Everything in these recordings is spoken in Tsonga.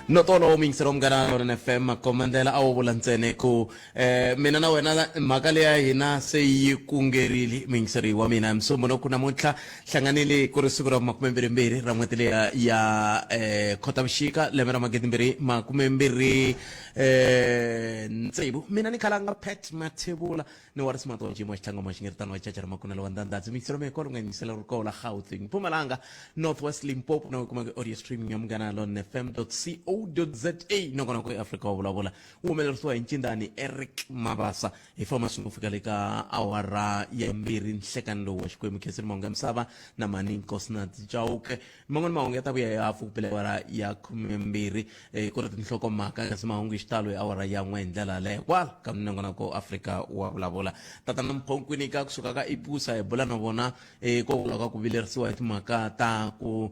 Notolo muyingiseri wa Munghana Lonene FM, makomendlela a wo vula ntsena ku mina na wena mhaka leya hina se yi kungerile. Muyingiseri wa mina, Musumbhunuku namuntlha hlanganile ku ri siku ra makumembirhimbirhi ra n'hweti leya ya Khotavuxika, lembe ra 2026 tsevu. Mina ni khalanga Pat Mathebula ni wa risimato wa ncimo wa xitlangoma xingeritano wa caca ra makunelo wa ndandadzi. Miyingiselo mina hikwalo nga yingisela ri koho la Gauteng, Mpumalanga, North West, Limpopo na kumaka audio streaming ya Munghana Lon FM co za. Nongonoko eAfrika wa Vulavula wu humelerisiwa hi Ncindani Eric Mabasa. Hi famba swi ku fika le ka awara ya 2 nhlekani lowu wa Xikwembu khensini mahungu ya misava na mani Nkosinathi Chauke. Man'wana mahungu ya ta vuya hi hafu ku bela awara ya 12, ku ri tinhlokomhaka, kasi mahungu hi xitalo hi awara ya 1. Hi ndlela yaleyo kwala ka minongonoko Afrika wa Vulavula, tatana Mphonkwini ka kusuka ka Ipusa hi bula na vona hikokwalaho ka ku vilerisiwa hi timhaka ta ku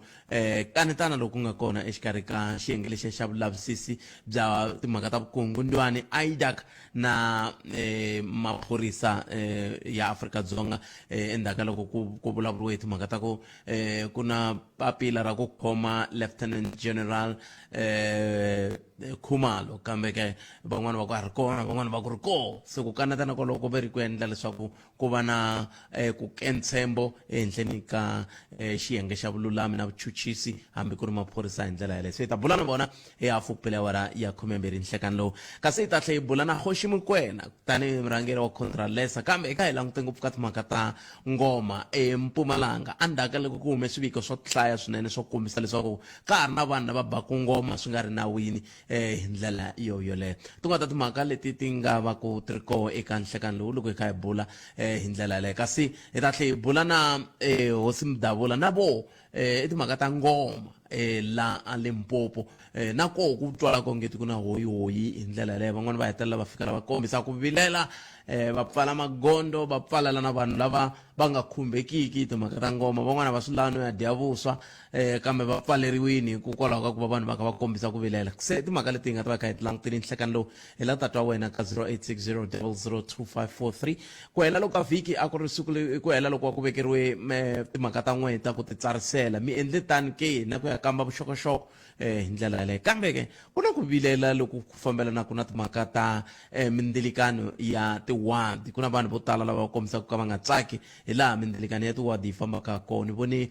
kanetana loku nga kona exikarhi ka xiyenge lexiya xa vulavisisi bya timhaka ta vukungundwani IDAC na maphorisa ya Afrika-Dzonga, endzhaku ka loko ku vulavuriwe hi timhaka ta ku ku na papila ra ku khoma Lieutenant General Khumalo, kambe ke van'wana va ku a ri kona, van'wana va ku ri koho. Se ku kanetana koloko ve ri ku endla leswaku ku va na ku ke ntshembo ehenhleni ka xiyenge xa vululami na vuchuchisi hambi ku ri maphorisa hi ndlela yaleyo. Se hi ta bula na vona hi hafu ku bela awara ya 12 nhlekani lowu. Kasi hi ta tlhela hi bula na Kgoshi Mokoena tanihi murhangeri wa Contralesa, kambe eka hi langute ngopfu ka timhaka ta ngoma eMpumalanga endzhaku ka loko ku hume swiviko swo hlaya swinene swo kombisa leswaku ka ha ri na vanhu lava baku ngoma swi nga ri nawini hi ndlela yo yoleyo. Tin'wana ta timhaka leti ti nga va ku ti ri koho eka nhlekani lowu loko hi kha hi bula hi ndlela yaleyo. Kasi hi ta tlhela hi bula na Hosi Mudavula na voho i timhaka ta ngoma la a Limpopo, na koho ku twala kongeti ku na hoyihoyi hi ndlela yaleyo. Van'wani va hetelela va fika la va kombisa ku vilela, va pfala magondo, va pfalela na vanhu lava va nga khumbekiki hi timhaka ta ngoma. Van'wana va swi lava no ya dya vuswa, kambe va pfaleriwini hikokwalaho ka ku va vanhu va kha va kombisa ku vilela. Se timhaka leti hi nga ta va kha hi ti langutile nhlekani lowu, hi la tatwa wena ka 0860 002543. Ku hela loko ka vhiki a ku ri siku ku hela loko ku vekeriwe timhaka ta n'we ta ku titsarisela. Mi endle tani ke na ku ya kamba vuxokoxoko hi ndlela yaleyo? Kambe ke ku na ku vilela loku ku fambelanaka na timhaka ta mindzilikano ya tiwadi. Ku na vanhu vo tala lava va kombisaka ka va nga tsaki hi laha mindzilikano ya tiwadi yi fambaka kona. Ni vone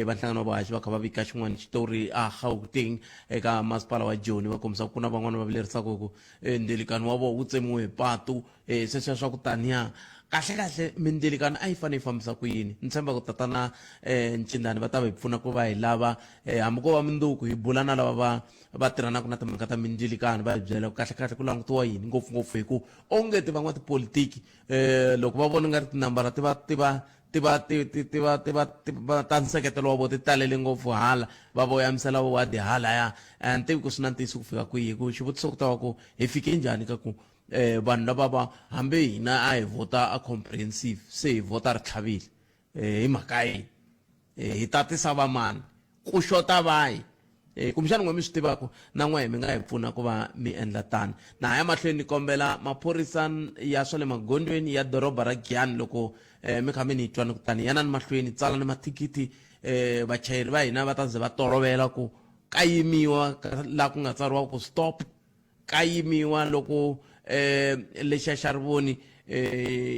va nhlangano wa vahaxi va kha va vika xin'wana xitori a Gauteng eka masipala wa Joni, va kombisa ku na van'wana va vilerisaka ku ndzilikano wa vona wu tsemiwe hi patu, sweswiya swa ku taniya. Kahle kahle mindzilikano a yi fanele yi fambisa ku yini? Ni tshemba ku tatana Ncindani va ta va hi pfuna ku va hi lava, hambi ko va mundzuku hi bula na lava va tirhanaka na timhaka ta mindzilikano, va hi byela ku kahle kahle ku langutiwa yini, ngopfungopfu hi ku onge ti van'watipolitiki loko va vona nga ri tinambara ti va ti va ti va ti ti ti va ti va ti va ta nseketelo wa vona ti talele ngopfu hala, va voyamisela wadi halaya. A ni tivi ku swi na ntiyiso ku fika kwihi, ku xivutiso ku ta va ku hi fike njhani ka ku vanhu lava va hambi hina a hi vhota a comprehensive, se hi vhota ri tlhavile hi mhaka yini? Hi tatisa va mani? Ku xota vahi? Kumbexana n'we mi swi tivaka na n'we mi nga hi pfuna ku va mi endla tano. Na ha ya mahlweni ni kombela maphorisa ya swa le magondzweni ya doroba ra Giyani, loko mi kha mi ni twa ni kutani yanani mahlweni tsalani mathikithi, vachayeri va hina va ta ze va tolovela ku ka yimiwa laha ku nga tsariwa ku stop, ka yimiwa loko lexiya xa rivoni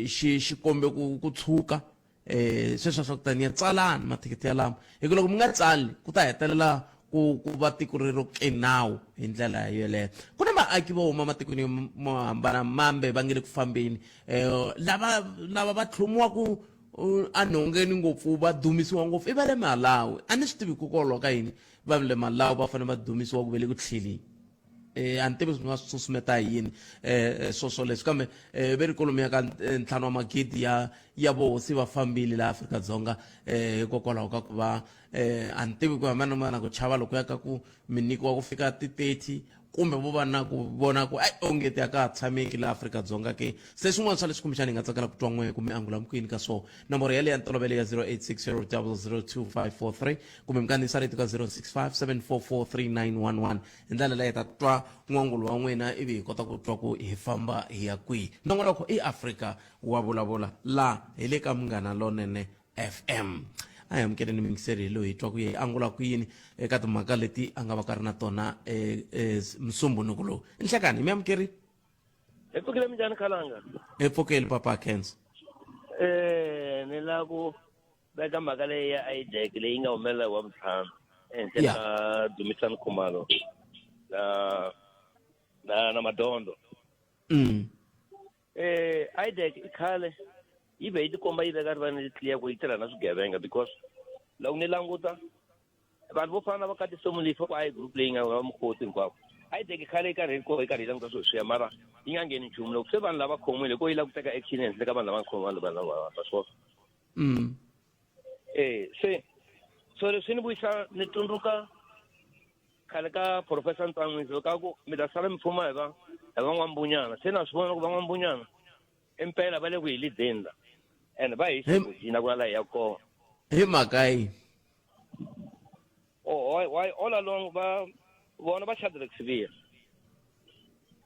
xi kombe ku tshuka. Sweswo swa ku taniya tsalani mathikithi yalamo, hi ku loko mi nga tsali ku ta hetelela ku va tiko rero ke nawu hi ndlela yoleyo. Ku na vaaki vo huma matikweni mo hambana mambe va nge le ku fambeni, lava va tlhomiwaku enhongeni ngopfu, va dumisiwa ngopfu i va le Malawi. A ni swi tivi hikokwalaho ka yini va le Malawi va fanele va dumisiwa ku ve le ku tlheleni. A ni tivi swi nga swi susumeta hi yini swo swoleswo, kambe ve ri kwalomuya ka 5 wa magidi ya vohosi va fambile laha Afrika-Dzonga, hikokwalaho ka ku va a ni tivi ku hambana na ku chava loko ya ka ku mi nyikiwa ku fika ti 30, kumbe vo va na ku vona ku ai onge ti ya ka ha tshameki laha Afrika-Dzonga ke. Se swin'wana swa leswi kumbexana hi nga tsakela ku twa n'we kumbe angula kwini ka swona, nomboro yaleyo ya ntolovelo ya 0860 002543, kumbe mi kandziyisa rito ka 065 744 3911. Hi ndlela leyi hi ta twa n'wangulo wa n'wina ivi hi kota ku twa ku hi famba hi ya kwihi. Nongonoko i Afrika wa Vulavula, laha hi le ka Munghana Lonene FM. A hi amukeleni muyingiseri hi loyi hi twa ku ye angula ku yini eka timhaka leti a nga va ka ri na tona musumbhunuku lowu. Nhlekani, hi mi amukerile. Hi pfukile, minjhani khalanga? Hi pfukile papa Khensa. Ni lava ku veka mhaka leyi ya IDEC leyi nga humelela hi Wavuntlhanu ehenhla ka Dumisani Khumalo na Madondo. IDEC i khale yi ve yi tikomba yi veka rivaleni clear ku yi tirha na swigevenga, because loko ni languta vanhu vo fana na va Katiso Molefe ku a yi group leyi nga va mukhosi hinkwavo. IDEC khale yi karhi yi karhi yi languta swilo swiya, mara yi nga ngheni nchumu. Loko se vanhu lava khomiwile, ko yi lava ku teka action ehenhla ka vanhu lava nga khomiwa, vanhu lava va swona. Se so leswi ni vuyisa ni tsundzuka khale ka Professor Ntsan'wisi ka ku mi ta sala mi fuma hi van'wambunyana. Se na swi vona ku van'wambunyana impela va le ku hi lideni la, and va hi xina ku na laha hi ya kona. Hi mhaka yi Oh, why all along va vona va Shadrack Sibiya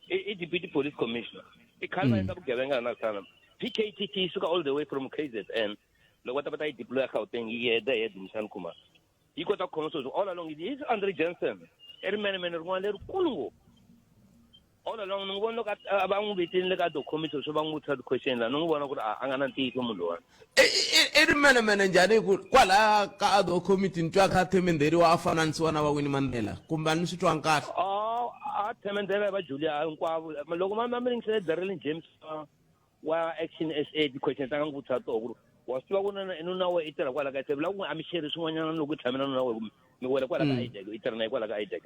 i deputy police commissioner, i khale va endla vugevenga na sana. PKTT yi suka all the way from KZN, loko va ta va ta yi deploya Gauteng, yi heda hi Dumisani Khumalo, yi kota ku khoma sweswi. All along is Andre Jensen, i rimenemene rin'wana lerikulu ngopfu. All along ni n'wi vona loko va n'wi vitini le ka dokhomisi swo va n'wi vutisa ti-question la, ni n'wi vona ku ri a nga na ntiyiso munhu lowani. I rimenemene njhani? Hi ku kwalaya ka ad committee ni twa kha themendheriwa, a fananisiwa na va Winnie Mandela, kumbe a ni swi twangi kahle? A themendhela va Julia hinkwavo. Loko ma mi ringisele Darrell James wa Action SA, ti-question ta nga n'wi vutisa toho ku ri wa swi tiva ku nuna we i tirha kwala ka se vula ku a mi sheri swin'wanyana loko i tshame na nuna we, kumbe mi wela kwala ka IDEC, i tirha na ye kwala ka IDEC,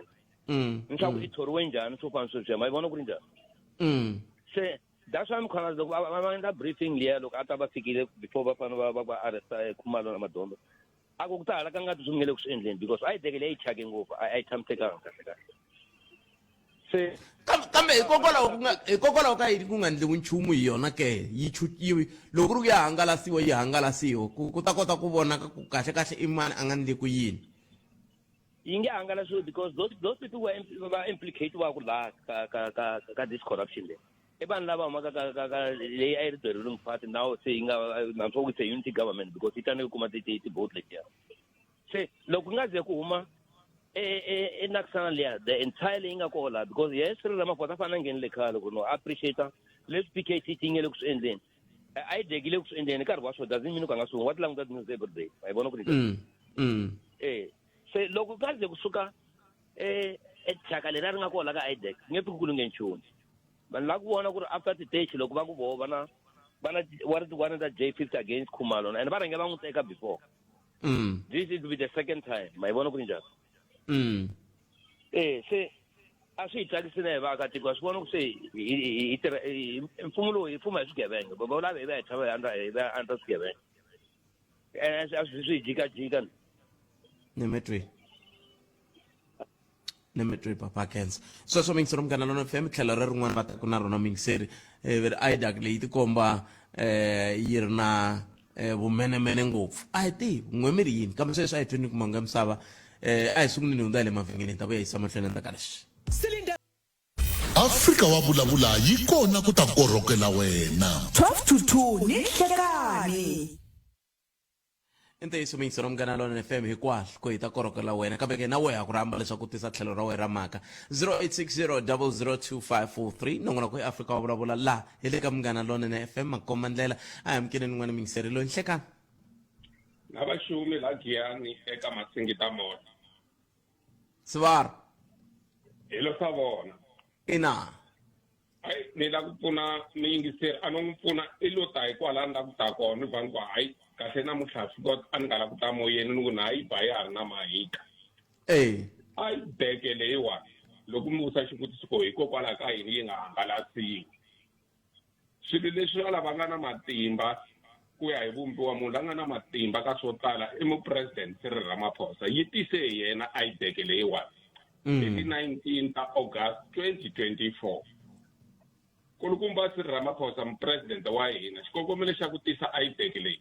ni swa ku i thoriwe njhani, swo fana sweswiya, ma yi vona ku ri njhani. Se that's why Mkhwanazi loko va endla briefing liya, loko a ta va fikile before va fanele va arresta Khumalo na Madondo, a ku ta hala ka ngati swi nge le ku swi endleni, because a yi teke leyi yi thyake ngopfu, a yi tshamisekanga kahle kahle se. Kambe hikokwalaho ka yini ku nga endliwi nchumu hi yona ke? Yi loko ku ri ku ya hangalasiwa, yi hangalasiwa ku ta kota ku vonaka ku kahle kahle i mani a nga ndli ku yini. Yi nge hangalasiwi because those people were va implicate wa ku laha ka this corruption leyi i vanhu lava humaka ka leyi a yi ri the ruling party, now se yi nga na swo it's a unity government, because yi tsaneke kuma ti-vote letiya. Se loko ku nga ze ku huma e nakisana liya the entire leyi nga koho laha, because yes, Cyril Ramaphosa a fanele a nghenile khale ku no appreciate leswi PKTT yi nge le ku swi endleni, a yi dekile ku swi endleni nkarhi wa swona, doesn't mean ku a nga swi wa ti languta news every day, ma yi vona ku ri se loko ka ze kusuka thyaka leri a ri nga kona ka IDEC, nge pfuki ku lunghe nchumu. Vanhu lava ku vona ku ri after ti-thirty loko va ku voho va na wa ri ta J50 against Khumalo, and va rhange va n'wi teka before. This is be the second time, ma yi vona ku ri njhani. Se a swi hi tsakisi na hi vaakatiko, a swi vona ku se hi tirha mfumo lowu hi fuma hi swigevenga, va lava hi va hi tshama hi va andla swigevenga, a swi hi jikajika. Ni mitwi papa Kens. Sweswo miyingiseri Munghana Lona FM, tlhelo ra rin'wana va taku na rona miyingiseri va ri IDAC leyi tikomba yi ri na vumenemene ngopfu. A hi tivi n'we mi ri yini, kambe sweswi a hi tweni ku manga misava. A hi sunguleni hundza hi le mavhengeleni, hi ta vuya yisa mahlweni endzhaku ka leswi. Afrika wa vulavula yi kona ku ta korhokela wena. 12 to 2 ni nhlekani. I ntiyiso miyingisero Munghana Lona FM, hinkwaswo ku hi ta korhokela wena, kambe ke na wehe ha ku rhamba leswaku u tisa tlhelo ra wena ra mhaka. 0860 002543, nongonoko i Afrika wa vulavula laha hi le ka Munghana Lonene FM. Makomba ndlela a hi amukeleni n'wana miyingiseri loyi. Nhlekani. Na vaxumi la Giyani eka Masingita Mall. Sivara. Hi lo swa vona. Ina. Hayi, ni la ku pfuna muyingiseri, a no n'wi pfuna i lo ta hi kwala ni la ku ta kona, ni vhani ku hayi kahle namuntlha fika a ni nga la ku ta moyeni, ni ku na hayi ba ya ha ri na mahika. A yi beke leyiwani loko mi vutisa xivutiso ku hikokwalaho ka yini yi nga hangalasiwi. Swilo leswi va lava nga na matimba ku ya hi vumbiwa, munhu la nga na matimba ka swo tala i mupresident Cyril Ramaphosa, yi tise hi yena a yi beke leyiwani hi ti 19 ta August 2024. Kulukumba Cyril Ramaphosa, mupresidente wa hina, xikongomelo xa ku tisa IDEC leyi,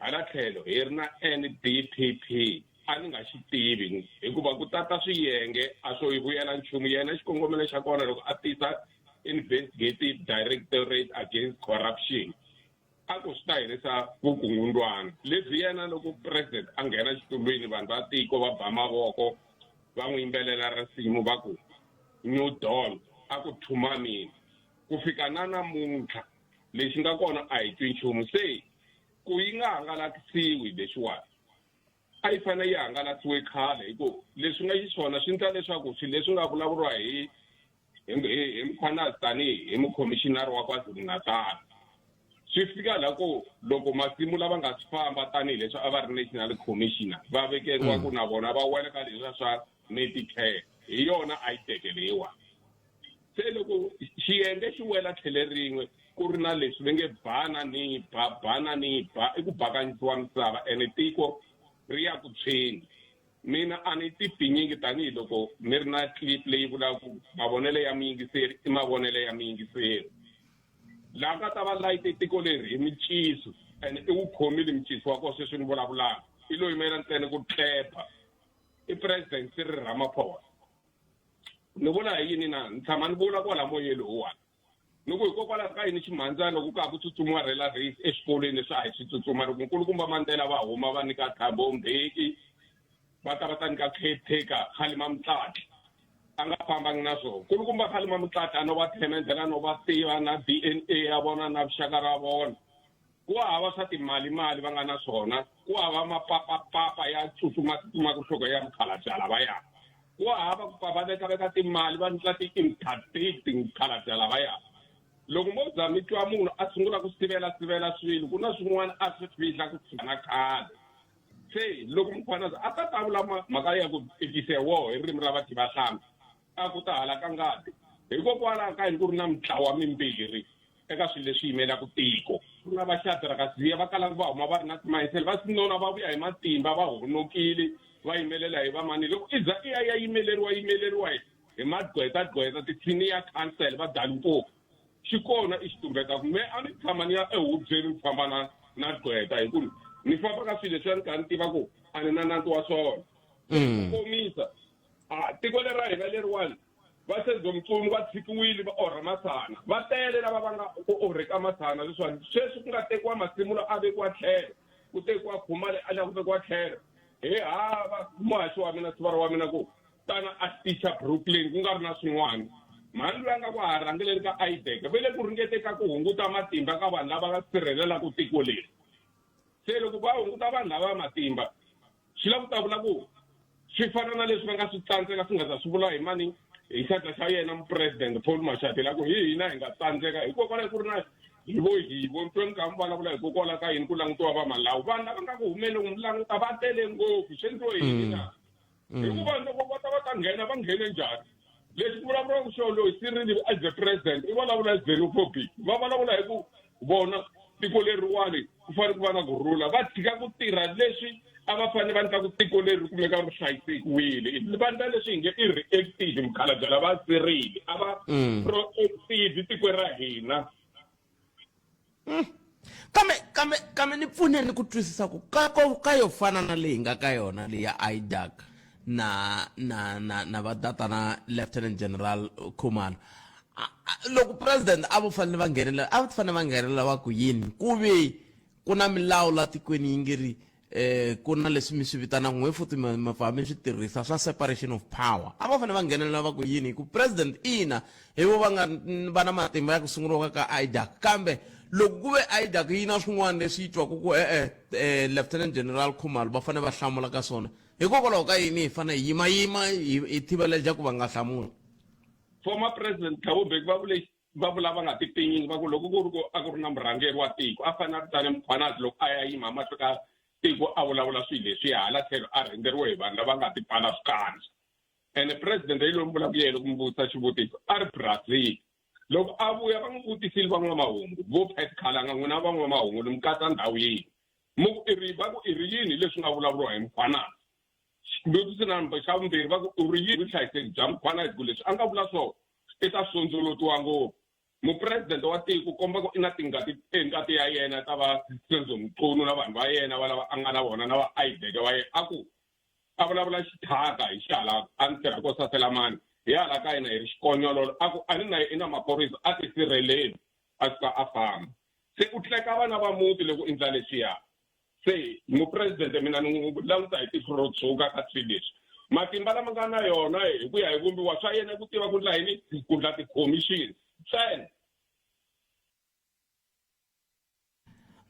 hala tlhelo hi ri na NDPP, a ni nga xi tivi hikuva ku tata swiyenge a swo yi vuyela nchumu. Yena xikongomelo xa kona loko a tisa Investigative Directorate Against Corruption. A ku swi ta herisa vukungundwana lebyi yena loko president a nghena xitulwini vanhu va tiko va ba mavoko va n'wi yimbelela risimu va ku new dawn a ku thuma mina ku fika na namuntlha lexi nga kona a hi twi nchumu se ku yi nga hangalakisiwi lexiwani a yi fanele yi hangalasiwe khale hi ku leswi nga xiswona swi endla leswaku swilo leswi nga vulavuriwa hi hi Mkhwanazi tanihi hi mukhomixinari wa KwaZulu-Natal swi fika la ku loko masimu lava nga swi famba tanihileswi a va ri national commissioner va vekeriwa ku na vona va wela ka leswiya swa Medicare hi yona a yi teke leyiwani se loko xiyenge xi wela tlhele rin'we ku ri na leswi va nge bana ni ba bana ni ba i ku bakanyisiwa misava ene tiko ri ya ku tshweni mina a ni ti pfinyingi tanihiloko ni ri na clip leyi vulaka ku mavonelo ya muyingiseri i mavonelo ya muyingiseri laha nga ta va layite tiko leri hi miciso and i wu khomile miciso wa kona sweswi ni vulavulaka i lo yimela ntsena ku tlepha i president Cyril Ramaphosa ni vula hi yini na ni tshama ni vula kwala moyeni lowuwani ni ku hikokwalaho ka yini ximhandzana loko ka ha ku tsutsumiwa rela race eswikolweni leswi a hi swi tsutsuma loko nkulukumba Mandela va huma va nyika Thabo Mbeki va ta va ta nyika caretaker Kgalema Motlanthe a nga fambangi na swona nkulukumba Kgalema Motlanthe a no va themendhela no va tiva na D_N_A ya vona na vuxaka ra vona ku hava swa timali-mali va nga na swona ku hava mapapapapa ya tsutsuma-tsutsuma ku hloka ya mukhalabye lavaya ku hava ku pfa va veka-veka timali va ndla ti-interdict mukhalabye lavaya loko mo za mi twa munhu a sungula ku sivela-sivela swilo ku na swin'wana a swi fihla ku fika na khale se loko Mkhwanazi a ta ta vula mhaka ya ku it is a war hi ririmi ra vativahlampfi a ku ta halaka ngati hikokwalaho ka yini ku ri na mitlawa mimbirhi eka swilo leswi yimelaka tiko ku na va Shadrack Sibiya va kalaka va huma va ri na timayisele va sinona va vuya hi matimba va honokile va yimelela hi vamani loko i za i ya ya yimeleriwa yimeleriwa hi magqweta gqweta ti-senior council va dalupofu xi kona i xi tumbetaka me a ni tshama ni ya ehubyeni ni famba na na gqweta hi ku ni famba ka swilo leswiya ni kha ni tiva ku a ni na nandzu wa swona ku komisa a tiko leri ra hina leriwani va Senzo Mchunu va tshikiwile va orha masana va tele lava va nga ku orheka masana leswiwani sweswi ku nga tekiwa masimu la a vekiwa tlhelo ku tekiwa khuma le a la ku vekiwa tlhelo hi hava muhaxi wa mina sivara wa mina ku tana a ticha Brooklyn ku nga ri na swin'wana mhani loyi a nga ku ha rhangeleni ka IDEC va le ku ringete ka ku hunguta matimba ka vanhu lava va sirhelelaka tiko leri se loko va hunguta vanhu lava matimba swi lava ku ta vula ku swi fana na leswi va nga swi tsandzeka swi nga za swi vula hi mani hi xandla xa yena mupresidente Paul Mashatile ku hi hina hi nga tsandzeka hikokwalaho ku ri na hivo hivo ni twe mi kha mi vulavula hikokwalaho ka yini ku langutiwa va Malawi vanhu lava nga ku humeleni mi languta va tele ngopfu swi endliwe hi yini na hikuva loko va ta va ta nghena va nghene njhani leswi ku vulavuriwaka xona loyi Cyril as the president i vulavula hi xenophobic va vulavula hi ku vona tiko leriwani ku fanele ku va na kurhula va tshika ku tirha leswi a va fanele va endla ku tiko leri ri kumeka ri hlayisekiwile va endla leswi hi nge i reactive mukhalabye lava Cyril a va proactive tiko ra hina Kambe kambe kambe ni pfuneni ku twisisa ku ka ko ka yo fana na leyi nga ka yona leyi ya IDAC na na na na va tatana Lieutenant General Khumalo loko president a vo fanele va nghenelela a va fanele va nghenelela va ku yini ku ve ku na milawu la tikweni yi nge ri eh ku na leswi mi swi vitanaka n'we futhi mi pfa mi swi tirhisa swa separation of power a va fanele va nghenelela va ku yini hi ku president ina hi vo va nga va na matimba ya ku sunguriwa ka IDAC kambe loko ku ve IDAC yi na swin'wana leswi yi twaka ku e-e eh, lieutenant general Khumalo va fanele va hlamula ka swona hikokwalaho ka yini hi fanele hi yimayima hi thiveleja ku va nga hlamuli former president Thabo Mbeki va vule va vula va nga ti tinyingi va ku loko ku ri ku a ku ri na murhangeri wa tiko a fanele a vitane Mkhwanazi loko a ya yima mahlo ka tiko a vulavula swilo leswi hala tlhelo a rhendzeriwe hi vanhu lava nga ti pfala swikandza ene president hi loyi mi vulaka yena loko mi vutisa xivutiso a ri Brazil loko a vuya va n'wi vutisile van'wamahungu vo Pat Khalanga n'wina van'wamahungu ni mi katsa ndhawu yini mu ku i ri va ku i ri yini leswi nga vulavuriwa hi Mkhwanazi xivutiso na xa vumbirhi va ku u ri yini vuhlayiseki bya Mkhwanazi ku leswi a nga vula swona i ta sondzolotiwa ngopfu mupresidente wa tiko komba ku i na tingati engati ya yena ta va Senzo Mchunu na vanhu va yena va lava a nga na vona na va IDEC va yena a ku a vulavula xithaka hi xihala a ni tirha ko sasela mani hi hala ka yena hi ri xikonyololo a ku a ni na i na maphorisa a tisirheleli a suka a famba. Se u tleka vana va muti loko u endla leswiya. Se mupresidente mina ni n'wi languta hi tihlo ro tshuka ka swilo leswi. Matimba lama nga na yona hi ku ya hi vumbiwa swa yena ku tiva ku ndla yini ku ndla ti-commission ntsena.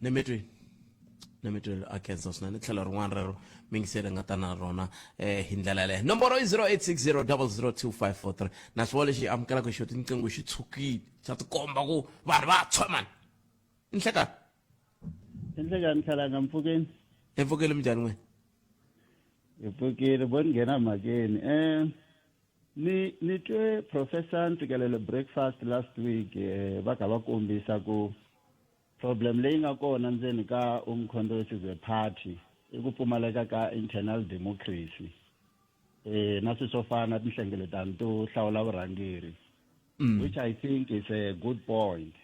Nemetweni nemetweni a khensa swinene tlhelo rin'wana rero mingiseri nga ta na rona eh hi ndlela yaleyo nomboro i 0860 002543 na swi vona lexi amukelaka xo tinqingho xi tshukile xa tikomba ku vanhu va tshwa mani nhlekani Nhlekani Khalanga mpfukeni hi pfukile minjhani n'wina hi pfukile bo ni nghena mhakeni um ni ni twe professor Ntsikelelo breakfast last week eh, va kha va kombisa ku problem leyi nga kona ndzeni ka Umkhonto weSizwe Party i ku pfumaleka ka internal democracy eh na swilo swo fana na tinhlengeletano to hlawula vurhangeri which I think is a good point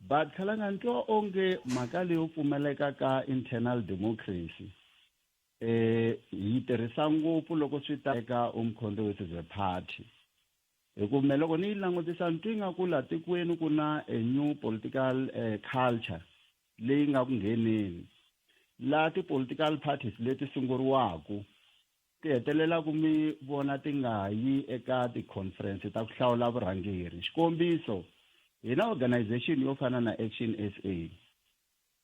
but Khalanga ni twa onge mhaka leyo pfumaleka ka internal democracy eh yi tirhisa ngopfu loko swi ta eka Umkhonto weSizwe Party hi ku me loko ni yi langutisa ni twi nga ku la tikweni ku na a new political culture leyi nga ku ngheneni la ti-political parties leti sunguriwaku ti hetelela ku mi vona ti nga yi eka ti-conference ta ku hlawula vurhangeri xikombiso hi na organization yo fana na Action SA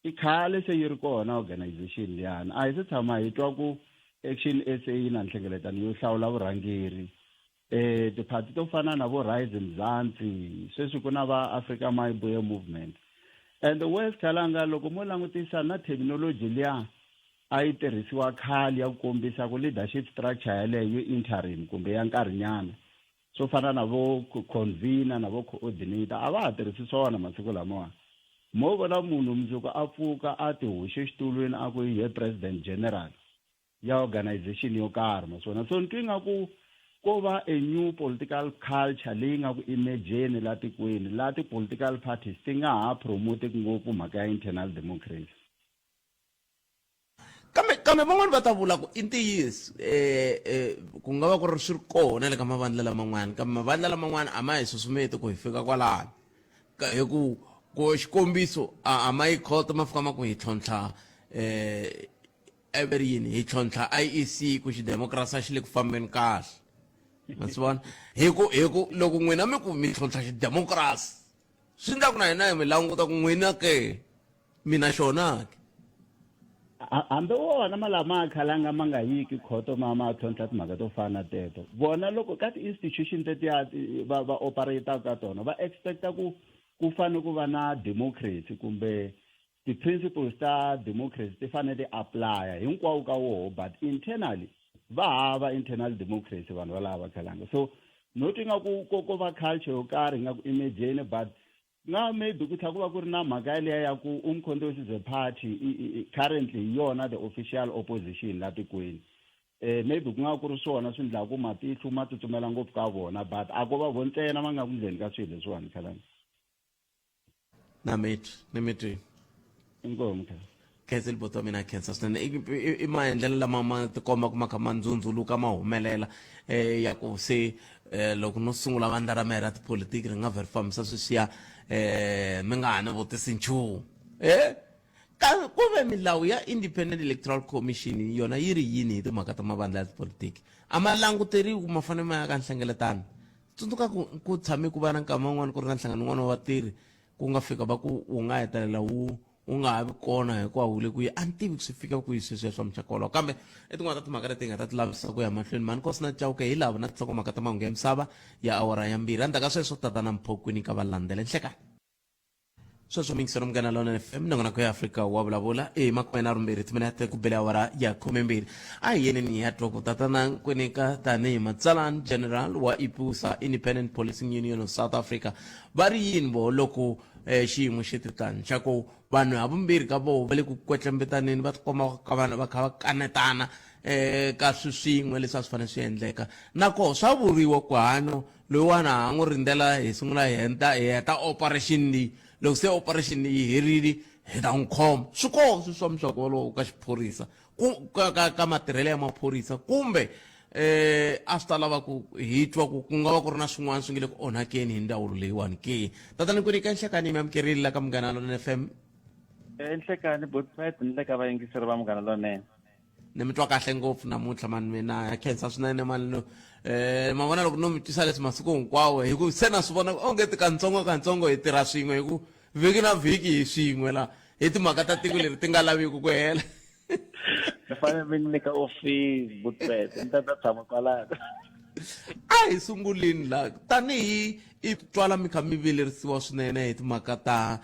i khale se yi ri kona organization liyani a hi se tshama hi twa ku Action SA yi na nhlengeletano yo hlawula vurhangeri eh tiphati to fana na vo Rise Mzansi sweswi ku na va Africa Mayibuye Movement and the West Khalanga loko mo langutisa na terminology liya a yi tirhisiwa khale ya ku kombisa ku leadership structure yaleyo interim kumbe ya nkarhinyana swo fana na vo convener na vo coordinator a va ha tirhisi swona masiku lamawani mo vona munhu mundzuku a pfuka a ti hoxe xitulwini a ku hi president general ya organization yo karhi maswona so ni twi nga ku ko va a new political culture leyi nga ku imejeni la tikweni la ti-political parties ti nga ha promote ngopfu mhaka ya internal democracy kambe kambe van'wani va ta vula ku i ntiyiso eh ku nga va ku ri swi ri kona le ka mavandla laman'wana kambe mavandla laman'wana a ma hi susumeti ku hi fika kwalano hi ku ku xikombiso a ma yi khoto ma fika ma ku hi tlhontlha eh a va ri yini hi tlhontlha IEC ku xidemokirasi a xi le ku fambeni kahle ma swi vona hi ku hi ku loko n'wina mi ku mi tlhontlha xidemokirasi swi endla ku na hina hi mi languta ku n'wina ke mina xona ke hambi wona malama khalanga ma nga yiki khoto ma ma tlhontlha timhaka to fana na teto vona loko ka ti-institution tetiya va va operate ka tona va expecta ku ku fanele ku va na democracy kumbe ti-principles ta democracy ti fanele ti applya hinkwawo ka woho but internally va hava internal democracy vanhu valava khalanga so no twi nga ku ko ko va culture yo karhi nga ku imagine but nga maybe ku tlhela ku va ku ri na mhaka yaliya ya ku Umkhonto weSizwe Party currently hi yona the official opposition la tikweni eh maybe ku nga ku ri swona swi ndlaku matihlo ma tsutsumela ngopfu ka vona but a ko va vo ntsena va nga ku ndleni ka swilo leswiwani khalanga na mitwi ni mitwi inkomu khala khensa liboto wa mina khensa swinene i maendlelo lama ma tikomba ku ma kha ma ndzundzuluka ma humelela um ya ku se um loko no sungula vandla ra mehe ra tipolotiki ri nga vhe ri fambisa sweswiya um mi nga ha ni vutisi nchumu e kambe ku ve milawu ya Independent Electoral Commission yona yi ri yini hi timhaka ta mavandla ya tipolotiki a ma languteriwi ku ma fanele ma ya ka nhlengeletano tsundzuka ku ku tshame ku va na nkama wun'wana ku ri na nhlangano wun'wana wa vatirhi ku nga fika va ku wu nga hetelela wu wu nga ha vi kona hikuva wu le ku yi a ni tivi ku swi fika kwihi sweswiya swa muxaka wolowo kambe i tin'wana ta timhaka leti hi nga ta ti lavisisa ku ya mahlweni mhani kosi na Chauke hi lava na tinhlokomhaka ta mahungu ya misava ya awara ya mbirhi endzhaku ka sweswo tatana Mphokwini ka va landzela nhlekani sweswo mingiselo Munghana Lonene FM nongonoko ya Afrika wa vulavula i makume timinete ku bele awara ya 12 a hi yeneni hi ya twa ku tatana Nkwinika tanihi matsalani general wa IPUSA Independent Policing Union of South Africa va ri yini vo loko xiyimo xi ti tani xa ku vanhu havumbirhi ka voho va le ku kwetlembetaneni va tikomba ka vanhu va kha va kanetana ka swi swin'we leswi a swi fanele swi endleka nakoho swa vuriwa ku hano loyiwani ha n'wi rindzela hi sungula hi heta hi heta operation leyi loko se operation leyi yi herile hi ta n'wi khoma swi kona swi swa muxaka wolowo ka xiphorisa ku ka ka ka matirhelo ya maphorisa kumbe A swi ta lava ku hi twa ku ku nga va ku ri na swin'wana swi nge le ku onhakeni hi ndzawulo leyiwani ke. Tatana Kwini ka nhlekani mi amukerile la ka Munghana Lonene FM. Nhlekani Botpet ni le ka vayingiseri va Munghana Lonene. Ni mi twa kahle ngopfu namuntlha mani, mina ya khensa swinene mani. No ma vona loko no mi twisa leswi masiku hinkwawo, hi ku se na swi vona onge ti katsongo katsongo hi tirha swin'we, hi ku vhiki na vhiki hi swin'we la hi timhaka ta tiko leri ti nga laviki ku hela. Mi fanele mi nyika office, Botpet, ni ta ta tshama kwalano. A hi sunguleni la, tanihi i twala mi kha mi vilerisiwa swinene hi timhaka ta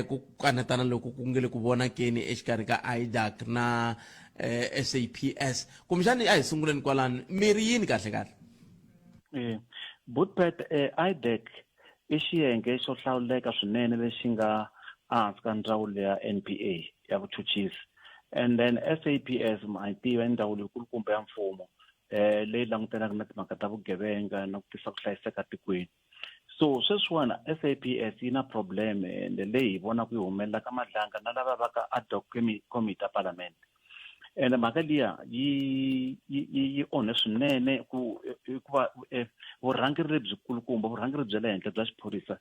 ku kanetana loku ku nge le ku vonakeni exikarhi ka IDAC na SAPS, kumbexani a hi sunguleni kwalano, mi ri yini kahle kahle? Botpet, IDAC i xiyenge xo hlawuleka swinene lexi nga ehansi ka ndzawulo ya NPA ya vuchuchisi, and then SAPS ma yi tiva i ndzawulo yikulukumba ya mfumo leyi langutanaka na timhaka ta vugevenga na ku tisa ku hlayiseka tikweni. So sweswiwani SAPS yi na problem ende leyi hi vonaka yi humelela ka Madlanga na lava va ka ad hoc committee ya parliament, ende mhaka liya yi onhe swinene ku hikuva vurhangeri lebyikulukumba, vurhangeri bya le henhla bya xiphorisa,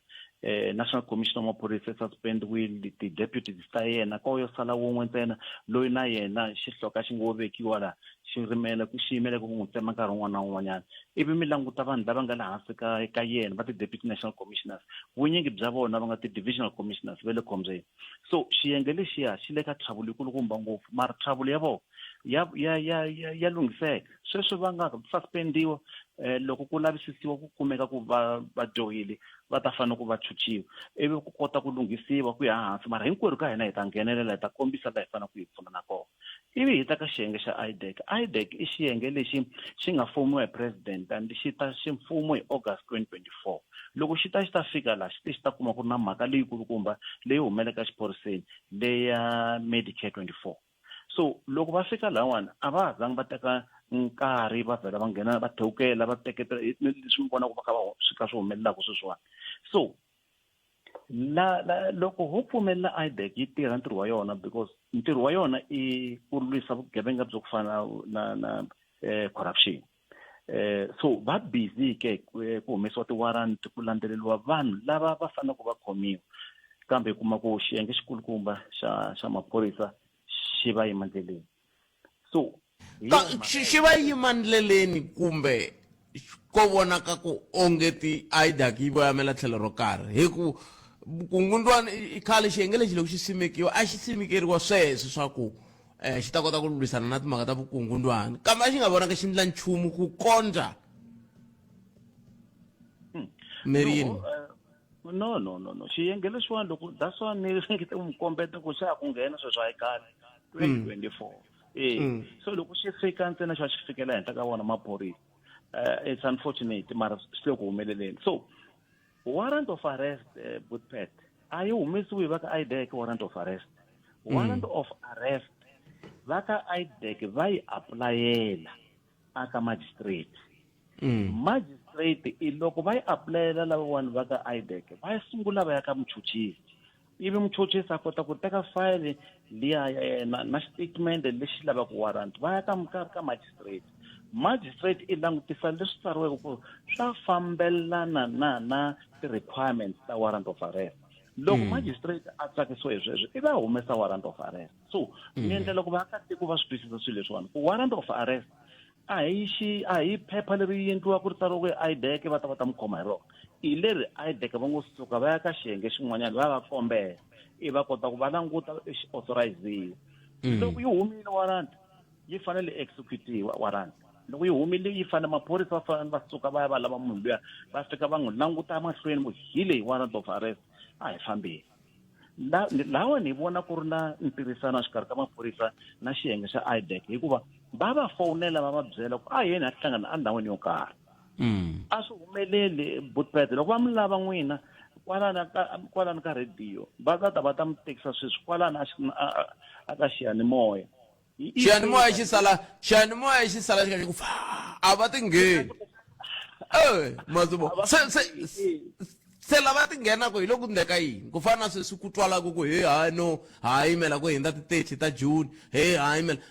National Commissioner wa maphorisa suspendiwile, ti-deputies ta yena ko yo sala wun'we ntsena loyi na yena xihloka xi ngo vekiwa la xi rimela ku xi yimele ku n'wi tsema nkarhi wun'wana na wun'wanyana. Ivi mi languta vanhu lava nga le hansi ka yena va ti-deputy national commissioners, vunyingi bya vona va nga ti-divisional commissioners va le khombyeni. So xiyenge lexiya xi le ka trouble yikulukumba ngopfu, mara trouble ya vona ya lunghiseka. Sweswi va nga suspendiwa, loko ku lavisisiwa ku kumeka ku va dyohile, va ta fanele ku va chuchiwa ivi ku kota ku lunghisiwa ku ya hansi, mara hinkwerhu ka hina hi ta nghenelela, hi ta kombisa laha hi faneleke ku hi pfunana kona. Ivi hi ta ka xiyenge xa IDAC. IDAC i xiyenge lexi xi nga fomiwa hi president and xi ta ximfumo hi August 2024. Loko xi ta xi ta fika laha, xi te xi ta kuma ku ri na mhaka leyikulukumba leyi humelelaka exiphoriseni leya Medicare 24. So loko va fika lahawani a va ha zangi va teka nkarhi, va vhela va nghena va thewukela va teketela leswi mi vonaka va kha va swi kha swi humelelaka sweswiwani. So la loko ho pfumelela IDAC yi tirha ntirho wa yona, because ntirho wa yona i ku lwisa vugevenga byo ku fana na corruption, so va busy ke ku humesiwa ti-warrant, ku landzeleriwa vanhu lava va faneleke va khomiwa, kambe hi kuma ku xiyenge xikulukumba xa maphorisa xi va yima ndleleni. So xi va yima ndleleni kumbe ko vonaka ku onge ti IDAC yi voyamela tlhelo ro karhi, hi ku kungundwani i khale xiyenge lexi loko xi simekiwa a xi simekeriwa sweswo swa ku xi ta kota ku lwisana na timhaka ta vukungundwani, kambe a xi nga vonaka xi endla nchumu ku kondza merini. No, xiyenge lexiwani loko that's why ni ringete ku mi kombeta ku xa ha ku nghena sweswo a yi khale, 2024. So loko xi fika ntsena xa xi fikela henhla ka vona maphorisa, it's unfortunate, mara swi le ku humeleleni. So warrant of arrest, Butpet, a yi humesiwi va ka IDAC. Warrant of arrest, warrant of arrest va ka IDAC va yi apulayela aka magistrate. Magistrate i loko va yi apulayela lavawani va ka IDAC, va sungula va ya ka muchuchisi, ivi muchuchisi a kota ku teka fayele liya ya yena na xitatimende lexi lavaka warrant, va ya ka magistrate. Magistrate i langutisa leswi tsariweke ku swa fambelana na ti-requirements ta warrant of arrest. Loko magistrate a tsakisiwe hi sweswo, ivi a humesa warrant of arrest. So ni endla loko vaakatiko va swi twisisa swilo leswiwani ku warrant of arrest a hi xi a hi phepha leri endliwaka ri tsariweke hi IDAC va ta va ta mi khoma hi rona, i leri IDAC va ngo suka va ya ka xiyenge xin'wanyana va ya va kombela, i va kota ku va languta xi authoriziwa. Loko yi humile warrant, yi fanele executiwa warrant. Loko yi humile, yi fanele maphorisa va fanele va suka va ya va lava munhu luya, va fika va n'wi languta mahlweni ku hi leyi warrant of arrest, a hi fambeni. La lahawani hi vona ku ri na ntirhisano exikarhi ka maphorisa na xiyenge xa IDAC, hikuva va va fowunela va va byela ku a yeni a hlangana endhawini yo karhi. A swi humeleli, Butpet, loko va mi lava n'wina kwalano ka rhediyo, va ta ta va ta mi tekisa sweswi kwalano a ka xiyanimoya. Xiyanimoya xi sala, xiyanimoya xi sala xi kha xi ku fa, a va ti ngheni e mazuvo se lava ti nghenaka hi loko ku ndleka yini, ku fana na sweswi ku twalaka ku he hayi no ha yimela ku hindza ti-30 ta June, he ha yimela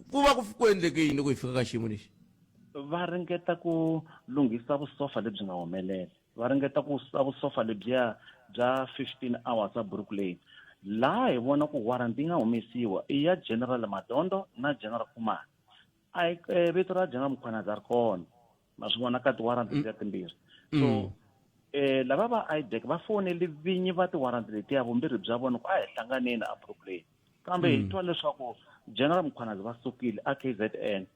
ku va ku endleke yini loko hi fika ka xiyimo lexi. Va ringeta ku lunghisa vusofa lebyi nga humelela. Va ringeta ku susa vusofa lebyiya bya 15 hours a Brooklyn. Laha hi vona ku warrant yi nga humesiwa i ya General Madondo na General Khumalo. A yi eh, vito ra General Mkhwanazi a ri kona. Ma swi vona ka ti-warrant letiya timbirhi. So eh lava va IDEC va fonele vinyi va ti-warrant letiya vumbirhi bya vona ku a hi hlanganeni a Brooklyn. Kambe hi twa leswaku General Mkhwanazi va sukile a KZN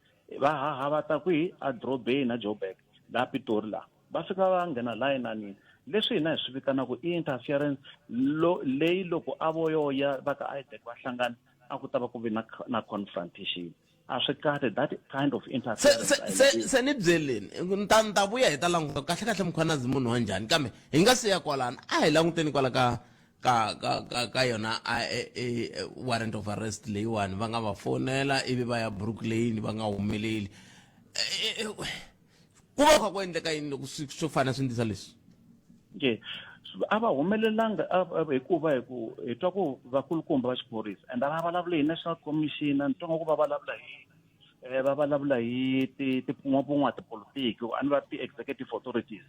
va haha va ta kwihi a dorobeni a Joburg laha Pitori laha va fika va nghena la inanini leswi hina hi swi vitanaka i interference lo leyi loko a vo yo ya va ka IDEC va hlangana a ku ta va ku vi na na confrontation a swi kahle that kind of se interference se a yi se laviwi. se ni byeleni ni ta ni ta vuya hi ta languta kahle kahle mkhwanazi munhu wa njhani kambe hi nga si ya kwalano a hi languteni kwala ka ka ka ka ka yona a e, e, e, warrant of arrest leyiwani va nga va fonela ivi va ya brooklyn va nga humeleli E, e, e, ku va kha ku endleka yini loko swi swo fana swi ndlisa leswi nje a va humelelanga hikuva hi ku hi twa ku vakulukumba va xiphorisa and a va vulavula hi national commission ni twa nga ku va vulavula hi eh, va vulavula hi ti tipun'wapun'wa tipolotiki a ni va ti-executive authorities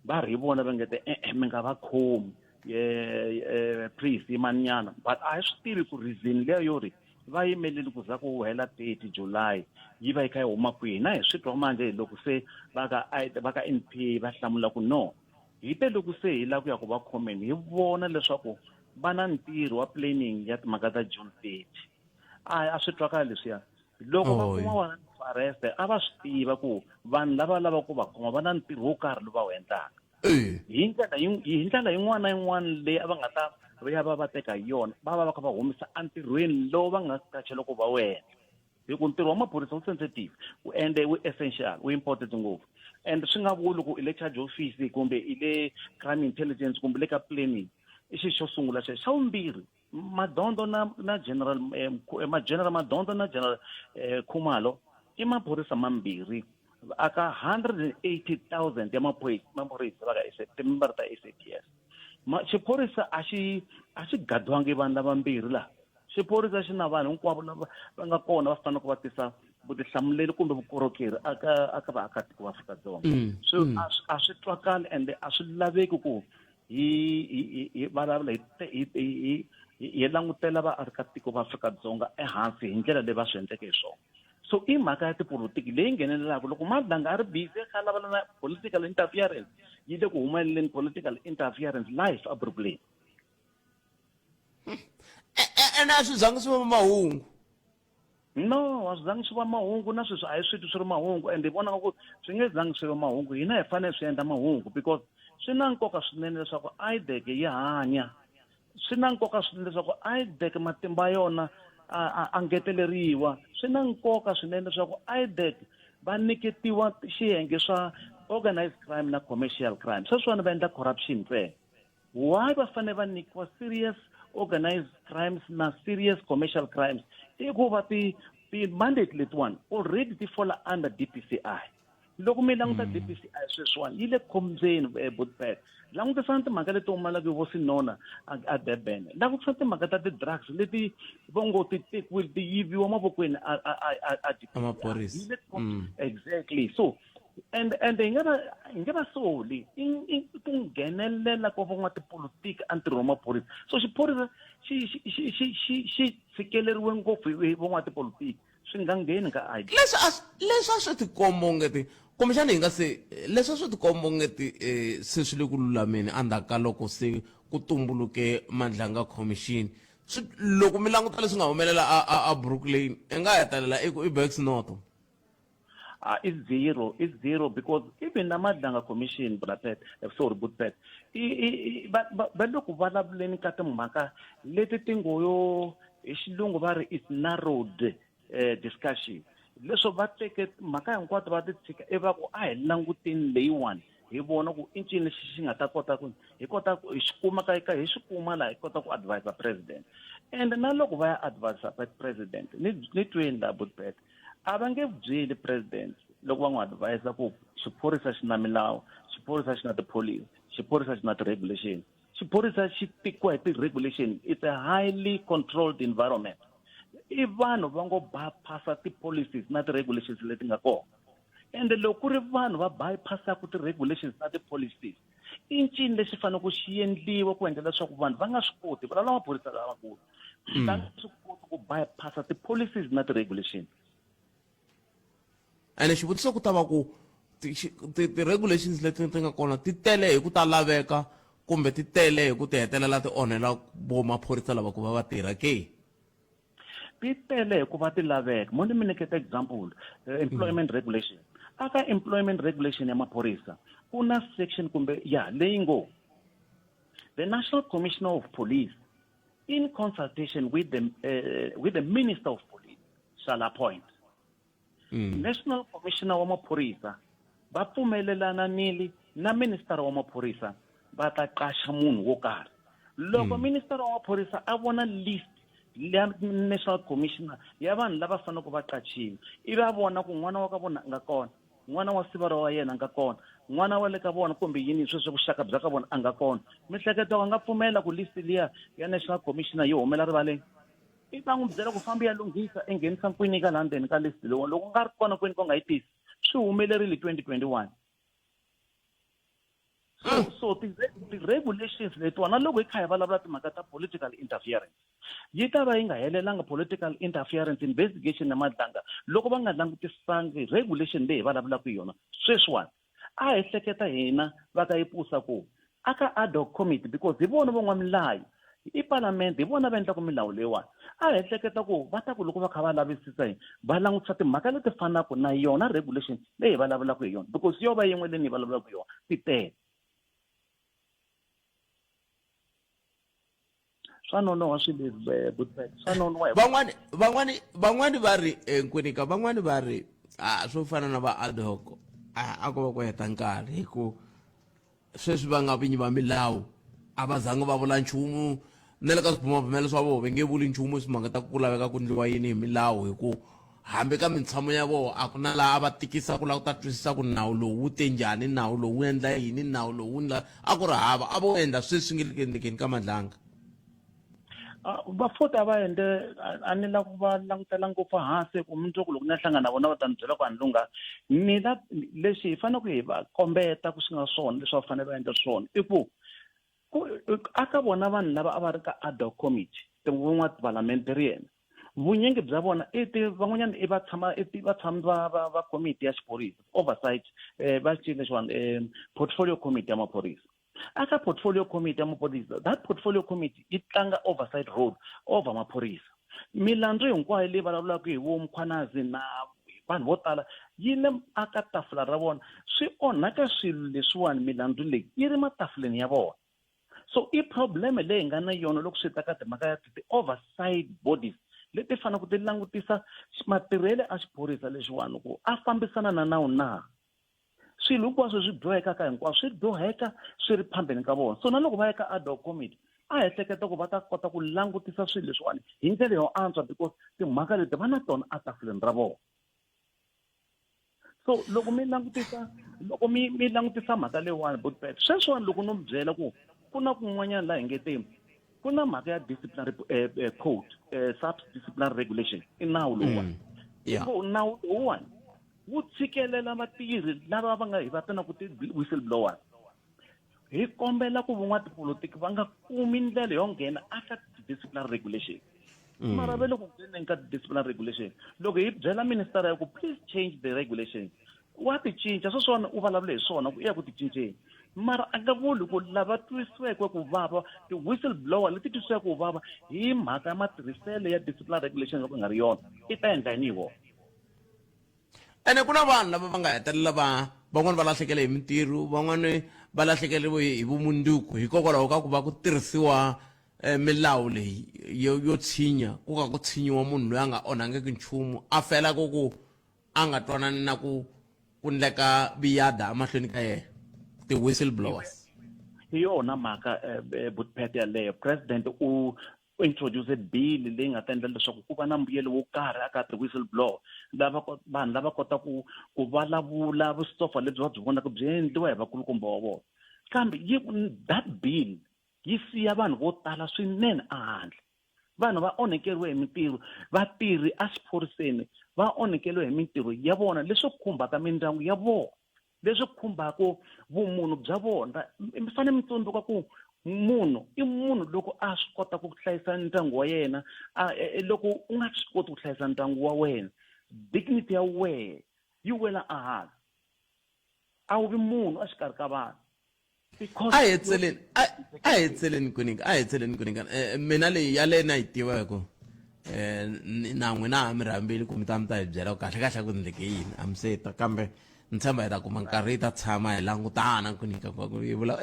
va ri hi vona va nge te e-e mi nga va khomi eh, please yimaninyana but a hi swi tivi ku reason leyo yo ri va yimeleli ku za ku hela 30 July yi va yi kha yi huma kwihi na hi swi twa manje loko se va ka va ka NPA va hlamula ku no hi te loko se hi lava ku ya ku va khomeni hi vona leswaku va na ntirho wa planning ya timhaka ta June 30 a a swi twakala leswiya loko va kuma warrant of arrest a va swi tiva ku vanhu lava lavaka ku va khoma va na ntirho wo karhi lowu va wu endlaka hi ndlela hi ndlela yin'wana na yin'wana leyi a va nga ta ya va va teka hi yona va va va kha va humesa entirhweni lowu va nga kachela ku va wu endla hi ku ntirho wa maphorisa wu sensitive wu ende wu essential wu important ngopfu and swi nga vuli ku i le charge office kumbe i le crime intelligence kumbe le ka planning i xilo xo sungula xexo xa vumbirhi Madondo na na general eh, eh, ma general Madondo na general eh, Khumalo i maphorisa mambirhi aka 180,000 ya maphorisa maphorisa va ka timembara ta SAPS ma xiphorisa a xi a xi gadiwangi vanhu lavambirhi laha xiphorisa xi na vanhu hinkwavo lava va nga kona va faneleke va tisa vutihlamuleri kumbe vukorhokeri aka aka vaakatiko va Afrika-Dzonga so a swi twakali ende a swi laveki ku hi hi hi vulavula hi hi hi langutela vaakatiko va Afrika-Dzonga ehansi hi ndlela leyi va swi endleke hi swona so i mhaka ya tipolotiki leyi nghenelelaka loko Madlanga a ri busy a kha a lavana na political interference yi le ku humeleleni political interference life a Brooklyn ene a swi zangi swi va mahungu No, a swi zangi swi va mahungu na sweswi a hi swi twi swi ri mahungu and hi vona nga ku swi nge zangi swi va mahungu hina hi fanele swi endla mahungu because swi na nkoka swinene leswaku IDEC yi hanya swi na nkoka swinene leswaku IDEC matimba yona a a ngeteleriwa swi na nkoka swinene leswaku IDEC va nyiketiwa xiyenge swa organized crime na commercial crime sweswiwani va endla corruption ntsena Why va fanele va nyikiwa serious organized crimes na serious commercial crimes i ku va ti ti-mandate letiwani already ti fola under DPCI loko mi languta DPCI sweswiwani yi le khombyeni eh, Bootbet langutisani timhaka leti humelelaka hi vo Sinona a a Durban langutisani timhaka ta ti-drugs leti va ngo ti tekiwile ti yiviwa mavokweni a a a a a DPCI Amaphorisa. yi le exactly so and and hi nga va hi nge va soli i i ku nghenelela ka van'watipolitiki entirhweni wa maphorisa so xiphorisa xi xi xi xi xi xi tshikeleriwe ngopfu hi van'watipolitiki swi nga ngheni ka ID leswi a leswi a swi tikomba ongeti kumbexana hi nga se leswi a swi tikomba ongeti um se swi le ku lulameni endzhaku ka loko se ku tumbuluke Madlanga Commission swi loko mi languta leswi nga humelela a a a Brooklyn i nga hetelela i ku i Bucks North It's zero. It's zero because even na Madlanga Commission, Brapet, sorry, Bootpet, va le ku vulavuleni ka timhaka leti ti ngo yo hi xilungu va ri it's narrowed discussion. Leswo va teke mhaka hinkwato va ti tshika i va ku a hi languteni leyiwani hi vona ku i ncini lexi xi nga ta kota ku hi kota ku hi xi kuma ka ka hi xi kuma laha hi kota ku advise president and na loko va ya advise president ni ni tweni laha Bootpet A va nge byeli president loko va n'wi advise ku xiphorisa xi na milawu, xiphorisa xi na tipholisi, xiphorisa xi na ti-regulation. Xiphorisa xi tikiwa hi ti-regulation. It's a highly controlled environment. I vanhu va ngo bypass-a ti-policies na ti-regulations leti nga kona. Ende loko ku ri vanhu va bypassaka ti-regulations na ti-policies, i ncini lexi faneleke xi endliwa ku endla leswaku vanhu va nga swi koti, vulavula maphorisa lamakulu, va nga swi koti ku bypassa ti-policies na ti-regulations? Ene xivutiso ku ta va ku ti-regulations leti ti nga kona ti tele hi ku ta laveka kumbe ti tele hi ku ti hetelela ti onhela vo maphorisa lava ku va va tirha ke? Ti tele hi ku va ti laveka. Mo ni mi nyiketa example, employment regulation. Aka employment regulation ya maphorisa ku na section kumbe ya leyi ngo the National Commissioner of Police in consultation with the Minister of Police shall appoint. National Commissioner wa maphorisa va pfumelelana nili na Minister wa maphorisa va ta qasha munhu wo karhi. Loko Minister wa maphorisa a vona list ya National Commissioner ya vanhu lava faneleke va qachiwa, ivi a vona ku n'wana wa ka vona a nga kona, n'wana wa sivara wa yena a nga kona, n'wana wa le ka vona kumbe yini sweswo vuxaka bya ka vona a nga kona, mihleketo a nga pfumela ku list liya ya National Commissioner yi humela rivaleni? I ta n'wi byela ku famba ya lunghisa, i nghenisa nkwini ka laha ndzeni ka list lowu. Loko nga ri kona kwini ko nga yi tisi, swi humelerile 2021. So ti-regulations letiwa, na loko hi kha hi vulavula timhaka ta political interference, yi ta va yi nga helelanga political interference investigation ya Madlanga loko va nga langutisangi regulation leyi hi vulavulaka hi yona sweswiwani. A hi hleketa hina va ka yi pusa ku aka ad hoc committee, because hi vona van'wamilayo i palamende, hi vona va endlaka milawu leyiwani. A hi hleketa ku va ta ku loko va kha va lavisisa hi va langutisa timhaka leti fanaka na yona regulation leyi hi vulavulaka hi yona, because yo va yin'we leyi ni vulavulaka hi yona, ti tele. Swa nonoha swilo leswi, Butbet, swa nonoha. Van'wani va ri, Nkwinika, van'wani va ri a swo fana na va ad hoc a ko va ku heta nkarhi, hi ku sweswi va nga vinyi va milawu a va zangi va vula nchumu na le ka swibumabumelo swa vona va nge vuli nchumu hi timhaka ta ku laveka ku endliwa yini hi milawu, hi ku hambi ka mintshamo ya vona a ku na laha a va tikisa ku lava ku ta twisisa ku nawu lowu wu te njhani, nawu lowu wu endla yini, nawu lowu wu endla, a ku ri hava, a vo endla sweswi nge le ku endlekeni ka Madlanga. Va futhi a va endle, a ni lava ku va langutela ngopfu hansi, ku mundzuku loko ni ya hlangana na vona va ta ni byela ku a ni lunghanga. Ni la lexi hi fanele ku hi va kombeta ku swi nga swona leswi va fanele va endla swona i ku ku aka vona vanhu lava a va ri ka ad hoc committee, tin'wana vunyingi bya vona i ti van'wanyana i va tshama i ti va tshami va va va committee ya xiphorisa oversight, va xi lexiwani, portfolio committee ya maphorisa. Aka portfolio committee ya maphorisa, that portfolio committee yi tlanga oversight role over maphorisa. Milandzu hinkwayo leyi vulavulaka hi vo Mkhwanazi na vanhu vo tala yi le aka tafula ra vona. Swi onhaka swilo leswiwani, milandzu leyi yi ri matafuleni ya vona. So i problem leyi nga na yona loko swi ta ka timhaka ya ti-oversight bodies leti faneleke ti langutisa matirhele a xiphorisa lexiwani ku a fambisana na nawu na. Swilo hinkwaswo swi dyohekaka hinkwaswo swi dyoheka swi ri phambeni ka vona. So na loko va ya ka ad hoc committee, a hi hleketa ku va ta kota ku langutisa swilo leswiwani hi ndlela yo antswa, because timhaka leti va na tona etafuleni ra vona. So loko mi langutisa, loko mi mi langutisa mhaka leyiwani, Butbet, sweswiwani loko no mi byela ku ku na kun'wanyana laha hi nge te ku na mhaka ya disciplinary code, SAPS disciplinary regulation, i nawu lowuwani. So nawu lowuwani wu tshikelela vatirhi lava va nga hi va tana ku ti-whistleblowers. Hi kombela ku van'watipolotiki va nga kumi ndlela yo nghena aka disciplinary regulation. Mara va le ku ngheneni ka disciplinary regulation. Loko hi byela minister ya ku please change the regulations, wa ti cinca sweswiwani, u vulavule hi swona ku i ya ku ti cinceni, mara a nga vuli ku lava twisiweke ku vava, ti-whistleblower leti twisiweke ku vava hi mhaka ya matirhiselo ya disciplinary regulation loko nga ri yona, i ta endla yini hi vona? Ene ku na vanhu lava va nga hetelela va van'wani va lahlekele hi mintirho, van'wani va lahlekeriwe hi vumundzuku hikokwalaho ka ku va ku tirhisiwa milawu leyi yo tshinya, ku ka ku tshinyiwa munhu loyi a nga onhangiki nchumu, a fela ku ku a nga twanani na ku ku ndleka viyada emahlweni ka yena, ti-whistleblowers. Hi yona mhaka, Butpet, yaleyo president u introduce bill leyi nga ta endla leswaku ku va na mbuyelo wo karhi aka ti-whistleblower, lava vanhu lava kota ku ku vulavula vusofa lebyi va byi vonaka byi endliwa hi vakulukumba wa vona. Kambe yi that bill yi siya vanhu vo tala swinene ehandle. Vanhu va onhekeriwe hi mintirho, vatirhi exiphoriseni. Va onhekeriwe hi mintirho ya vona leswi khumbaka mindyangu ya vona, leswi khumbaka vumunhu bya vona. Mi fanele mi tsundzuka ku munhu i munhu loko a swi kota ku hlayisa ndyangu wa yena. Loko u nga swi koti ku hlayisa ndyangu wa wena, dignity ya wena yi wela ehansi, a wu vi munhu exikarhi ka vanhu. A hetseleni, a hetseleni Kwinika, a hetseleni Kwinika. Mina leyi yaleyo na yi tiva hi ku na n'wina a mi rhambile ku mi ta mi ta hi byela ku kahle kahle ku endleke yini, a mi se ta, kambe ni tshemba hi ta kuma nkarhi hi ta tshama hi langutana Kwinika ku yi vula.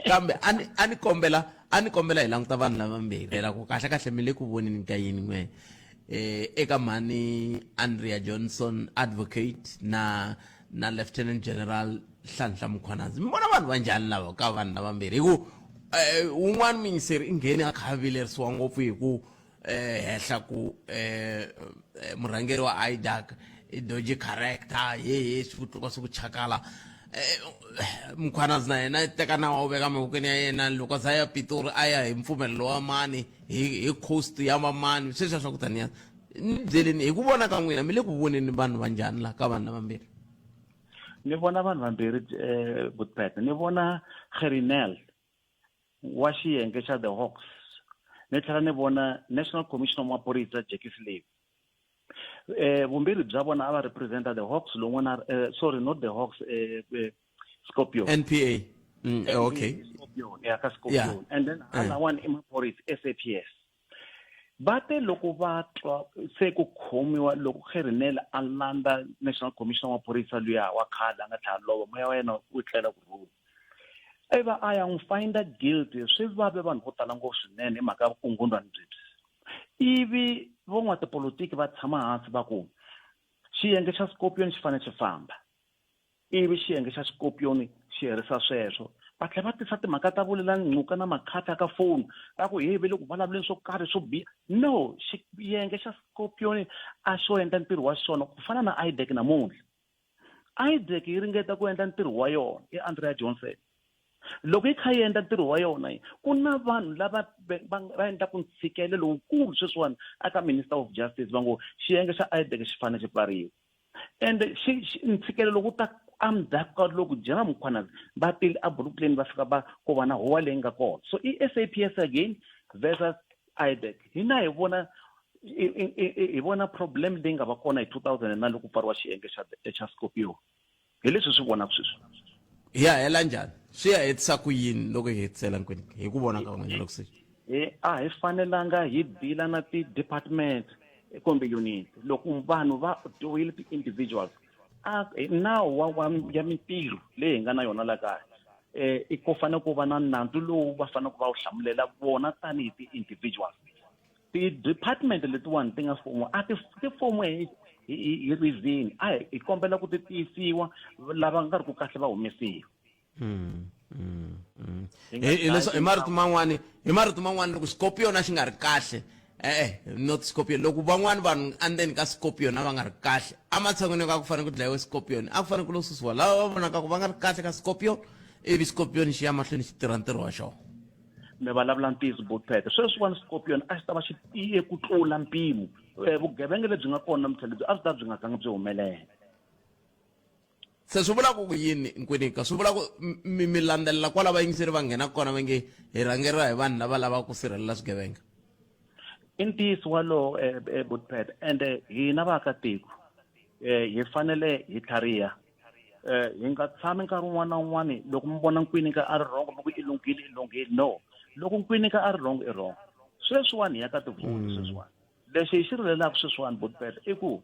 Kambe a ni a ni kombela a ni kombela hi languta vanhu lavambirhi la ku kahle kahle mi le ku voneni ka yini n'we eka mhani Andrea Johnson advocate na Lieutenant General Nhlanhla Mkhwanazi. Mi vona vanhu va njhani lava ka vanhu lavambirhi? Hi ku wun'wana muyingiseri i ngheni a kha a vilerisiwa ngopfu hi ku hehla ku murhangeri wa IDAC i dodgy character, he he swi tluka swi ku chakala. Mkhwanazi na yena i teka nawu a wu veka mavokweni ya yena, loko a za ya Pitori a ya hi mpfumelelo wa mani, hi coast ya vamani, sweswiya swa ku taniya. Ni byeleni hi ku vona ka n'wina, mi le ku voneni vanhu va njhani la ka vanhu lavambirhi? Ni vona vanhu vambirhi, Butpet. Ni vona Gerrie Nel wa xiyenge xa The Hawks, ni tlhela ni vona National Commissioner wa Maphorisa Jackie Selebi. Vumbirhi bya vona a va representa The Hawks, lowun'wana, sorry, not The Hawks, Scorpion. NPA. Okay. Scorpion, yeah, ka Scorpion. And then halawani i maphorisa SAPS. Va te loko va twa se ku khomiwa loko Gerrie Nel a landza National Commissioner wa Maphorisa luya wa khale a nga tlhela lova, moya wa yena wu tlela ku rhula, ivi a ya n'wi finda guilty. Swi vave vanhu vo tala ngopfu swinene hi mhaka ya vukungundwani byebyi. Ivi van'watipolitiki va tshama hansi va ku xiyenge xa Scorpion xi fanele xi famba, ivi xiyenge xa Scorpion xi herisa sweswo. Va tlhela va tisa timhaka ta Bulelani Ngcuka na Makhata ka foni, va ku hey, ve le ku vulavuleni swo karhi swo biha. No, xiyenge xa Scorpion a xo endla ntirho wa xona ku fana na IDAC namuntlha. IDAC yi ringeta ku endla ntirho wa yona i Andrea Johnson. Loko yi kha yi endla ntirho wa yona, ku na vanhu lava va endlaka ntshikelelo lowukulu sweswiwani aka Minister of Justice, va ngo xiyenge xa IDAC xi fanele xi pfariwa. Ende ntshikelelo wu ta endzhaku ka loko General Mkhwanazi va tile a Brooklyn, va fika va ku va na huwa leyi nga kona. So i SAPS again versus IDAC. Hina hi vona hi vona problem leyi nga va kona hi 2009 loko pfariwa xiyenge xa Scorpio. Hi leswi swi vonaka sweswi. Hi ya hela njhani? Swi ya hetisa ku yini loko hi hetisela nkwini hi ku vona ka n'wina loko se? A hi fanelanga hi deala na ti-department kumbe unit. Loko vanhu va dyohile ti-individuals, a nawu wa ya mintirho leyi hi nga na yona la kaya, i ku fanele ku va na nandzu lowu va faneleke va wu hlamulela vona tanihi ti-individuals. Ti-department letiwani ti nga fomiwa, a ti fomiwe hi reason, a hi kombela ku ti tiyisiwa, lava nga ri ku kahle va humesiwa. Hi marito man'wani, hi marito man'wani loko Scorpion a xi nga ri kahle, not Scorpion, loko van'wani vanhu endzeni ka Scorpion a va nga ri kahle, ematshan'wini ka ku fanele ku dlayiwe Scorpion, a ku fanele ku lo susiwa lava va vonaka ku va nga ri kahle ka Scorpion, ivi Scorpion xi ya mahlweni xi tirha ntirho wa xona. Mi vulavula ntiyiso Botpet, sweswiwani Scorpion a xi ta va xi tiye ku tlula mpimo. Vugevenga lebyi nga kona namuntlha lebyi a byi ta byi nga zangi byi humelela. Se swi vula ku yini Nkwinika? Swi vula ku mi landzelela kwala vayingiseri va nghenaka kona, va nge hi rhangeriwa hi vanhu lava lavaka ku sirhelela swigevenga. I ntiyiso walowo, Botpet, ende hina vaakatiko hi fanele hi tlhariha. Hi nga tshami nkarhi wun'wana na wun'wana loko mi vona Nkwinika a ri wrong mi ku i lunghile, i lunghile. No, loko Nkwinika a ri wrong i wrong. Sweswiwani hi ya ka tivhoti sweswiwani. Lexi hi xi rilelaka sweswiwani Botpet i ku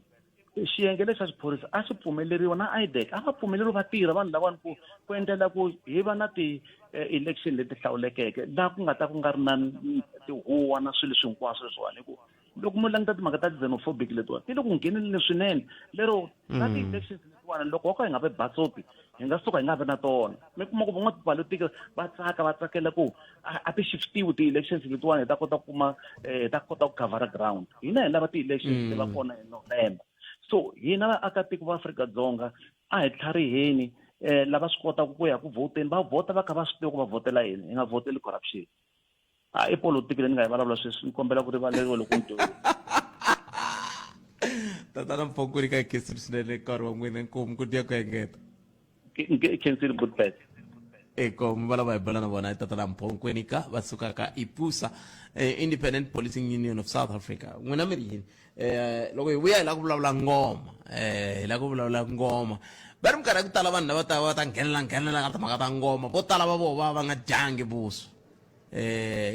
xiyenge lexi xa xiphorisa a xi pfumeleriwa na IDAC, a va pfumeleriwi va tirha vanhu lavawani ku endlela ku hi va na ti-election leti hlawulekeke laha ku nga ta ku nga ri na tihuwa na swilo leswi hinkwaswo leswiwani. Hi ku loko mo languta timhaka ta xenophobic letiwani ti le ku ngheneleni swinene, lero na ti-elections letiwani loko wa ka hi nga vi basopi hi nga suka hi nga vi na tona. Mi kuma ku van'watipolitiki va tsaka, va tsakela ku a ti shiftiwi ti-elections letiwani, hi ta kota ku kuma, hi ta kota ku cover ground. Hina hi lava ti-elections ti va kona hi November. So hina vaakatiko va Afrika-Dzonga a hi tlhariheni, lava swi kotaka ku ya ku vhoteni va vhota va kha va swi tiva ku va vhotela yini, hi nga vhoteli corruption. A i politiki leyi ni nga yi vulavula sweswi, ni kombela ku rivaleriwa loko ni dyohile. Tatana Mfonkweni ka khensile swinene nkarhi wa n'wina, inkomu ku dya ku engeta. Khensile Goodbet. Eko va lava hi bula na vona i tatana Mphonkwini ka va suka ka IPUSA, Independent Policing Union of South Africa. N'wina mi ri yini? Loko hi vuya hi lava ku vulavula ngoma, hi lava ku vulavula ngoma. Va ri minkarhi ya ku tala vanhu lava ta va ta nghenela nghenela ka timhaka ta ngoma, vo tala va vona va va nga dyangi vuswa.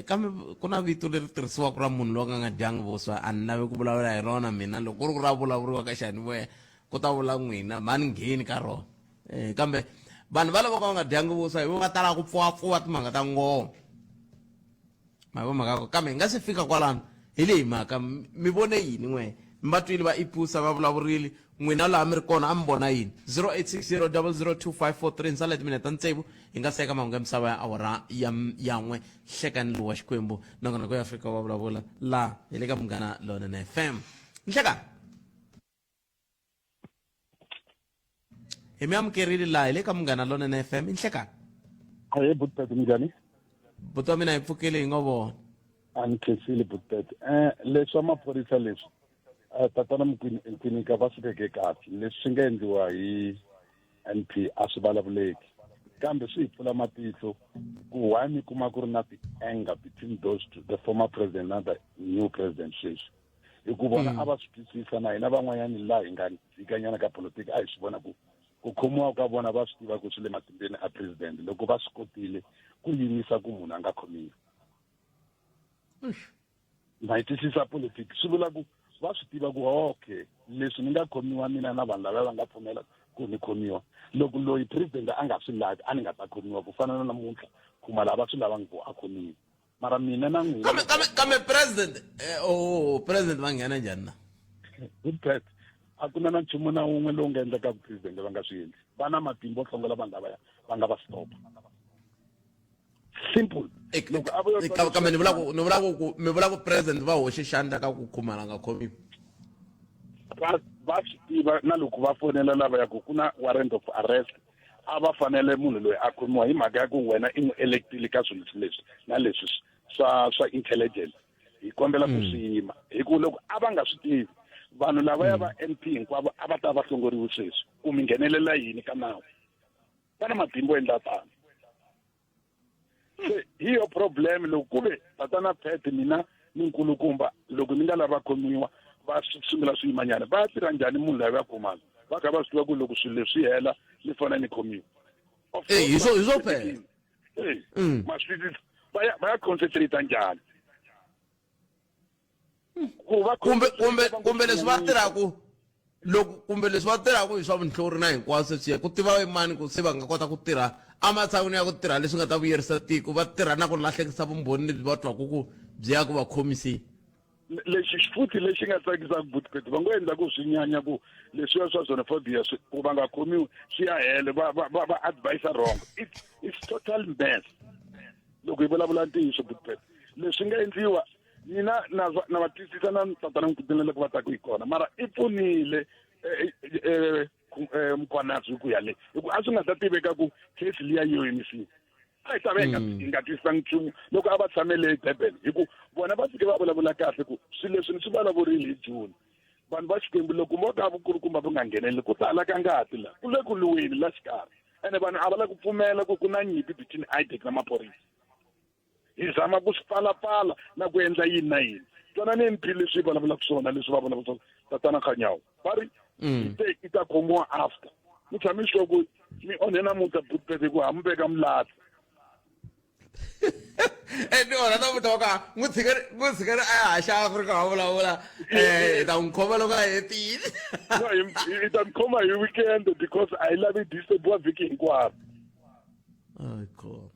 Kambe ku na vito leri tirhisiwaka ra munhu loyi a nga dyangi vuswa, a ni lavi ku vulavula hi rona mina. Loko ku ri ku ra vulavuriwa ka xiyanimoya ku ta vula n'wina, mhani ngheni ka rona. Kambe vanhu va lava ka va nga dyangi vuswa hi vo va talaka ku pfuwapfuwa timhaka ta ngoma. Ma vo mhaka ko. Kambe hi nga se fika kwalano, hi leyi mhaka, mi vone yini n'we? Mi va twile va IPUSA va vulavurile, n'wina laha mi ri kona a mi vona yini? 0860 002543 ni sala timinete ta tsevu hi nga seka mahungu ya misava ya awara ya ya n'we. Hlekani lowu wa Xikwembu nongonoko ya Afrika wa vulavula laha hi le ka Munghana Lonene FM. Nhlekani hi mi amukerile laha hi le ka Munghana Lonene FM. I nhlekani. Ahee Butpet, minjhani? Buti wa mina, hi pfukile, hi ngo vona. A ni khensile Butpet. Leswa maphorisa leswi, tatana Mkwinika va swi veke kahle. Leswi swi nga endliwa hi NP a swi vulavuleki, kambe swi hi pfula matihlo ku why mi kuma ku ri na ti-anger between those two, the former president na the new president sweswi. Hi ku vona a va swi twisisa na hina van'wanyani laha hi nga dzikanyana ka politiki a hi swi vona ku ku khomiwa ka vona va swi tiva ku swi le matimbeni a president loko va swi kotile ku yimisa ku munhu a nga khomiwi. Ma yi twisisa politiki, swi vula ku va swi tiva ku okay, leswi ni nga khomiwa mina na vanhu lava va nga pfumela ku ni khomiwa, loko loyi president a nga swi lavi a ni nga ta khomiwa. Ku fana na namuntlha Khumalo lava swi lavangi ku a khomiwa, mara mina na n'wina. Kambe kambe kambe president, oh, president va nghena njhani na? Good pet, a ku na na nchumu na wun'we lowu nga endlekaka president va nga swi endli. Va na matimba o hlongola vanhu lavaya va nga va stop. Simple. Loko a vo Kambe ni vula ku ni vula ku mi vula ku president va hoxe xandla ka ku Khumalo nga khomiwi. Va swi tiva na loko va fonela lava ya ku ku na warrant of arrest, a va fanele munhu loyi a khomiwa hi mhaka ya ku wena i n'wi electile ka swilo leswi na leswi swa intelligence, hi kombela ku swi yima. Hi ku loko a va nga swi tivi vanhu lavaya va NP hinkwavo a va ta va hlongoriwe sweswi ku mi nghenelela yini ka nawu. Va na matimba yo endla tano. Se hi yo problem loko ku ve tatana Pet mina ni nkulukumba loko ni nga lava khomiwa va sungula swiyimanyana va ya tirha njhani munhu loyi va khomaka va kha va swi tiva ku loko swilo leswi hela ni fanele ni khomiwa. Hi swo hi swo phela. Ma swi twisisa, va ya concentrate njhani? Ku va kumbe kumbe kumbe leswi va tirhaka loko kumbe leswi va tirhaka hi swa vunhlori na hinkwaswo leswiya ku tiva mani ku se va nga kota ku tirha ematshan'wini ya ku tirha leswi nga ta vuyerisa tiko, va tirha na ku lahlekisa vumbhoni lebyi va twaka ku byi ya ku va khomiseni. Lexi futhi lexi nga tsakisaka Butpet, va ngo endla ku swi nyanya ku leswiya swa xenophobia swi ku va nga khomiwi swi ya hele, va advise wrong. It's total mess. Loko hi vulavula ntiyiso Butpet, leswi nga endliwa mina na va twisisa na tatana Mkutile loko va ta ku hi kona, mara i pfunile Mkhwanazi ku ya le, hi ku a swi nga ta tiveka ku case liya yi yo yimisiwa, a hi ta va hi nga twisisanga nchumu loko a va tshamele Durban, hi ku vona va fike va vulavula kahle ku swilo leswi ni swi vulavurile hi June. Vanhu va Xikwembu, loko mo ka vukulukumba va nga ngheneleli ku tala ka ngati la ku le ku lweni la xikarhi, ene vanhu a va lavi ku pfumela ku ku na nyimpi between IDAC na maphorisa. Hi zama ku swi pfalapfala na ku endla yini na yini. Twanani NP leswi vulavulaka swona, leswi va vulavulaka swona tatana Khanyawo va ri hi te i ta khomiwa after mi tshame sure ku mi onhe namuntlha Butpet hi ku ha mi veka mulahla. Ni onha namuntlha wa ka n'wi tshikeni, n'wi tshikeni a ya haxa Afrika wa vulavula, hi ta n'wi khoma loko a hetile. No, hi ta n'wi khoma hi weekend because a hi lavi disturbiwa vhiki hinkwaro. Ay, khona.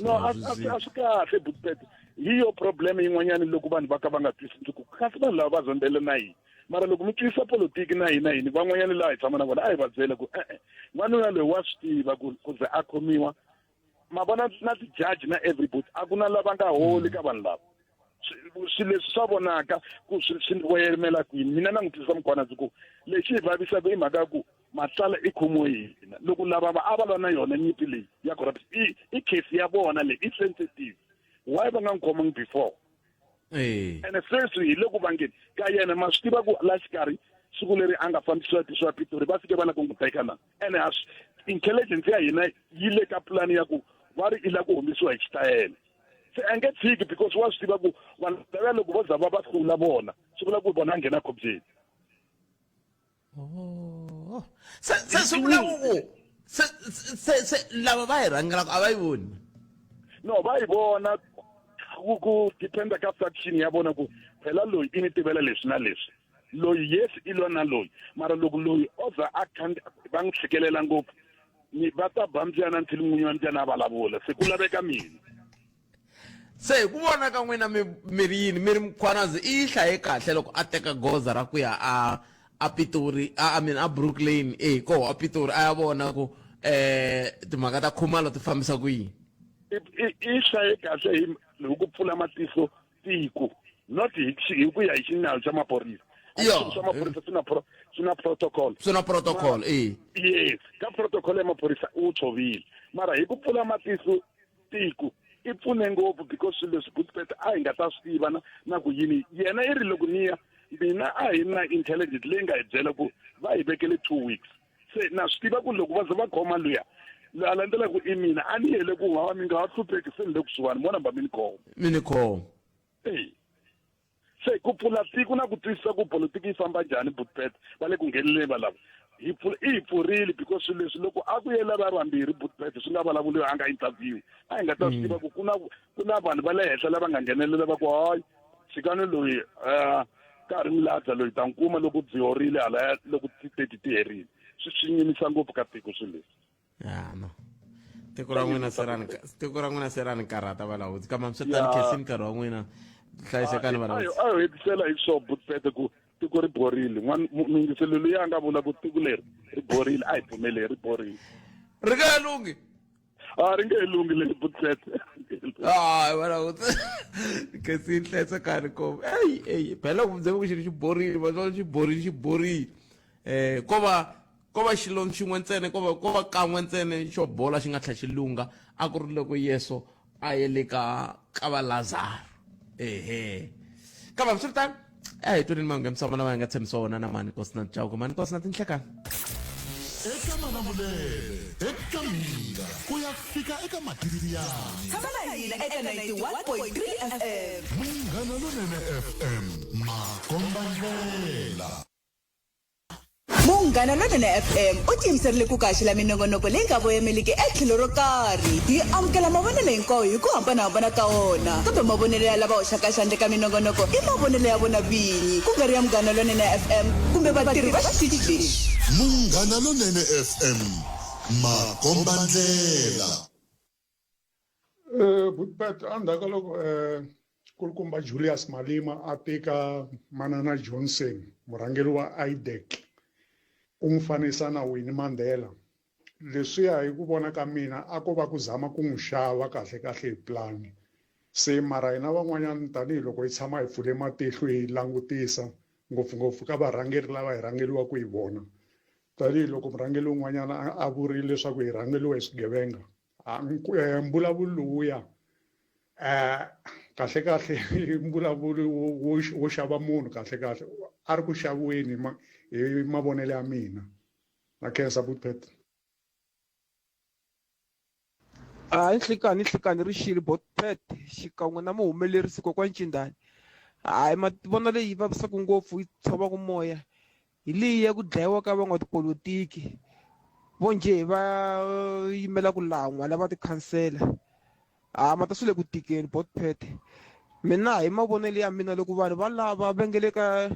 No, a swi kahle Butpet. Hi yo problem yin'wanyana loko vanhu va ka va nga twisisi ku kasi vanhu lava va zondzele na hina, mara loko mi twisisa politiki na hina yini van'wanyana laha hi tshama na vona a hi va byela ku e-e, n'wanuna loyi wa swi tiva ku ku ze a khomiwa. Ma vona na ti-judge na everybody, a ku na lava nga holi ka vanhu lava. Swilo leswi swa vonaka ku swi voyamela kwini. Mina na n'wi twisisa Mkhwanazi ku lexi hi vavisaka i mhaka ya ku Matlala i khomiwe hina. Loko lava va a va lwa na yona nyimpi leyi ya corruption, i case ya vona leyi i sensitive, why va nga n'wi khomangi before? Ene sweswi hi le ku vangeni ka yena. Ma swi tiva ku la xikarhi Siku leri a nga fambisiwa tisiwa Pitori va fike va lava ku n'wi teka na ene a intelligence ya hina yi le ka pulani ya ku va ri i lava ku humesiwa hi xitayele. Se a nge tshiki because wa swi tiva ku vanhu lava loko vo za va va hlula vona swi vula ku vona a nghena khobyeni. Oh. Se se swi vula ku se se se lava va hi rhangelaka a va yi voni. No va yi vona ku ku dependa ka faction ya vona ku phela loyi i ni tivela leswi na leswi. Loyi yes i lwa na loyi mara loko loyi o za a kha va n'wi tshikelela ngopfu ni va ta ba mbyana nthili n'winyi wa mbyana a vulavula se ku laveka mina. Se hi ku vona ka n'wina mi mi ri yini mi ri Mkhwanazi i yi hlaye kahle loko a teka goza ra ku ya a a Pitori a I mean a Brooklyn eh koho a Pitori a ya vona ku eh timhaka ta Khumalo ti fambisa ku yini. I i hlaye kahle hi hi ku pfula matihlo tiko not hi hi ku ya hi xinawu xa maphorisa. Yo. Swa maphorisa swi na pro swi na protocol. Swi na protocol eh. Yes, ka protocol ya maphorisa u tshovile. Mara hi ku pfula matihlo tiko i pfune ngopfu because swilo leswi Goodpet a hi nga ta swi tiva na na ku yini yena i ri loko ni ya mina a hi na intelligence leyi nga hi byela ku va hi vekele 2 weeks se na swi tiva ku loko va ze va khoma luya loyi a landzelaka i mina a ni yele ku hawa mi nga ha hlupheki se ni le kusuhani mo namba mi ni khoma mi ni khoma eyi se ku pfula tiko na ku twisisa ku politiki yi famba njhani Bootpet va le ku ngheneleni va lava hi pfula i hi pfurile because swilo leswi loko a ku ye lava vambirhi Bootpet swi nga vulavuriwa a nga interview a hi nga ta swi mm. tiva ku ku na ku na vanhu va le henhla lava nga nghenelela va ku hayi tshikani loyi um ka ha ri miladza loyi ta n'wi kuma loko byi horile halaya loko ti-thirty ti herile swi swi nyimisa ngopfu ka tiko swilo leswi ya no tiko ra n'wina se ra ni tiko ra n'wina se ra ni karhata valawudzi kambe swi tani khensini nkarhi wa n'wina hlayisekani valawudzi a yo hetisela hi swo butpete ku tiko ri borile muyingiselo loyi a nga vula ku tiko leri ri borile a hi pfumeli ri borile ri nge lunghi a ri nge lunghi leri butpete hayi valawudzi khensini hlayisekani ko eyi eyi phela ku ku xi ri xi borile va xi borile xi borile um ko va ko va xilo xin'we ntsena ko va ko va kan'we ntsena xo bola xi nga tlhela xi lungha a ku ri loko Yesu a ye le ka ka va Lazaro ehe kambe hambiswiritano a hi tweni mahungu ya misava lama hi nga tshembisiwa wona na mani Nkosina Chauke mani Nkosina tinhlekani eka malamulele eka mhinga ku ya fika eka matiriyani Tshama na hina eka 91.3 FM. Munghana Lonene FM makombandlela. Munghana Lonene FM u tiyimiserile ku ku haxela minongonoko leyi nga voyameliki etlhelo ro karhi. Hi amukela mavonelo hinkwawo hi ku hambanahambana ka wona, kambe mavonelo ya lava hoxaka xandla eka minongonoko i mavonelo ya vona vinyi, ku nga ri ya Munghana Lonene FM kumbe vatirhi va xitichi lexi. Munghana Lonene FM, makombandlela. Butpet endzhaku ka loko nkulukumba Julius Malema a teka manana Johnson murhangeri wa IDEC u n'wi fanisa na Winnie Mandela leswiya hi ku vona ka mina a ko va ku zama ku n'wi xava kahle kahle hi pulani se mara hina van'wanyana tanihiloko hi tshama hi pfule matihlo hi langutisa ngopfungopfu ka varhangeri lava hi rhangeriwaka hi vona tanihiloko murhangeri un'wanyana a vurile leswaku hi rhangeriwa hi swigevenga mbulavulo lowuya kahle kahle i mbulavulo wo wo xava munhu kahle kahle a ri ku xaviweni hi mavonelo ya mina na khensa butpet. Hayi nhlikani nhlikani ri xile botpet xikan'we na muhumelerisi kokwani Cindani hayi ma vona leyi vavisaka ngopfu yi tshovaka moya hi leyi ya ku dlayiwa ka van'watipolotiki vo njhe va yimela ku lan'wa lava tikhansela ha mata swi le ku tikeni botpet mina hi mavonelo ya mina loko vanhu va lava va nge le ka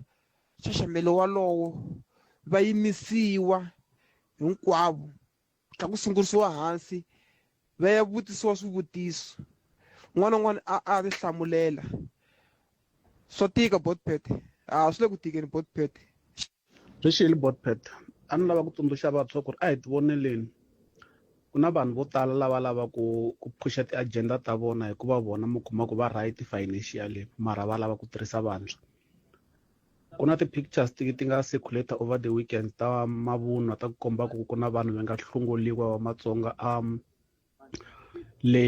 nxaxamelo walowo va yimisiwa hinkwavo tlha ku sungurisiwa hansi va ya vutisiwa swivutiso un'wana na un'wana a a ti hlamulela swa tika botpet a swi le ku tikeni botpet Ri xile botpet a ni lava ku tsundzuxa vantshwa ku ri a hi tivoneleni ku na vanhu vo tala lava lava ku ku phusha ti-agenda ta vona hikuva vona mi kuma ku va right financially mara va lava ku tirhisa vantshwa Ku na ti-pictures ti ti nga circulate over the weekend ta mavunwa ta ku komba ku ku na vanhu va nga hlongoliwa va Matsonga a le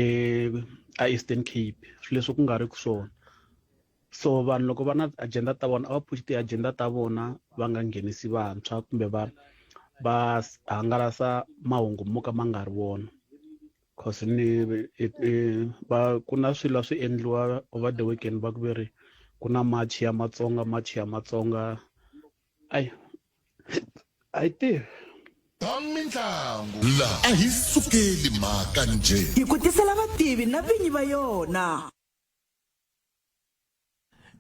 a Eastern Cape swilo leswi ku nga ri ku swona. So vanhu loko va na agenda ta vona a va push ti-agenda ta vona va nga nghenisi vantshwa kumbe va va hangalasa mahungu mo ka ma nga ri wona. Cause ni va ku na swilo a swi endliwa over the weekend va ku ve ri ku na march ya Matsonga march ya Matsonga ayi a yi tivi. Ta mintlangu la a hi sukeli mhaka njhe. Hi ku tisela vativi na vinyi va yona.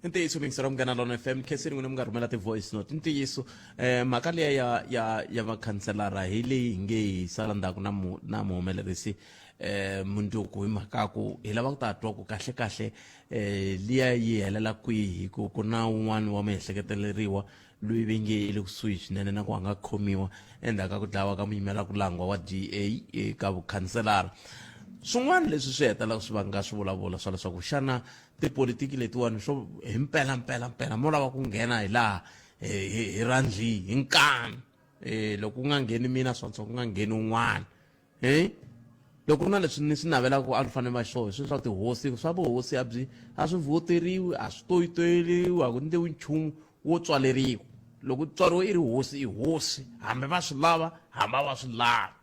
I ntiyiso miyingiseri wa Munghana Lona FM khenseni n'wina mi nga rhumela ti-voice note i ntiyiso um mhaka liya ya ya ya vakhanselara hi leyi hi nge hi sala ndzhaku na mu na muhumelerisi um mundzuku hi mhaka ku hi lava ku ta twa ku kahle kahle um liya yi helela kwihi hi ku ku na wun'wana wa miehleketeleriwa loyi ve nge i le kusuhi swinene na ku a nga khomiwa endzhaku ka ku dlawa ka muyimela ku langwa wa DA eka vukhanselara swin'wana leswi swi hetelelaka swi vanga swi vulavula swa leswaku xana tipolitiki letiwani swo hi mpela mpela mpela mo lava ku nghena hi laha hi rhandli hi nkani um loko ku nga ngheni mina swantswa ku nga ngheni un'wana e loko ku na leswi ni swi navelaka a ni fanele va xo sweswi swa tihosi swa vuhosi a byi a swi voteriwi a swi toyitoyeriwi a ku ndliwi nchumu wo tswaleriwa loko tswariwe i ri hosi i hosi hambi va swi lava hambi a va swi lavi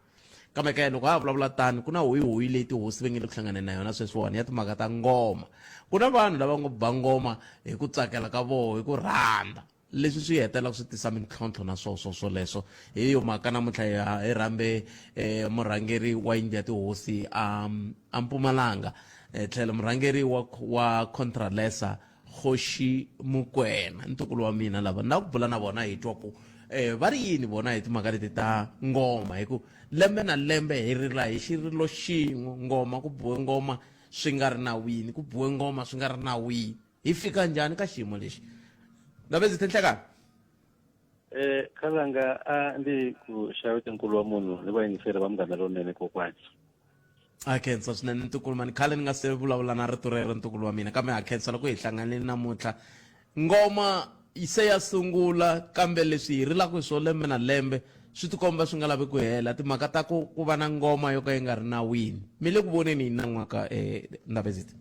kambe ka loko ha vulavula tani ku na hoyihoyi leyi tihosi va nge le ku hlanganeni na yona sweswiwani ya timhaka ta ngoma ku na vanhu lava ngo ba ngoma hi ku tsakela ka voho hi ku rhandza leswi swi hetelelaka swi tisa mintlhontlho na swo swo swoleswo hi yo mhaka namuntlha hi hi rhambe eh, murhangeri wa yindlu ya tihosi a a Mpumalanga eh, tlhelo murhangeri wa wa Contralesa Kgoshi Mokoena ntukulu wa mina lava na ku bula na vona hi twa ku eh, va ri yini vona hi timhaka leti ta ngoma hi ku lembe na lembe hi rila hi xirilo xin'we ngoma ku biwe ngoma swi nga ri nawini ku biwe ngoma swi nga ri nawini hi fika njhani ka xiyimo lexi ndabezi tinhlekani Eh khalanga a ndi ku xavete nkulu wa munhu ni vayingiseri va munghana lonene kokwani. A khensa swinene ntukulu mani khale ni nga se vulavula na rito rero ntukulu wa mina kambe ha khensa loko hi hlanganile namuntlha ngoma se ya sungula kambe leswi hi rilaka hi swo lembe na lembe swi tikomba swi nga lavi ku hela timhaka ta ku ku va na ngoma yo ka yi nga ri nawini mi le ku voneni yini nan'waka um ndabezita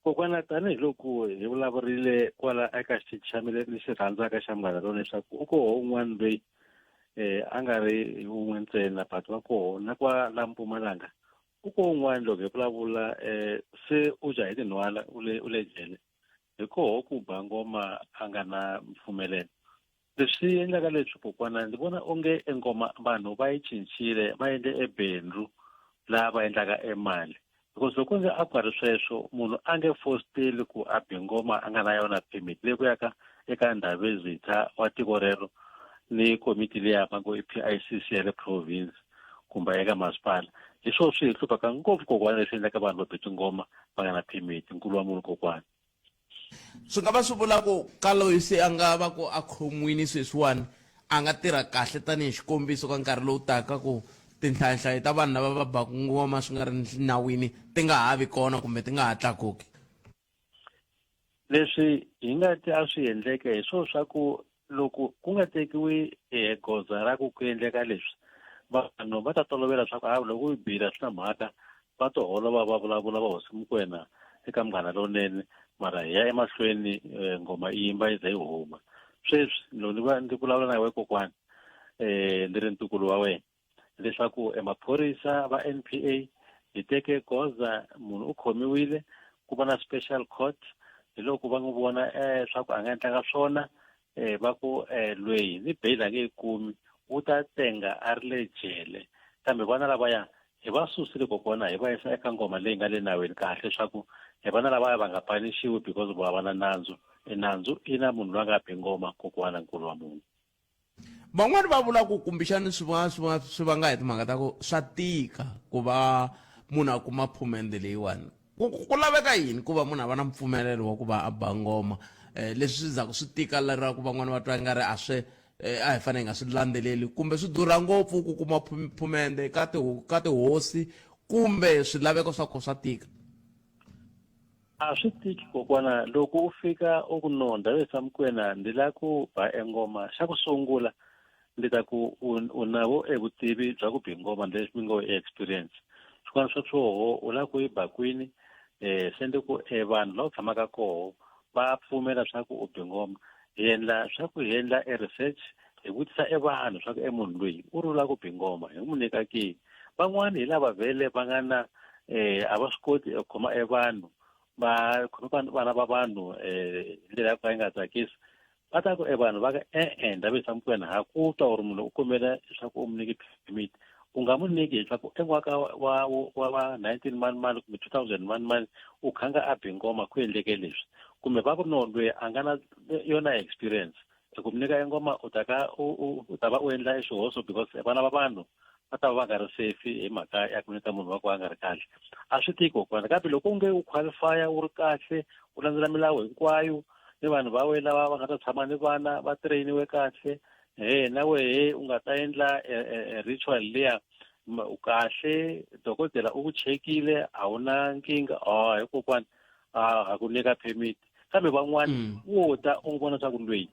Kokwana tanihiloko hi vulavurile kwala eka xitichi xa mina lexi rhandzaka xa Munghana Lonene leswaku u koho un'wana loyi eh a nga ri wun'we ntsena but va koho na kwala Mpumalanga u koho un'wana loko hi vulavula eh se u jahe tinhwala u le u le jele hi koho ku ba ngoma a nga na mpfumelelo Leswi endlaka leswi kokwana ndzi vona onge e ngoma vanhu va yi cincile va endle e bindzu laha va endlaka e mali because loko ndzi a ku nga ri sweswo munhu a nge fositeli ku a bi ngoma a nga na yona permit leyi ku yaka eka ndhavezitha wa tiko rero ni komiti liya va ngo i P_I_C_C ya le province kumbe eka masipala hi swona swi hi hluphaka ngopfu kokwana leswi endlaka vanhu va be tingoma va nga na permit nkulu wa munhu kokwana. Swi nga va swi vula ku ka loyi se a nga va ku a khomiwini sweswiwani a nga tirha kahle tanihi xikombiso ka nkarhi lowu taka ku tinhlayanhlayo ta vanhu lava va baku ngoma swi nga ri nawini ti nga ha vi kona kumbe ti nga ha tlakuki. Leswi hi nga ti a swi endleke hi swo swa ku Loko ku nga tekiwi goza ra ku ku endleka leswi, vanhu va ta tolovela swa ku a loko u yi bile a swi na mhaka, va to holova va vulavula va hosi Mokoena eka Munghana Lonene mara hi ya emahlweni nghoma yi yimba yi ze yi huma. Sweswi loko ni va ndzi vulavula na wena kokwani ndzi ri ntukulu wa wena, leswaku e maphorisa va N_P_A hi teke goza munhu u khomiwile ku va na special court hi loko va n'wi vona swa ku a nga endlanga swona va ku lweyi ni bail a nge yi kumi u ta tenga a ri le jele kambe vana lavaya hi va susile kokwana hi va yisa eka ngoma leyi nga le nawini kahle swa ku e vana lavaya va nga panixiwi because va va na nandzu e nandzu i na munhu loyi a nga bi ngoma kokwana nkulu wa munhu. Van'wani va vula ku kumbexani swi va swi va swi vanga hi timhaka ta ku swa tika ku va munhu a kuma phumende leyiwani ku ku laveka yini ku va munhu a va na mpfumelelo wa ku va a ba ngoma um leswi swi zaku swi tika lera ku van'wani va twa ingari a swi a hi fanele hi nga swi landzeleli kumbe swi durha ngopfu ku kuma phumende ka ti ka tihosi kumbe swilaveko swa kona swa tika. A swi tiki kokwana loko u fika u ku no Ndhavezitha Mokoena ndzi lava ku ba e ngoma xa ku sungula ndzi ta ku u u na vo e vutivi bya ku bi ngoma leswi mi ngo i experience swin'wana swa swoho u lava ku yi ba kwini um se ndi ku e vanhu la u tshamaka koho va pfumela swa ku u bi ngoma hi endla swa ku hi endla e research hi vutisa e vanhu swa ku e munhu loyi u ri u lava ku bi ngoma hi n'wi nyika ke van'wani hi lava vhele va nga na um a va swi koti ku khoma e vanhu va khome vana va vanhu um hi ndlela ya ku ka yi nga tsakisi va ta ku e vanhu va ka e-e Ndabezitha Mokoena ha ku twa uri munhu u kombela leswaku u n'wi nyike permit u nga n'wi nyiki leswaku en'waka wa wa wa 19 mani mani kumbe 2000 mani mani u khanga a bi ngoma ku endleke leswi kumbe va ku no loyi a nga na yona experience ku mi nyika engoma u ta ka u ta va u endla exihoxo because vana va vanhu va ta va va nga ri safe hi mhaka ya ku nyika munhu wa ku a nga ri kahle a swi tiki kokwana kambe loko u nge u qualify u ri kahle u landzela milawu hinkwayo ni vanhu va wena lava va nga ta tshama ni vana va trainiwe kahle he na wehe u nga ta endla e, e, e, ritual liya u kahle dokodela u ku chekile a wu na nkingha a hi kokwana a ha ku nyika permit kambe van'wana mm. wo ta u n'wi vona swa ku lweyi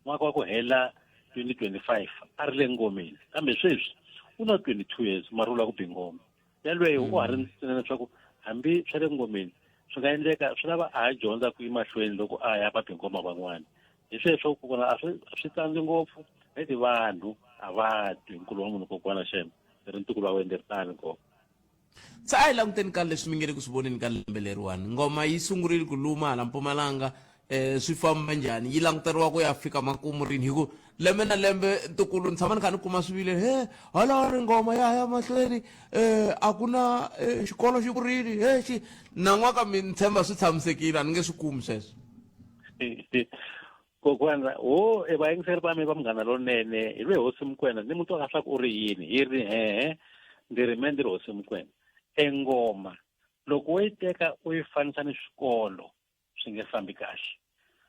mwaka wa ku hela 2025 a ri le ngomeni kambe sweswi u na 22 years mara u lava ku bi ngoma yalweyo u ha ri mm. ntsena leswaku hambi swa le ngomeni swi nga endleka swi lava a ha dyondza ku emahlweni loko a ya va bingoma van'wana hi sweswo kokwana a swi swi tsandzi ngopfu neti vanhu a va twi nkulu wa munhu kokwana xem ri ntukulu wa wena ri tani kona Se a hi languteni ka leswi mi nge le ku swi voneni ka lembe leriwani. Ngoma yi sungurile ku luma hala Mpumalanga eh swi famba njhani? Yi languteriwa ku ya fika makumu rini? Hi ku lembe na lembe ntukulu ni tshama ni kha ni kuma swivile he halani ngoma ya ya mahlweni eh a ku na eh, xikolo xi pfurile he xi nan'waka mi ni tshemba swi tshamisekile a ni nge swi kumi sweswo. Kokwana ho e vayingiseri va mina va munghana lonene hi lwe hosi Mokoena ni mutwa ka swa ku u ri yini hi ri hehe ndzi ri me ndzi ri hosi Mokoena e ngoma loko wo yi teka u yi fanisa ni swikolo swi nge fambi kahle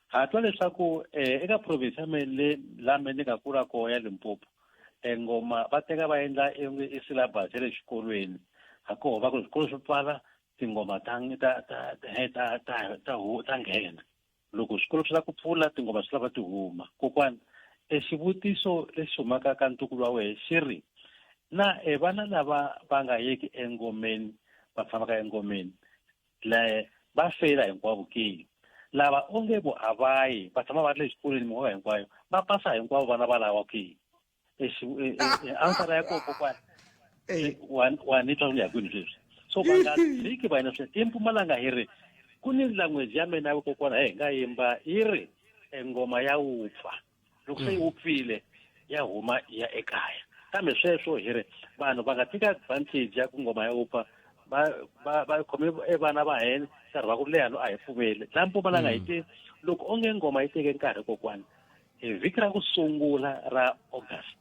ha twa leswaku eh, eka province ya me le la me ni nga kula koho ya Limpopo e ngoma va teka va endla i syllabus ya le xikolweni ha koho va ku swikolo swi pfala tingoma ta ta ta ta ta ta ta nghena Loko swikolo swi lava ku pfula, tingoma swi lava ti huma. Kokwana, e xivutiso lexi humaka ka ntukulu wa wehe xi ri, Na e vana lava va nga yeki engomeni va tshamaka engomeni le va feyila hinkwavo ke? Lava onge vo a va yi va tshama va ri le xikolweni min'waka hinkwayo va pasa hinkwavo vana valawa ke? Answer ya kona kokwana wa ni twa ku ni ya kwini sweswi so va nga tshiki va yena sweswi eMpumalanga hi ri ku ni language ya mina kokwana hi nga yimba yi ri engoma ya wupfa loko se yi wupfile ya huma ya ekaya kambe sweswo hi ri vanhu va nga teka advantage ya ku ngoma ya wupfa va va va khome e vana va hena nkarhi wa ku leha no a hi pfumeli la Mpumalanga hi te loko onge ngoma yi teke nkarhi kokwana hi vhiki ra ku sungula ra August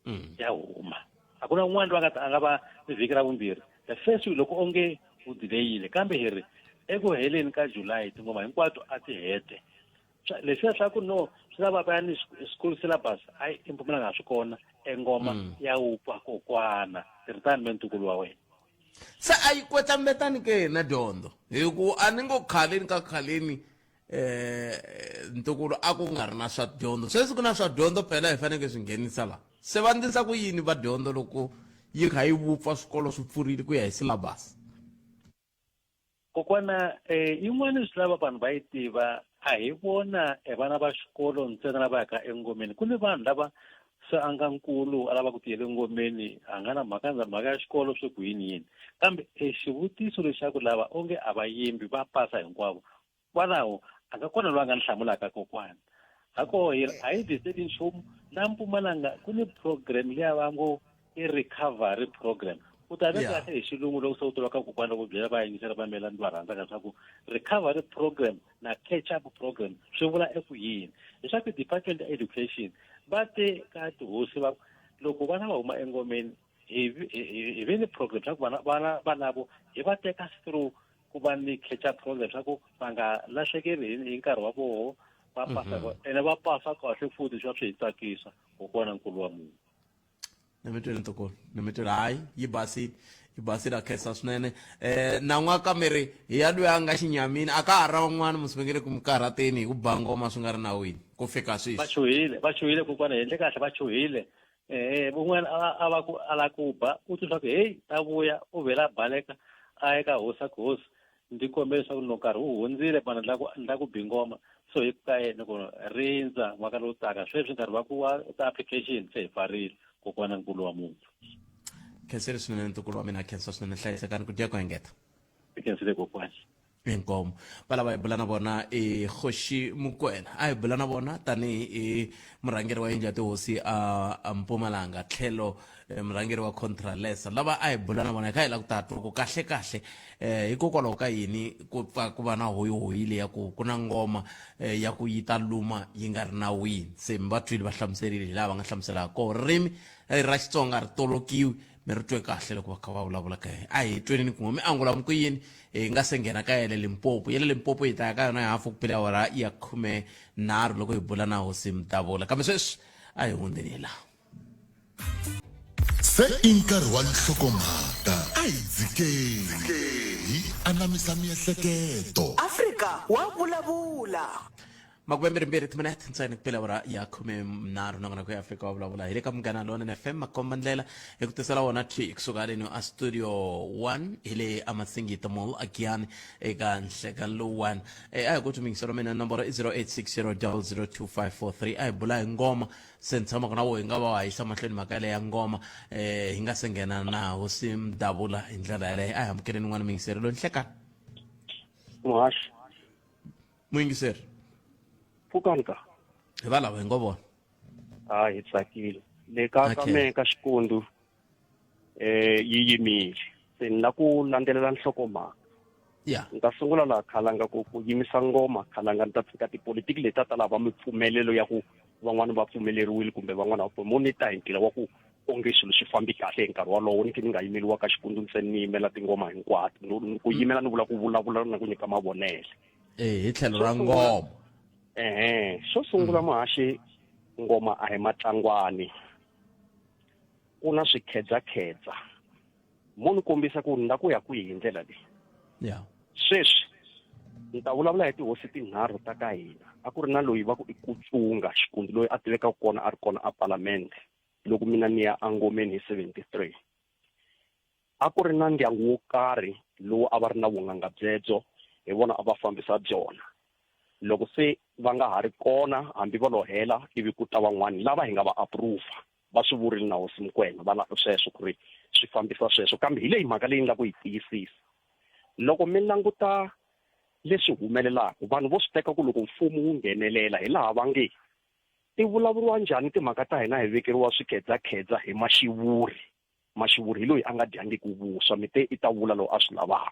mm. ya huma a ku na un'wana loyi a nga ta a nga va ni vhiki ra vumbirhi the first week loko onge u delayile kambe hi ri eku heleni ka July tingoma hinkwato a ti hete leswiya swa ku no swi lava va ya ni school syllabus hayi eMpumalanga a swi kona engoma mm. ya wupfa kokwana tirhitani me ntukulu wa wena se a yi kwetlambetani ke na dyondzo hi ku a ni ngo khaleni ka khaleni eh ntukulu a ku nga ri na swa dyondzo sweswi ku na swa dyondzo phela hi fanekele swi nghenisa la se va ndlisa ku yini va dyondzo loko yi kha yi vupfa swikolo swi pfurile ku ya hi syllabus kokwana eh yin'wana swi lava vanhu va yi tiva a hi vona e vana va xikolo ntsena lava yaka engomeni ku ni vanhu lava se a nga nkulu a lava ku tiyela engomeni a nga na mhaka na mhaka ya xikolo swi ku yini yini kambe e xivutiso lexaku lava onge a va yimbi va pasa hinkwavo Kwalaho a nga kona loyi a nga ni hlamulaka kokwana. Hakoho hi ri a hi disturb nchumu la Mpumalanga ku ni program liya va ngo i recovery program. U ta ve kahle hi xilungu loko se u tiva ka kokwana loko byela vayingiseri va mina ni va rhandzaka leswaku recovery program na catch up program swi vula eku yini. Leswaku department ya education va te ka tihosi va loko vana va huma engomeni hi hi ve ni program swa ku vana vana valavo hi va teka through ku va ni catch up program swa ku va nga lahlekeli hi nkarhi wa voho va pasa mhm. ene va pasa kahle futhi swa swi hi tsakisa kokwana nkulu wa munhu ni mi twile ntukulu ni mi twile hayi yi basile yi basile a khensa swinene eh nan'waka mi ri hi ya loyi a nga xinyamini a ka ha ra van'wana musi va nge le ku mi karhateni hi ku ba ngoma swi nga ri nawini ku fika sweswi va chuhile va chuhile kokwana hi endle kahle va chuhile eh un'wana a va ku a la ku ba u twa swa ku heyi ta vuya u vhela a baleka a ya ka hosi a ku hosi Ndzi kombela leswaku loko nkarhi wu hundzile mana ni la ku ni la ku bi ngoma so hi ku ka yena ku rindza mwaka lowu taka sweswi nkarhi wa ku wa ti-application se hi pfarile kokwana nkulu wa muti. Khensile swinene ntukulu wa mina khensa swinene hlayisekani ku dya ku engeta. Khensile kokwani. Inkomu va lava hi bula na vona i Kgoši Mokoena a hi bula na vona tanihi i murhangeri wa yindlu ya tihosi a Mpumalanga tlhelo eh, murhangeri wa Contralesa lava a hi bula na vona hi kha hi lava ku ta twa ku kahle kahle eh, hikokwalaho ka yini ku pfa ku va na hoyihoyi leya ku ku na ngoma eh, ya ku yi ta luma yi nga ri nawini se mi va twile va hlamuserile hi laha va nga hlamusela ha koho ririmi eh, ra Xitsonga ri tolokiwi mi ri twe kahle loko va kha va vulavula ka a hi twenini kun'we mi angula mi ku yini hi nga se nghena ka yele limpopo yele limpopo hi ta ya ka yona hi hafu ku phela awara ya 13 loko hi bula na hosi mdavula kambe sweswi a hi hundzeni hi laha se i nkarhi wa nhlokomhaka a hi dzikeni hi anamisa miehleketo Afrika wa vulavula. Makumembirhimbirhi timinete ntsena ku pela awara ya 13 nongonoko ya Afrika wa vulavula hi le ka Munghana Lonene FM makomba ndlela hi ku tisela wona thwi kusuka haleni a studio 1 hi le amasingita mall a Giyani eka nhlekani lowuwani e, a hi ku miyingiselo mina nomboro i 0860002543 a hi bula hi ngoma se ni tshamaka na wo hi nga va wa yisa mahlweni mhaka yaleyo ya ngoma eh, hi nga se nghena na hosi Mdavula hi ndlela yaleyo a hi amukeleni n'wana muyingiseri loyi nhlekani Muhaxi muyingiseri pfukani ka hi va lava hi ngo vona ha hi tsakile le ka ka Okay. me ka xikundu eh yi yimile se ni la ku landzelela nhlokomhaka ya ni ta sungula laha khalanga ku ku yimisa ngoma khalanga ni ta tshika tipolitiki leti ta lava mipfumelelo ya ku van'wana va pfumeleriwile kumbe van'wana va mo ni ta hi ntila wa ku onge swilo swi fambi kahle hi nkarhi wolowo ni khe ni nga yimeliwa ka xikundu ntsena ni yimela tingoma hinkwato ku yimela ni vula ku vulavula na ku nyika mavonele eh hi tlhelo ra ngoma ehe xo sungula muhaxi ngoma a hi matlangwani ku na swikhedzakhedza mo ni kombisa ku ni la ku ya kwihi hi ndlela leyi ya sweswi ni ta vulavula hi tihosi tinharhu ta ka hina a ku ri na loyi va ku i kutsunga xikundu loyi a tivekaka kona a ri kona a palamende loko mina ni ya angomeni hi 73 a ku ri na ndyangu wo karhi lowu a va ri na vun'anga byebyo hi vona a va fambisa byona loko se va nga ha ri kona hambi va lo hela ivi ku ta van'wani lava hi nga va approve va swi vurile na hosi Mokoena va la sweswo ku ri swi fambisa sweswo kambe hi leyi mhaka leyi ni la ku yi tiyisisa loko mi languta leswi humelelaka vanhu vo swi teka ku loko mfumo wu nghenelela hi laha va nge ti vulavuriwa njhani timhaka ta hina hi vekeriwa swikhedzakhedza hi maxivuri maxivuri hi loyi a nga dyangiki vuswa mi te i ta vula lowu a swi lavaka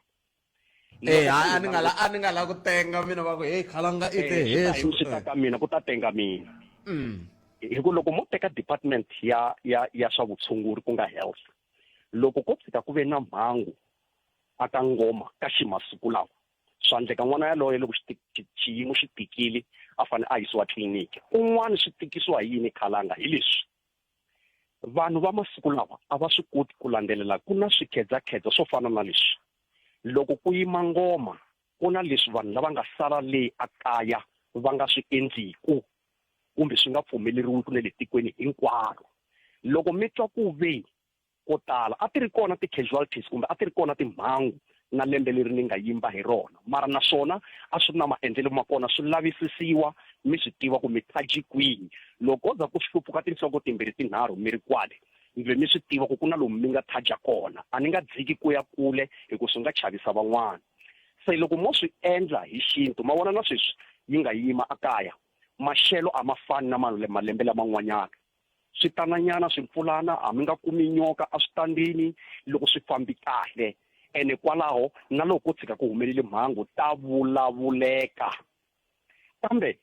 Eh, a ni nga la a ni nga la ku tenga mina va ku hey khalanga i te hesu swi ta ka mina ku ta tenga mina hi ku loko mo teka department ya ya ya swa vutshunguri ku nga health loko ko tshika ku ve na mhangu aka ngoma ka ximasiku lawa swa endleka n'wana yaloye loko xiyimo xi tikile a fanele a yisiwa tliliniki un'wana swi tikisiwa hi yini khalanga hi leswi vanhu va masiku lawa a va swi koti ku landzelela ku na swikhedzakhedza swo fana na leswi loko ku yima ngoma ku na leswi vanhu lava nga sala le a kaya va nga swi endliku kumbe swi nga pfumeleriwiku na le tikweni hinkwaro loko mi twa ku ve ko tala a ti ri kona ti-casualties kumbe a ti ri kona timhangu na lembe leri ni nga yimba hi rona mara naswona a swi ri na maendlelo ma kona swi lavisisiwa mi swi tiva ku mi thaji kwihi loko ko za ku hluphuka tinhloko timbirhi tinharhu mi ri kwale mi mi swi tiva ku ku na lomu mi nga thaja kona a ni nga dziki ku ya kule hi ku swi nga chavisa van'wana se loko mo swi endla hi xintu ma vona na sweswi yi nga yima a kaya maxelo a ma fani na malembe laman'wanyana switananyana swimpfulana a mi nga kumi nyoka eswitandini loko swi fambi kahle ene kwalaho na loko ko tshika ku humelele mhangu ta vulavuleka kambe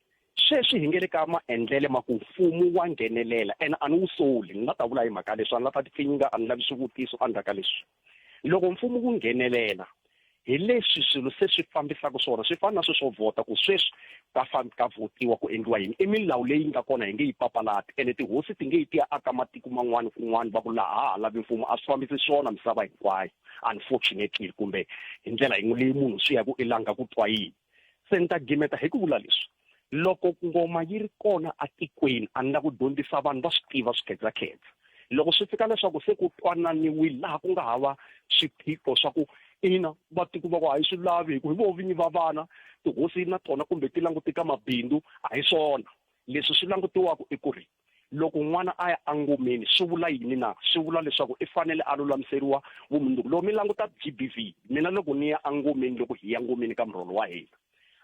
sweswi hi nge le ka maendlele ma ku mfumo wa nghenelela ene a ni wu soli ni la ta vula hi mhaka leswi a ni la ta tipfinyinga a ni lavi swivutiso endzhaku ka leswi loko mfumo wu nghenelela hi leswi swilo se swi fambisaka swona swi fana na sweswo swo vhota ku sweswi ka ka vhotiwa ku endliwa yini i milawu leyi nga kona hi nge yi papalati ene tihosi ti nge yi ti ya aka matiko man'wana kun'wana va ku laha ha ha lavi mfumo a swi fambisi swona misava hinkwayo unfortunately kumbe hi ndlela yin'we leyi munhu swi ya ku i langa ku twa yini se ni ta gimeta hi ku vula leswi loko ngoma yi ri kona atikweni a ni la ku dyondzisa vanhu va swi tiva swikhedzakhedza loko swi fika leswaku se ku twananiwile laha ku nga hava swiphiqo swa ku Ina, va tiko va ku a hi swi lavi hi ku hi voho vinyi va vana, tihosi na tona kumbe ti langute ka mabindzu, a hi swona. Leswi swi langutiwaka i ku ri loko n'wana a ya engomeni swi vula yini na? Swi vula leswaku i fanele a lulamiseriwa vumundzuku. Loko mi languta G_B_V, mina loko ni ya engomeni loko hi ya ngomeni ka murholo wa hina,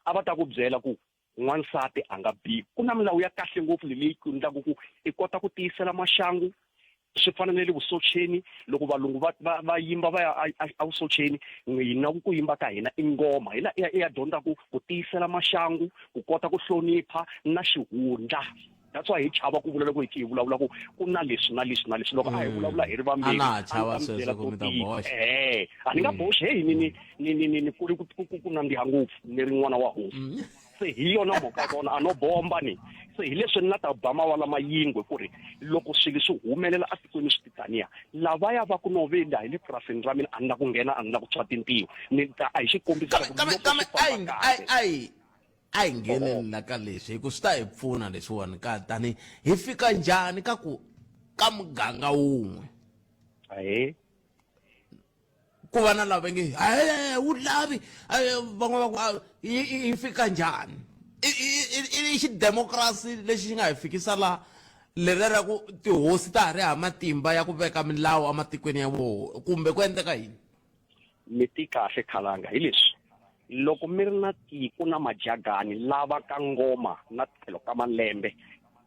a va ta ku byela ku n'wansati a nga biwi. Ku na milawu ya kahle ngopfu leyi endlaka ku i kota ku tiyisela maxangu, swi fana na le vusocheni loko valungu va va va yimba va ya evusocheni hina ku yimba ka hina i ngoma hi la i ya i ya dyondza ku ku tiyisela maxangu ku kota ku hlonipha na xihundla that's why hi chava ku vula loko hi vulavula ku ku na leswi na leswi na leswi loko a hi mm. vulavula hi ri vambirhi a chava sweswo ku mi ta boxa eh a ni nga mm. boxi hey ni ni ni ni ni ni kuri ku ku nandziha ngopfu ni ri n'wana wa hosi mm. Se hi yona mhaka ya kona a no bomba ni. Se hi leswi ni nga ta ba mavala ma yingwe ku ri loko swilo swi humelela etikweni swi titaniya, lavaya va ku no ve la hi le purasini ra mina a ni la ku nghena a ni la ku tshwa tintiho. Ni ta a hi xikombiso xa ku Kambe loko kambe swi a hi famba a kahle. a hi a hi ngheneni Oho. la ka leswi hi ku swi ta hi pfuna leswiwani ka tani hi fika njhani ka ku ka muganga wun'we Ahee. ku va na lava nge wu lavi van'wana va ku yi fika njhani i xidemokirasi lexi xi nga hi fikisa laha leriya ra ku tihosi ta ha ri ha matimba ya ku veka milawu ematikweni ya voho kumbe ku endleka yini mi ti kahle khalanga hi leswi loko mi ri na tiko na majagani lava ka ngoma na tlhelo ka malembe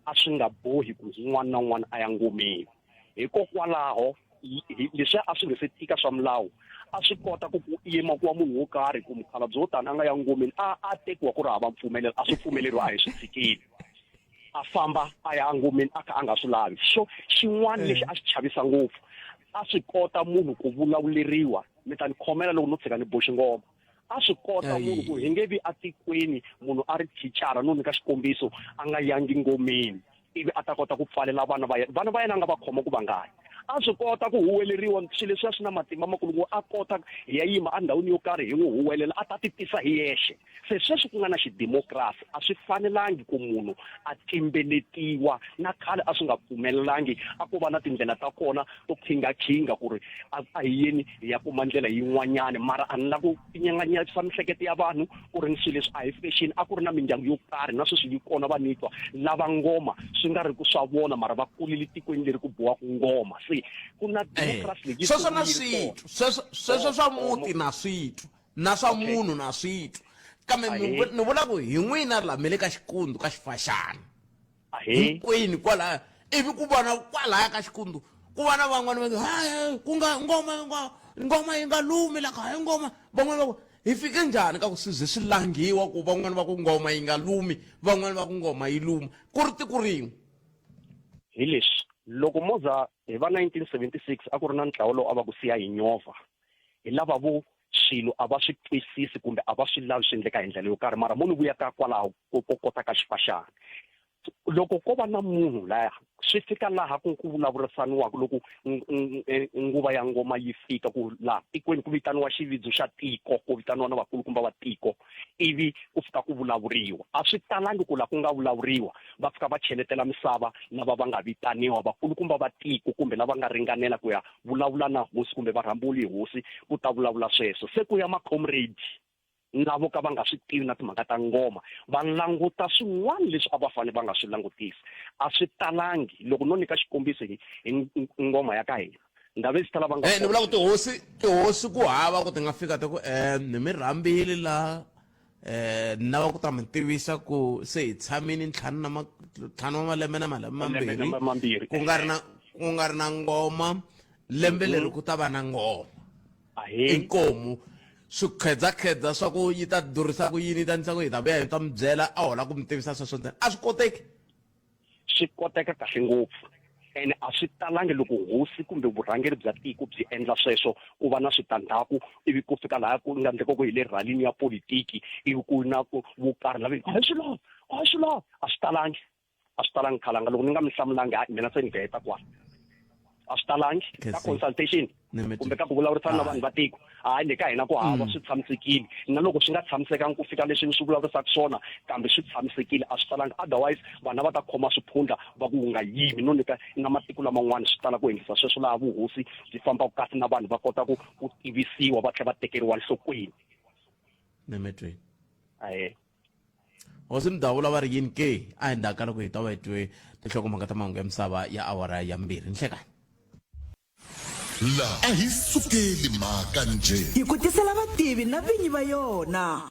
a swi nga bohi ku un'wana na un'wana a ya ngomeni hikokwalaho leswiya a swi nge se tika swa milawu a swi kota ku ku yima kuwa munhu wo karhi ku mukhalabye wo tani a nga ya ngomeni a a tekiwa ku ri hava mpfumelelo a swi pfumeleriwa a hi swi tshikile a famba a ya ngomeni a kha a nga swi lavi xo xin'wana lexi a xi chavisa ngopfu a swi kota munhu ku vulavuleriwa mi ta ni khomela loko no tshika ni boxi ngoma a swi kota munhu ku hi nge vi atikweni munhu a ri thicara no nyika xikombiso a nga yangi ngomeni ivi a ta kota ku pfalela vana va yena vana va yena a nga va khoma ku va nga yi a swi kota ku huweleriwa swilo leswiya swi na matimba makulu ngo a kota hi ya yima endhawini yo karhi hi n'wi huwelela a ta ti tisa hi yexe se sweswi ku nga na xidemokirasi a swi fanelangi ku munhu a tsimbeletiwa na khale a swi nga pfumelelangi a ko va na tindlela ta kona to khingakhinga ku ri a a hi yeni hi ya kuma ndlela yin'wanyana mara a ni la ku tinyanganyisa mihleketo ya vanhu ku ri ni swilo leswi a hi fashion a ku ri na mindyangu yo karhi na sweswi yi kona va ni twa lava ngoma swi nga ri ku swa vona mara va kulele tikweni leri ku biwaka ngoma se ku na democracy leyi sweswo na yi ri swi kona. twa sweswo sweswo swa muti na swi twa na swa munhu na swi twa kambe ni Ahee. ni vula ku hi n'wina la mi le ka xikundu ka xifaxana Ahee. hinkwenu kwalaya ivi ku vona kwalaya ka xikundu ku va na van'wana va nge hayi ku nga ngoma yi nga ngoma yi nga lumi la ka hayi ngoma van'wana va ku hi fike njhani ka ku swi ze swi langhiwa ku van'wana va ku ngoma yi nga lumi van'wana va ku ngoma yi luma ku ri tiko rin'we hi leswi loko mo za hi va 1976 a ku ri na ntlawa lowu a va ku siya hi nyovha hi lava vo swilo a va swi twisisi kumbe a va swi lavi swi endleka hi ndlela yo karhi mara mo ni vuya ka kwalaho ko ko kota ka xifaxana loko ko va na munhu laya swi fika laha ku ku vulavurisaniwaka loko e, nguva ya ngoma yi fika ku laha tikweni ku vitaniwa xividzo xa tiko ku vitaniwa na vakulukumba va tiko ivi ku fika ku vulavuriwa a swi talangi ku laha ku nga vulavuriwa va fika va cheletela misava lava va nga vitaniwa vakulukumba va tiko kumbe lava nga ringanela ku ya vulavula na hosi kumbe va rhambiwile hi hosi ku ta vulavula sweswo se ku ya ma-comrade lavo ka va nga swi tivi na timhaka ta ngoma va languta swin'wana leswi a va fanele va nga swi langutisi a swi talangi loko no nyika xikombiso hi hi ngoma ya ka hina ndhawu swi tala va nga eh ni vula ku tihosi tihosi ku hava ku ti nga fika ti ku eh ni mi rhambile la eh ni lava ku ta mi tivisa ku se hi tshamini ntlhanu na ntlhanu wa malembe na malembe mambirhi ku nga ri na ku nga ri na ngoma lembe mhm. leri ku ta va na ngoma inkomu swikhedzakhedza swa ku yi ta durhisa ku yini yi ta ndlisa ku yi ta vuya yi ta mi byela a hola ku mi tivisa sweswo ntsena a swi koteki swi koteka kahle ngopfu ene a swi talangi loko hosi kumbe vurhangeri bya tiko byi endla sweswo ku va na switandzhaku ivi ku fika laha ku nga ndleka ku hi le ralini ya politiki ivi ku na ku vo karhi lava a hi swi lavi a hi swi lavi a swi talangi a swi talangi khalanga loko ni nga mi hlamulangi hayi mina se ni heta kwala A swi talangi ka consultation kumbe ka ku vulavurisana na vanhu va tiko. Hayi, le ka hina ku hava, swi tshamisekile. Na loko swi nga tshamisekangi ku fika leswi ni swi vulavurisaka swona, kambe swi tshamisekile, a swi talangi. Otherwise vanhu a va ta khoma swiphundla va ku wu nga yimi. No nyika na matiko laman'wana swi tala ku endlisa sweswo, laha vuhosi byi fambaka kahle na vanhu va kota ku ku tivisiwa va tlhela va tekeriwa enhlokweni. Nemetweni. Ahee. Hosi Mdavula va ri yini ke? A hi ndzhaku ka loko hi ta va hi twe tinhlokomhaka ta mahungu ya misava ya awara ya mbirhi nhlekani. La a hi sukeli mhaka njhe. Hi ku tisela vativi na vinyi va yona.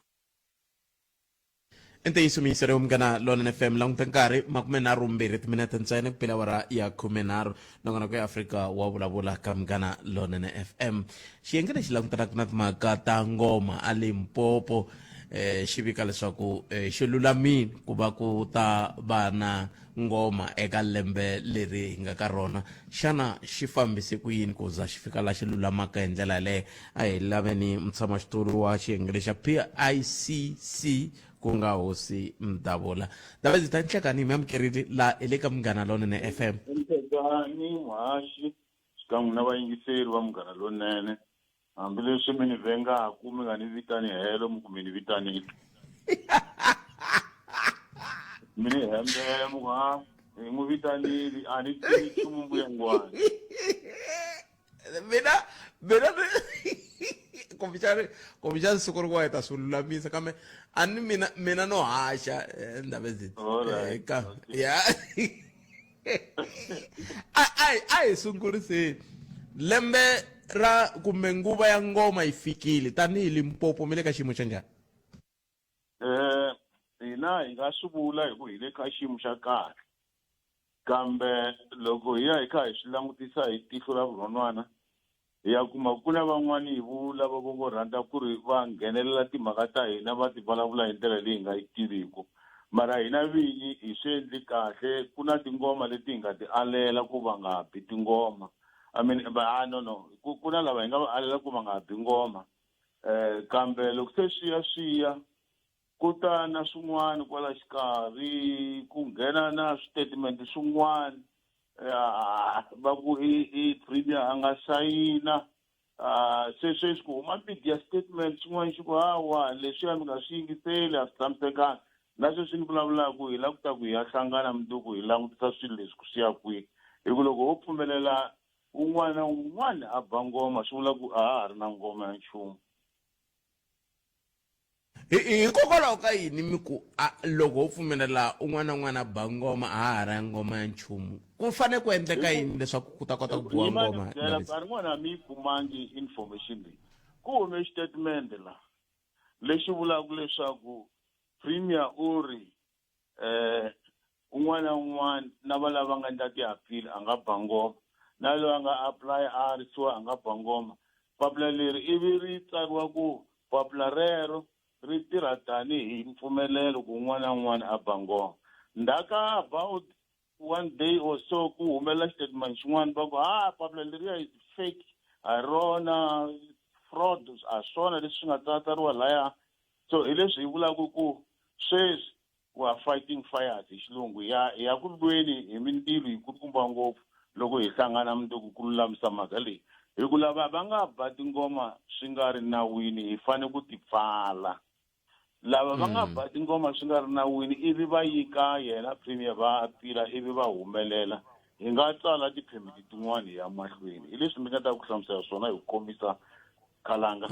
I ntiyiso miyiselo ya Munghana Lonene FM. Languta nkarhi, 32 timinete ntsena ku bile awara ya 13. Nongonoko ya Afrika wa vulavula ka Munghana Lonene FM. Xiyenge lexi langutanaka na timhaka ta ngoma a Limpopo eh, xi vika leswaku eh, xi lulamile ku va ku ta va na ngoma eka lembe leri hi nga ka rona. Xana xi fambise ku yini ku za xi fika la xi lulamaka hi ndlela yaleyo? A hi laveni mutshamaxitulu wa xiyenge lexa PICC ku nga Hosi Mdavula. Ndabezitha, nhlekani, mi amukerile la hi le ka Munghana Lonene FM. Nhlekani muhaxi xikan'we na vayingiseri va Munghana Lonene, hambileswi mi ni vengaku mi nga ni vitani helo, mi ku mi ni vitanile, mi ni hembela, mi ku ha hi n'wi vitanile, a ni tivi nchumu mbuyangwani. Mina kumbexani siku rin'wana hi ta swi lulamisa, kambe a ni mina no haxa ndaba ezitha ka ya a hi sunguriseni lembe ra kumbe nguva ya ngoma yi fikile. Tanihi Limpopo, mi le ka xiyimo xa njhani? Hina hi nga swi vula hi ku hi le ka xiyimo xa kahle, kambe loko hi ya hi kha hi swi langutisa hi tihlo ra vurhonwana, hi ya kuma ku na van'wani vo lava vo ngo rhandza ku ri va nghenelela timhaka ta hina, va ti vulavula hi ndlela leyi hi nga yi tiviku. Mara hina vinyi hi swi endli kahle. Ku na tingoma leti hi nga ti alela ku va nga bi tingoma. I mean, ah, no no, ku na lava hi nga va alela ku va nga bi ngoma, kambe loko se swi ya swi ya ku ta na swin'wana kwala xikarhi, ku nghena na switatimende swin'wana, va ku i premier a nga sayina. Se sweswi ku huma media statement xin'wana xi ku hawa leswiya mi nga swi yingiseli, a swi tshamisekanga. Na sweswi ni vulavulaka, hi lava ku ta ku hi ya hlangana mundzuku hi langutisa swilo leswi ku swi ya kwihi, hi ku loko ho pfumelela un'wana na un'wana a ba ngoma, swi vula ku a ha ha ri na ngoma ya nchumu. Hikokwalaho ka yini mi ku loko ho pfumelela un'wana na un'wana a ba ngoma, a ha ha ri ngoma ya nchumu? Ku fanele ku endleka yini leswaku ku ta kota ku biwa ngoma? Byela nkarhi n'wana, mi yi kumangi information leyi. Ku hume xitatimende la lexi vulaka leswaku premier u ri un'wana na un'wana na va lava nga endla ti-appeal a nga ba ngoma, na loyi a nga apply a arisiwa a nga ba ngoma. Papila leri ivi ri tsariwa ku papila rero ri tirha tanihi mpfumelelo ku un'wana na un'wana a ba ngoma. Ndzhaka about one day or so ku humelela xitatimende xin'wana, va ku ha papila leriya is fake, a hi rona, fraud, a swona leswi swi nga tsatsariwa laya. So hi leswi hi vulaka ku sweswi we are fighting fires hi xilungu, ya hi ya ku lweni hi mindzilo yi kulukumba ngopfu. Loko hi hlangana mundzuku ku lulamisa mhaka leyi, hi ku lava va nga ba tingoma swi nga ri nawini, hi fanele ku ti pfala. Lava va nga ba tingoma swi nga ri nawini ivi va yika yena premier va apila ivi va humelela, hi nga tsala tiphemiti tin'wana hi ya mahlweni. Hi leswi mi nga ta ku hlamusela swona hi ku komisa, khalanga.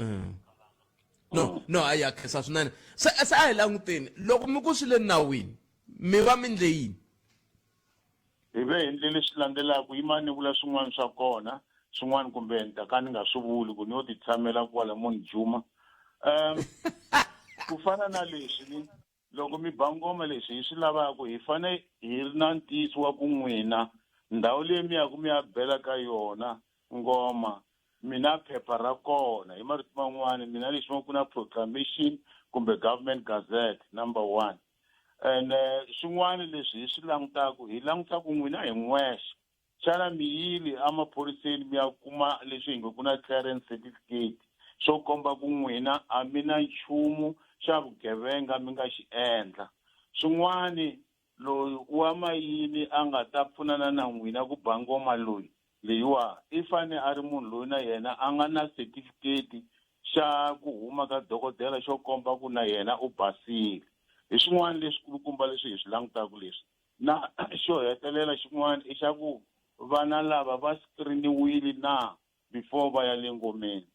No, a ya khensa swinene. Se a hi languteni, loko mi ku swi le nawini, mi va mi ndle yini? Hi ve hi ndle leswi landzelaka. Yima ni vula swin'wana swa kona, swin'wana kumbe ni ta ka ni nga swi vuli, ku ni yo ti tshamela kwala mo ni juma. Ku fana na leswi ni loko mi ba ngoma, leswi hi swi lavaka, hi fane hi ri na ntiyiso wa ku n'wina ndhawu leyi mi yaku mi ya bela ka yona ngoma, mina phepha ra kona. Hi marito man'wani, mina lexi va ku na proclamation kumbe government gazette, number one. And swin'wana leswi hi swi langutaku, hi languta ku n'wina hi n'wexe xana mi yile emaphoriseni mi ya kuma leswi hi nge ku na clearance certificate xo komba ku n'wina a mi na nchumu xa vugevenga mi nga xi endla. Swin'wani, loyi wa mayini a nga ta pfunana na n'wina ku ba ngoma loyi. leyiwa i fane a ri munhu loyi na yena a nga na certificate xa ku huma ka dokodela xo komba ku na yena u basile. Hi swin'wana leswikulukumba leswi hi swi langutaka leswi. Na xo hetelela xin'wana i xa ku vana lava va screeniwile na before va ya le ngomeni.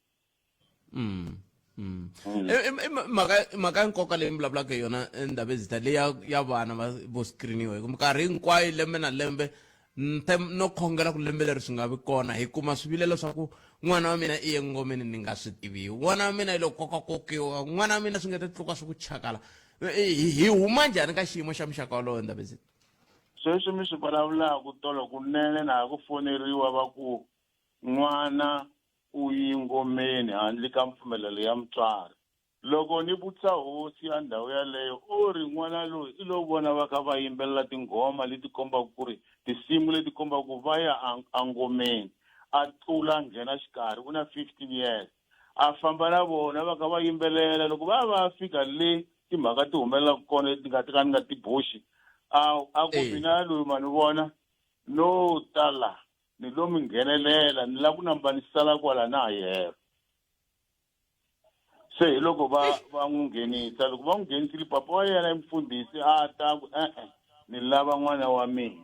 Mm. Mm. mm. mhaka mhaka ya nkoka leyi mi vulavulaka hi yona eh, ndhavezita leyi ya ya vana va vo screeniwa hi ku minkarhi hinkwayo lembe na lembe no khongela ku lembe leri swi nga vi kona hi kuma swivilelo swa ku n'wana wa mina i ye ngomeni ni nga swi tiviwi n'wana wa mina yi lo kokakokiwa n'wana wa mina swi nga ta tluka swi ku chakala eh, hi huma njhani ka xiyimo xa muxaka wolowo ndhavezita sweswi mi swi vulavulaka tolo kunene na ha ku foneriwa va ku n'wana u yi ngomeni handle ka mpfumelelo ya mutswari. Loko ni vutisa hosi ya ndhawu yaleyo, u ri, N'wana loyi i lo vona va kha va yimbelela tinghoma leti kombaka ku ri tinsimu leti kombaka ku va ya engomeni. A tlula a nghena xikarhi, u na 15 years. A famba na vona va kha va yimbelela, loko va ya va ya fika le timhaka ti humelelaka kona leti ni nga ta ka ni nga ti boxi, a a ku, Mina loyi ma ni vona, no ta la. Ni lo mi nghenelela, ni lava ku namba ni sala kwala na ha yehelo. Se hi loko va va n'wi nghenisa, loko va n'wi nghenisile papa wa yena i mufundhisi a ta ku e-e ni lava n'wana wa mina.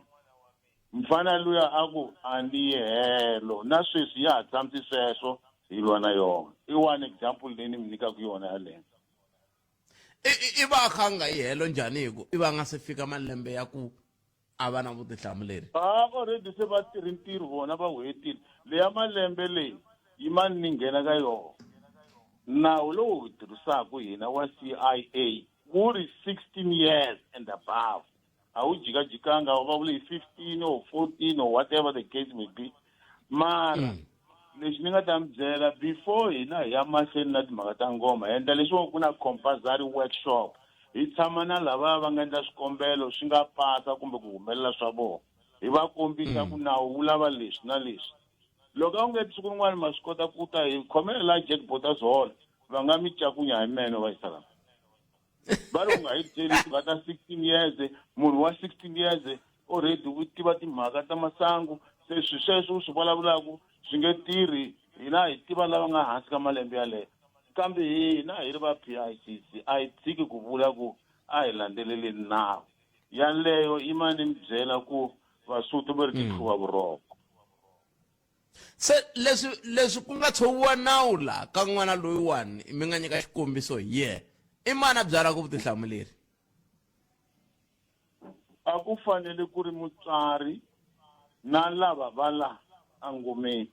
Mfana luya a ku a ni yi helo, na sweswi ya ha tshamisi sweswo hi lwa na yona. I one example leyi ni mi nyikaka yona yaleyo. I va a kha a nga yi helo njhani hi ku i va a nga se fika malembe ya ku a va na vutihlamuleri a already se va tirhi ntirho vona va wu hetile leya malembe leyi yi mani ni nghena ka yona nawu lowu hi tirhisaka hina wa CIA wu ri 16 years and above a wu jikajikanga va vule hi 15 or 14 or whatever the case may be mara mm. Lexi ni nga ta mi byela before hina hi ya mahlweni na timhaka ta ngoma hi endla leswiwa ku na compulsory workshop hi tshama na lava va nga endla swikombelo swi nga pasa kumbe ku humelela swa vona hi va kombisa ku nawu wu lava leswi na leswi loko a wu nge siku rin'wana ma swi kota ku ta hi khomela la Jack Botas Hall va nga mi cakunya hi meno va yisa lama va ri u nga hi byeli timhaka ta 16 years munhu wa 16 years already u tiva timhaka ta masangu se swi sweswo u swi vulavulaka swi nge tirhi hina hi tiva lava nga hansi ka malembe yaleyo kambe hina hi ri va PICC a hi tshiki ku vula ku a hi landzeleleni nawu yaleyo yi ma ni mi byela ku vasotho va ri tihluva vurhongo Se leswi leswi ku nga tshoviwa nawu la ka n'wana loyiwani mi nga nyika xikombiso hi yena, i mani a byaraka vutihlamuleri? A ku fanele ku ri mutswari na lava va la engomeni,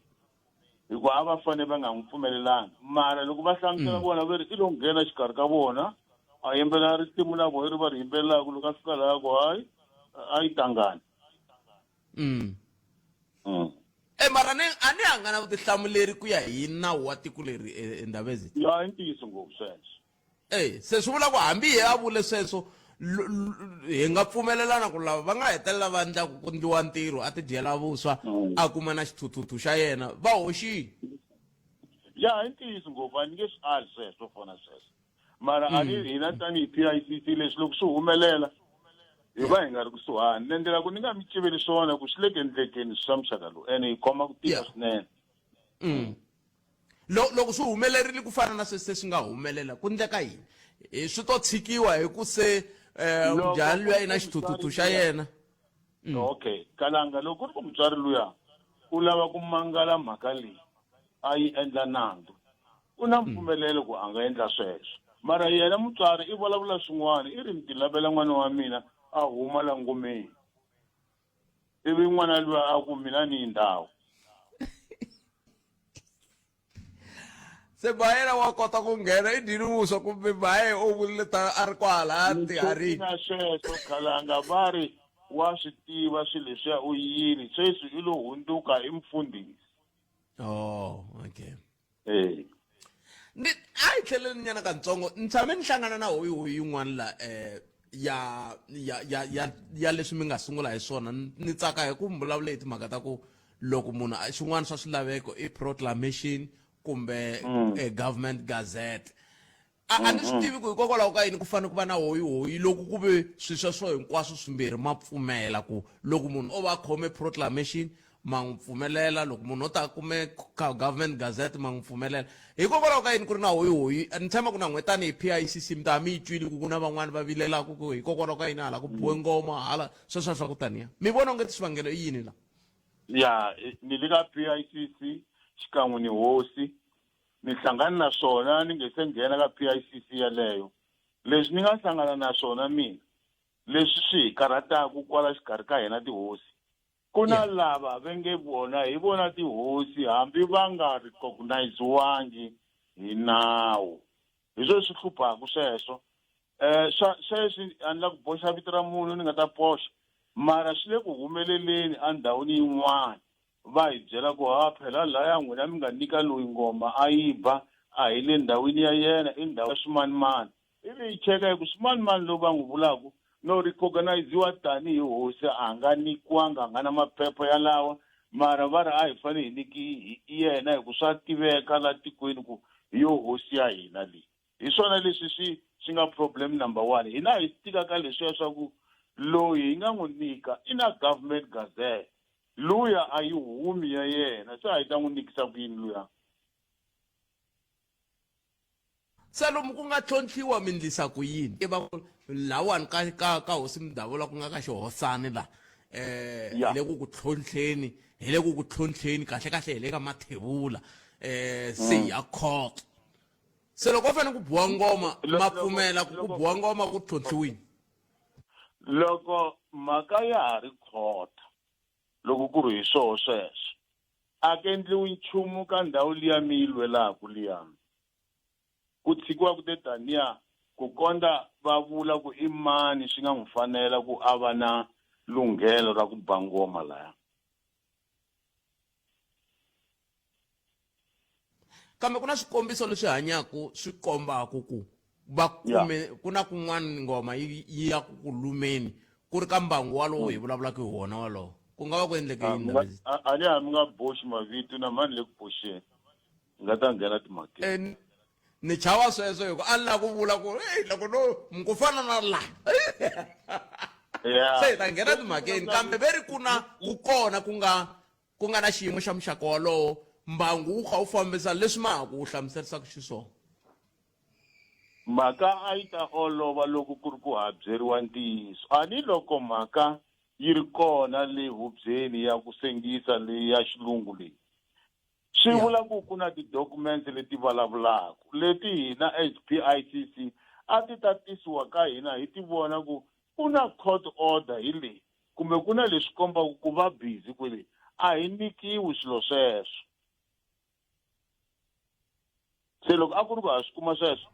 hikuva a va fanele va nga n'wi pfumelelanga. Mara loko va hlamusela vona va ri i lo nghena xikarhi ka vona a yimbelela risimu la vona leri va ri yimbelelaka, loko a fika laha ku hayi a yi tangani. Mm. Mm. E mara ni a ni a nga na vutihlamuleri ku ya hi nawu wa tiko leri e, e Ndabezi. Ya i ntiyiso ngopfu sweswo. Eh se swi vula ku hambi hi a vule sweswo hi nga pfumelelana ku lava va nga hetelela va endla ku ndliwa ntirho a tidyela vuswa mm. a kuma na xithuthuthu xa yena va hoxile. Ya i ntiyiso ngopfu a ni nge swi ali sweswo fona sweswo. mara a ni hina tanihi PICC leswi loko swi humelela hi va hi nga ri kusuhani ni endlela ku ni nga mi civeli swona ku swi le ku endlekeni swa muxaka lowu ene hi khoma ku tika swinene mm. loko swi humelerile ku fana na sweswi se swi nga humelela ku ndleka yini swi to tshikiwa hi ku se um mujahani luya i na xithuthuthu xa yena mm. okay kalanga loko ku ri ku mutswari luya u lava ku mangala mhaka leyi a yi endla nandzu u na mpfumelelo ku a nga endla sweswo mara yena mutswari i vulavula swin'wana i ri ni tilavela n'wana wa mina a huma la ngomeni ivi n'wana luya a ku mina ni yi ndhawu se bayena wa kota ku nghena i dyini vuswa kumbe baye u vurile ta a ri kwala tiharini na sweswo khalanga va ri wa swi tiva swilo leswiya u yini sweswi i lo hundzuka i mfundhisi oh okay eh ni a hi tlheleni nyana katsongo ni tshame ni hlangana na hoyihoyi yin'wana la eh ya ya ya ya ya leswi mi nga sungula hi swona ni tsaka hi ku mi vulavula hi timhaka ta ku loko munhu xin'wana swa swilaveko i proclamation kumbe mm. eh, government gazette a a ni swi tivi ku hikokwalaho ka yini ku fanele ku va na hoyihoyi loko ku ve swilo sweswo hinkwaswo swimbirhi ma pfumela ku loko munhu o va a khome proclamation ma n'wi pfumelela loko munhu o ta kume ka government gazette ma n'wi pfumelela hikokwalaho ka yini ku ri na hoyihoyi ni tshemba ku na n'we tanihi PICC mi ta mi yi twile ku ku na van'wani va vilelaka ku hikokwalaho ka yini hala ku biwe ngoma hala sweswo swa ku taniya mi vona onge swivangelo i yini la ya ni le ka PICC xikan'we ni hosi ni hlangana na swona ni nge se nghena ka PICC yaleyo leswi ni nga hlangana na swona mina leswi swi hi karhataka kwala xikarhi ka hina tihosi ku na lava va nge vona hi vona tihosi hambi va nga recogniziwangi hi nawu hi swo swi hluphaka sweswo um swa sweswi a ni la ku boxa vito ra munhu ni nga ta boxa mara swi le ku humeleleni endhawini yin'wana va hi byela ku ha phela laya n'wina mi nga nyika loyi ngoma a yi ba a hi le ndhawini ya yena i ndhawu ya swimanimani ivi yi cheka hi ku swimanimani lowu va n'wi vulaka no recogniziwa tanihi hosi a nga nyikiwanga a nga na maphepha yalawa mara va ri a hi fanele hi nyiki yena hi ku swa tiveka la tikweni ku hi yo hosi ya hina leyi hi swona leswi swi swi nga problem number one hina hi tika ka leswiya swa ku loyi hi nga n'wi nyika i na government gazette luya a yi humi ya yena se a hi ta n'wi nyikisa ku yini luya Se lomu ku nga tlhontlhiwa mi ndlisa ku yini i va ku lawani ka ka ka hosi mudavula ku nga ka xihosani la eh hi le ku ku tlhontlheni hi le ku ku tlhontlheni kahle kahle hi le ka mathebula eh se ya court se loko va fanele ku biwa ngoma ma pfumela ku ku biwa ngoma ku tlhontlhiwini loko mhaka ya ha ri khota loko ku ri hi swoho sweswo a ku endliwi nchumu ka ndhawu liya mi yi lwelaka liya ku tshikiwa ku te taniya ku kondza va vula ku i mani swi nga n'wi fanela ku a va na lunghelo ra ku ba ngoma laya kambe ku na swikombiso leswi hanyaka swi kombaka ku va kume ku na kun'wana ngoma yi yi ya ku ku lumeni ku ri ka mbangu walowo hi vulavulaka hi wona walowo ku nga va ku endleke yini Ndabezitha? A ni ha mi nga boxi mavito na mani le ku boxeni ni nga ta nghena timhakeni Eh, ni chava sweswo hi ku a ni lava ku vula ku hey loko no ku fana na la se hi ta nghena timhakeni kambe ve ri ku na ku kona ku nga ku nga na xiyimo xa muxaka wolowo mbangu wu kha wu fambisa leswi ma ha ku wu hlamuserisaka xiswona mhaka a yi ta olova loko ku ri ku ha byeriwa ntiyiso a ni loko mhaka yi ri kona le hubyeni ya ku sengisa leyi ya xilungu leyi swi vula ku ku na ti-documents leti vulavulaka leti hina as PICC a ti ta tisiwa ka hina hi ti vona ku ku na court order hi leyi kumbe ku na leswi kombaka ku va busy kwele a hi nyikiwi swilo sweswo se loko a ku ri ku ha swi kuma sweswo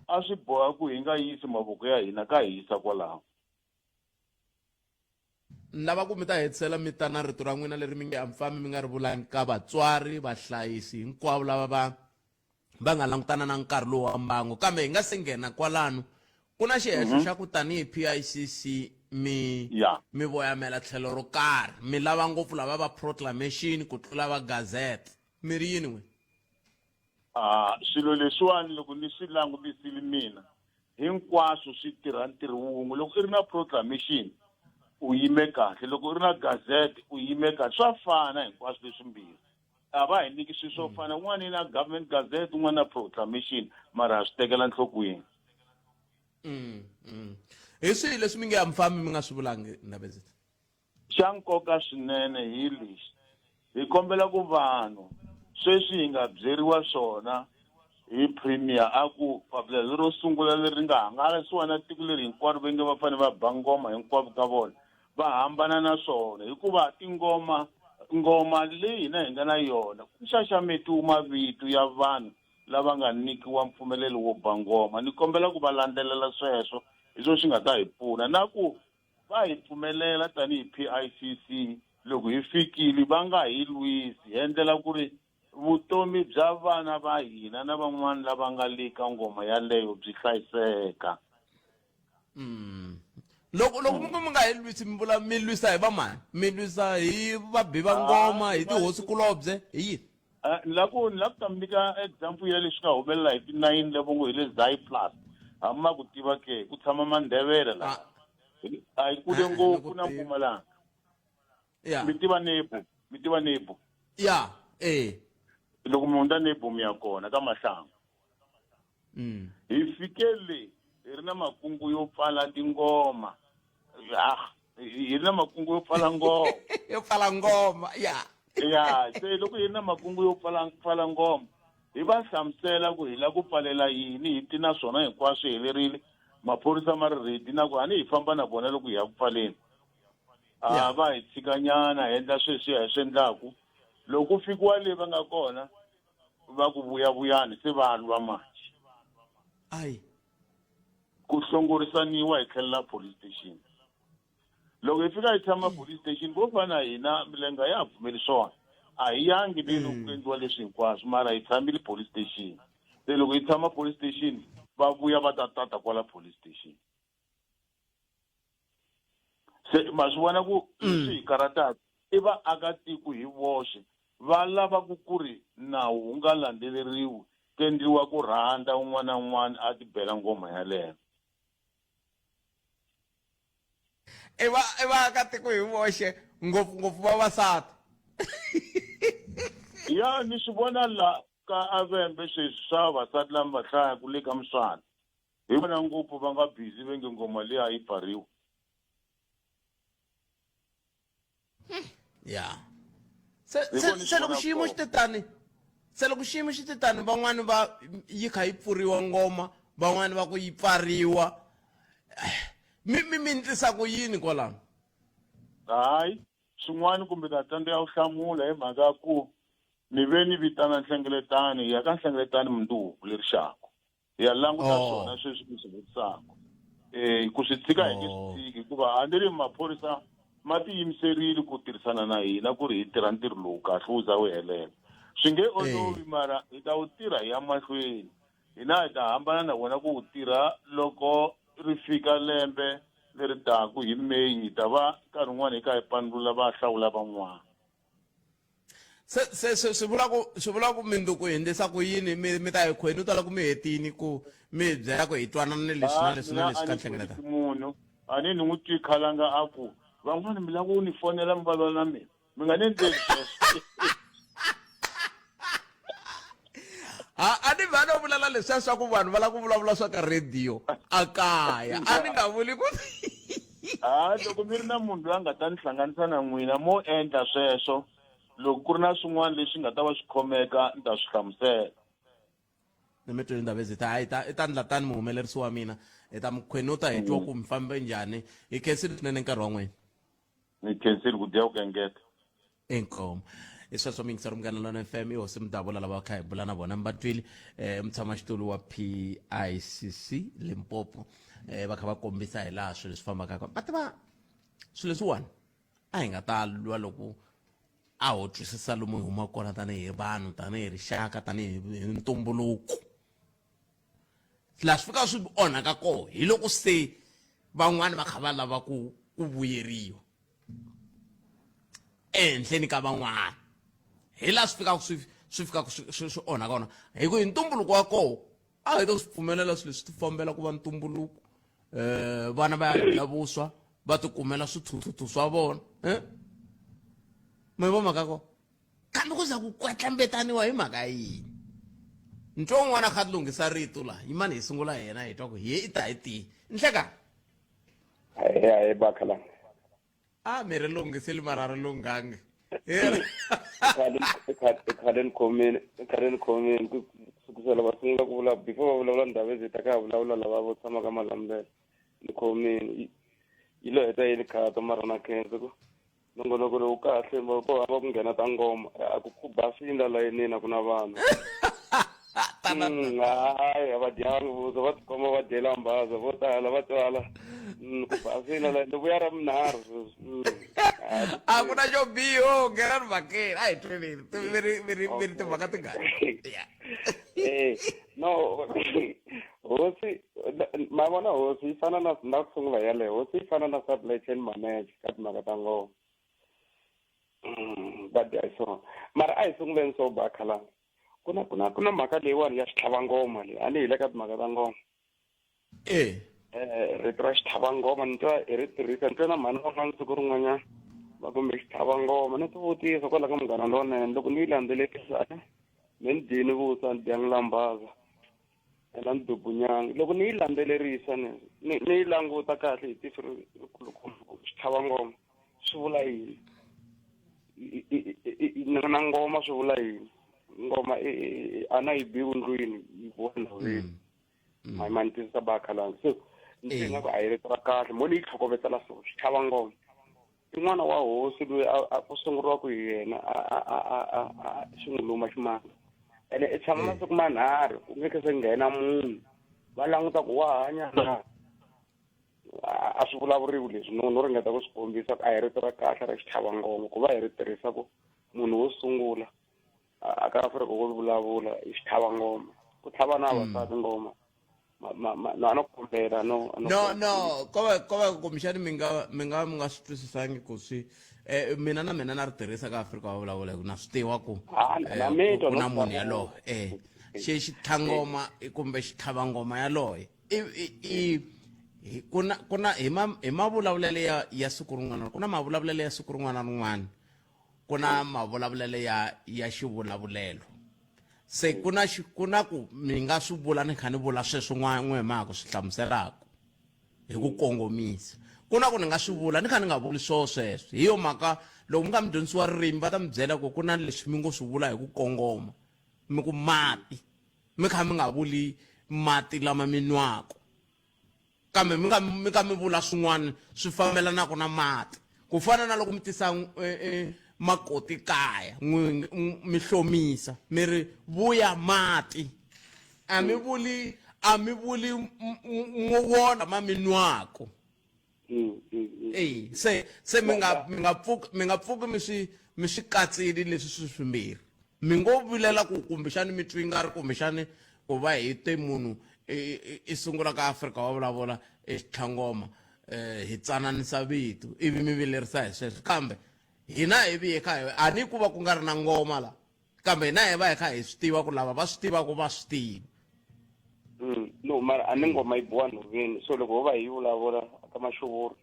a swi boha ku hi nga yisi mavoko ya hina ka hi yisa kwalaho Ni lava ku mi ta hetisela mi ta na rito ra n'wina leri mi nge a mi fambi mi nga ri vulangi ka vatswari, vahlayisi hinkwavo lava va va nga langutana na nkarhi lowu wa mbango. Kambe hi nga se nghena kwalano, ku na xihehlo xa ku tanihi PICC mi mi voyamela tlhelo ro karhi, mi lava ngopfu lava va proclamation ku tlula va gazette. Mi ri yini n'wina? Ah, swilo leswiwani loko ni swi langutisile mina hinkwaswo swi tirha ntirho wun'we loko i ri na proclamation u yime kahle loko u ri na gazette u yime kahle swa fana hinkwaswo leswimbirhi a va hi nyiki swilo swo fana un'wana i na government gazette un'wana na proclamation mara ha swi tekela nhlokweni mm, mm. Hi swihi leswi mi nge a mi fambi mi nga swi vulangi Ndabezitha? Xa nkoka swinene hi lexi, hi kombela ku vanhu sweswi hi nga byeriwa swona hi Premier a ku papila lero sungula leri nga hangalasiwa na tiko leri hinkwaro va nge va fanele va ba ngoma hinkwavo ka vona va hambana na swona hikuva tingoma ngoma leyi hina hi nga na yona ku xaxametiwe mavito ya vanhu lava nga nyikiwa mpfumelelo wo ba ngoma ni kombela ku va landzelela sweswo hi swona swi nga ta hi pfuna na ku Va hi pfumelela tanihi PICC loko hi fikile va nga hi lwisi hi endlela ku ri vutomi bya vana va hina na van'wana lava nga le ka ngoma yaleyo byi hlayiseka. Loko loko mi ku mi nga hi lwisi mi vula mi lwisa hi vamani? Mi lwisa hi vabi va ngoma, hi tihosi kulobye, hi yini? Ni la ku ni la ku ta mi nyika example ya leswi nga humelela hi ti-nine le vongo hi le Zai Plus hambi ma ku tiva ke ku tshama Mandebele la a yi kule ngopfu na Mpumalanga mi tiva Nebo Mi tiva Nebo? Ya, e. Loko mi hundza Nebo mi ya kona ka Mahlangu. Hi fike le hi ri na makungu yo pfala tingoma. Ah, hi ri na makungu yo pfala ngoma. Yo pfala ngoma, ya. Ya, se loko hi ri na makungu yo pfala pfala ngoma, hi va hlamusela ku hi lava ku pfalela yini, hi ti na swona hinkwaswo helerile. Maphorisa ma ri ready na ku a ni hi famba na vona loko hi ya ku pfaleni. A va hi tshikanyana hi endla sweswiya hi swi endlaku. Loko ku fikiwa le va nga kona, va ku vuyavuyani se va lwa manje. Ayi. Ku hlongorisaniwa hi tlhelela police station. Loko hi fika hi tshama police station vo fana hina milenge a ya ha pfumeli swona. A hi yangi le loko ku endliwa leswi hinkwaswo mara hi tshamile police station. Se loko hi tshama police station va vuya va ta tata kwala police station. Se ma swi vona ku leswi hi karhataka i vaakatiko hi voxe va lava ku ku ri nawu wu nga landzeleriwi ku endliwa ku rhandza un'wana na un'wana a tibela nghoma yaleyo. I va i vaakatiko hi voxe ngopfungopfu vavasati. Ya ni swi vona la ka Avembe sweswi swa vavasati lava va hlayaka le ka Muswana. Hi vona ngopfu va nga busy ve nge nghoma liya a yi pfariwi. Ya. Se se se loko xiyimo xi te tani se loko xiyimo xi te tani van'wani va yi kha yi pfuriwa ngoma van'wani va ku yi pfariwa mi mi mi ndlisa ku yini kwalano? Hayi swin'wana kumbe ta tsandzeka ku hlamula hi mhaka ya ku ni ve ni vitana nhlengeletano hi ya ka nhlengeletano mundzuku le rixaka. Hi ya languta oh. swona sweswi mi swi vutisaka um ku swi tshika hi nge swi oh. tshiki hikuva hambi ri maphorisa ma tiyimiserile ku tirhisana na hina ku ri hi tirha ntirho lowu kahle wu za wu helela swi nge olovi mara hi ta wu tirha hi ya mahlweni hina hi ta hambana na vona ku wu tirha loko ri fika lembe leri taku hi May hi ta va nkarhi wun'wana hi ka hi pandzula va hlawula van'wana Se se se swi vula ku swi vula ku minduku hi endlisa ku yini mi mi ta hi khweni u ta loko mi hetini ku mi hi byela ku hi twanana leswi na leswi na leswi ka nhlengeletano. Munhu a ni ni n'wi twi khalanga a ku van'wana mi lava ku ni fonela mi vulavula na mina mi nga ni endleli sweswo. Ha a ni vhana u vulela leswiya swa ku vanhu va lava ku vulavula swa ka radio a kaya a ni nga vuli ku Ha loko mi ri na munhu loyi a nga ta ni hlanganisa na n'wina mo endla sweswo loko ku ri na swin'wana leswi nga ta va swi khomeka ni ta swi hlamusela. Ni mi twile Ndabezitha hayi ta i ta ndla tani muhumelerisi wa mina hi ta mukhweni u ta hi twa ku mi fambe njhani hi khensile swinene nkarhi wa n'wina. Ni khensile ku dya ku engeta. Inkomu. I sweswo miyingiseri Munghana Lona FM i hosi Mudavula lava kha hi bula na vona mi va twile eh mutshamaxitulu wa PICC Limpopo eh va kha va kombisa hi laha swilo swi fambaka kona va tiva swilo leswiwani a hi nga ta lwa loko a ho twisisa lomu hi humaka kona tanihi vanhu tanihi rixaka tanihi hi ntumbuluko laha swi fika swi onhaka koho hi loko se van'wani va kha va lava ku ku vuyeriwa ehenhleni ka van'wana hi laha swi fikaka swi swi fikaka swi swi swi onhaka kona hi ku hi ntumbuluko wa koho a hi to swi pfumelela swilo leswi ti fambela ku va ntumbuluko um vana va ya dya vuswa va tikumela swithuthuthu swa vona um mi vo mhaka kona kambe ku za ku kwetlembetaniwa hi mhaka yini ntwa un'wana kha lunghisa rito laha yimani hi sungula yena hi twa ku hi i ta hi tihi nhleka hayi bakhala a mi ri lunghiseli mara ri lunghangi i khale ni khomile i khale ni khomile ku sukusela va sungula ku vula before va vulavula ndhawu ezita ka ha vulavula lava vo tshama ka malamulele ni khomile yi lo heta yi ni khata mara na khensa ku nongonoko lowu kahle va ko hava ku nghena ta ngoma a ku ku basile layinini a ku na vanhu hayi a va dyangi vuswa va tikomba va dyela mbhaza vo tala va twala ku basile la ni vuya ra minharhu sweswi A ku na xo biho nghena ni mhakeni a hi tweleni mi ri mi ri mi ri timhaka tingani eh no hosi ma vona hosi yi fana na na ku sungula yaleyo hosi yi fana na supply chain manager ka timhaka ta ngoma va dya hi swona mara a hi sunguleni swo ba khalanga ku na ku na ku na mhaka leyiwani ya xitlhavangoma leyi a ni hi le ka timhaka ta ngoma eh rito ra xitlhavangoma ni twa hi ri tirhisa ni twa na mhani van'wana siku rin'wanyana Va kumbe xitlhava ngoma ni ti vutisa kwala ka munghana lonene loko ni yi landzelerisa me ni dyini vuswa ni dya lambaza ena ni dubunyanga loko ni yi landzelerisa ni ni ni yi languta kahle hi tihlo rikulukumba ku xitlhava ngoma swi vula yini na ngoma swi vula yini ngoma a na yi biwi ndlwini yi biwa ndhawini mm. ma ni twisisa bakhalanga so ni twi nga ku a yi rito ra kahle mo ni yi tlhokovetsela so swi tlhava ngoma i n'wana wa hosi loyi a ku sunguriwaka hi yena a xi n'wi luma ximanga ene i tshama masiku manharhu ku nge ke se nghena munhu va languta ku wa hanya na a swi vulavuriwi leswi no no ringeta ku swi kombisa ku a hi rito ra kahle ra xitlhava ngoma ku va hi ri tirhisa ku munhu wo sungula a ka Afrika ku vulavula i xitlhava ngoma ku tlhava na vavasati ngoma no a no kombela no no no ko va ko va kumbexani mi nga mi nga mi nga swi twisisangi ku swi eh, mina na mina na ri tirhisa ka Afrika wa vulavula hi ku na swi tiva ku eh, ku na munhu yaloye eh xi xitlhangoma kumbe xitlhavangoma yaloye i i ku na ku na hi ma hi mavulavulelo ya ya siku rin'wana ku na mavulavulelo ya siku rin'wana na rin'wana ku na mavulavulelo ya ya xivulavulelo se ku na ku na ku mi nga swi vula ni kha ni vula sweswo n'we ma ku swi hlamuselaka hi ku kongomisa ku na ku ni nga swi vula ni kha ni nga vuli swo sweswo hi yo mhaka loko mi nga mi dyondzisiwa ririmi va ta mi byela ku ku na leswi mi ngo swi vula hi ku kongoma mi ku mati mi kha mi nga vuli mati lama mi nwaka kambe mi nga mi ka mi vula swin'wana swi fambelanaka na mati ku fana na loko mi tisa eh, eh, makoti kaya mi hlomisa mi ri vuya mati a mi vuli a mi vuli wona ma mi nwako mm, mm, mm. eyi se se mi nga mi nga pfuki mi nga pfuki mi swi mi swi katsile leswi swi swimbirhi mi ngo vilela ku kumbexani mi twi nga ri kumbexani ku va hi te munhu i sungula ka Afrika wa vulavula exitlhangoma um hi tsananisa vito ivi mi vilerisa hi sweswo kambe hina hi vi hi kha hi a ni ku va ku nga ri na ngoma la kambe hina hi va hi kha hi swi tiva ku lava va swi tivaka va swi tiva mm, no mara a ni ngoma yi biwa nhoveni so loko ho va hi vulavula ka maxuvuro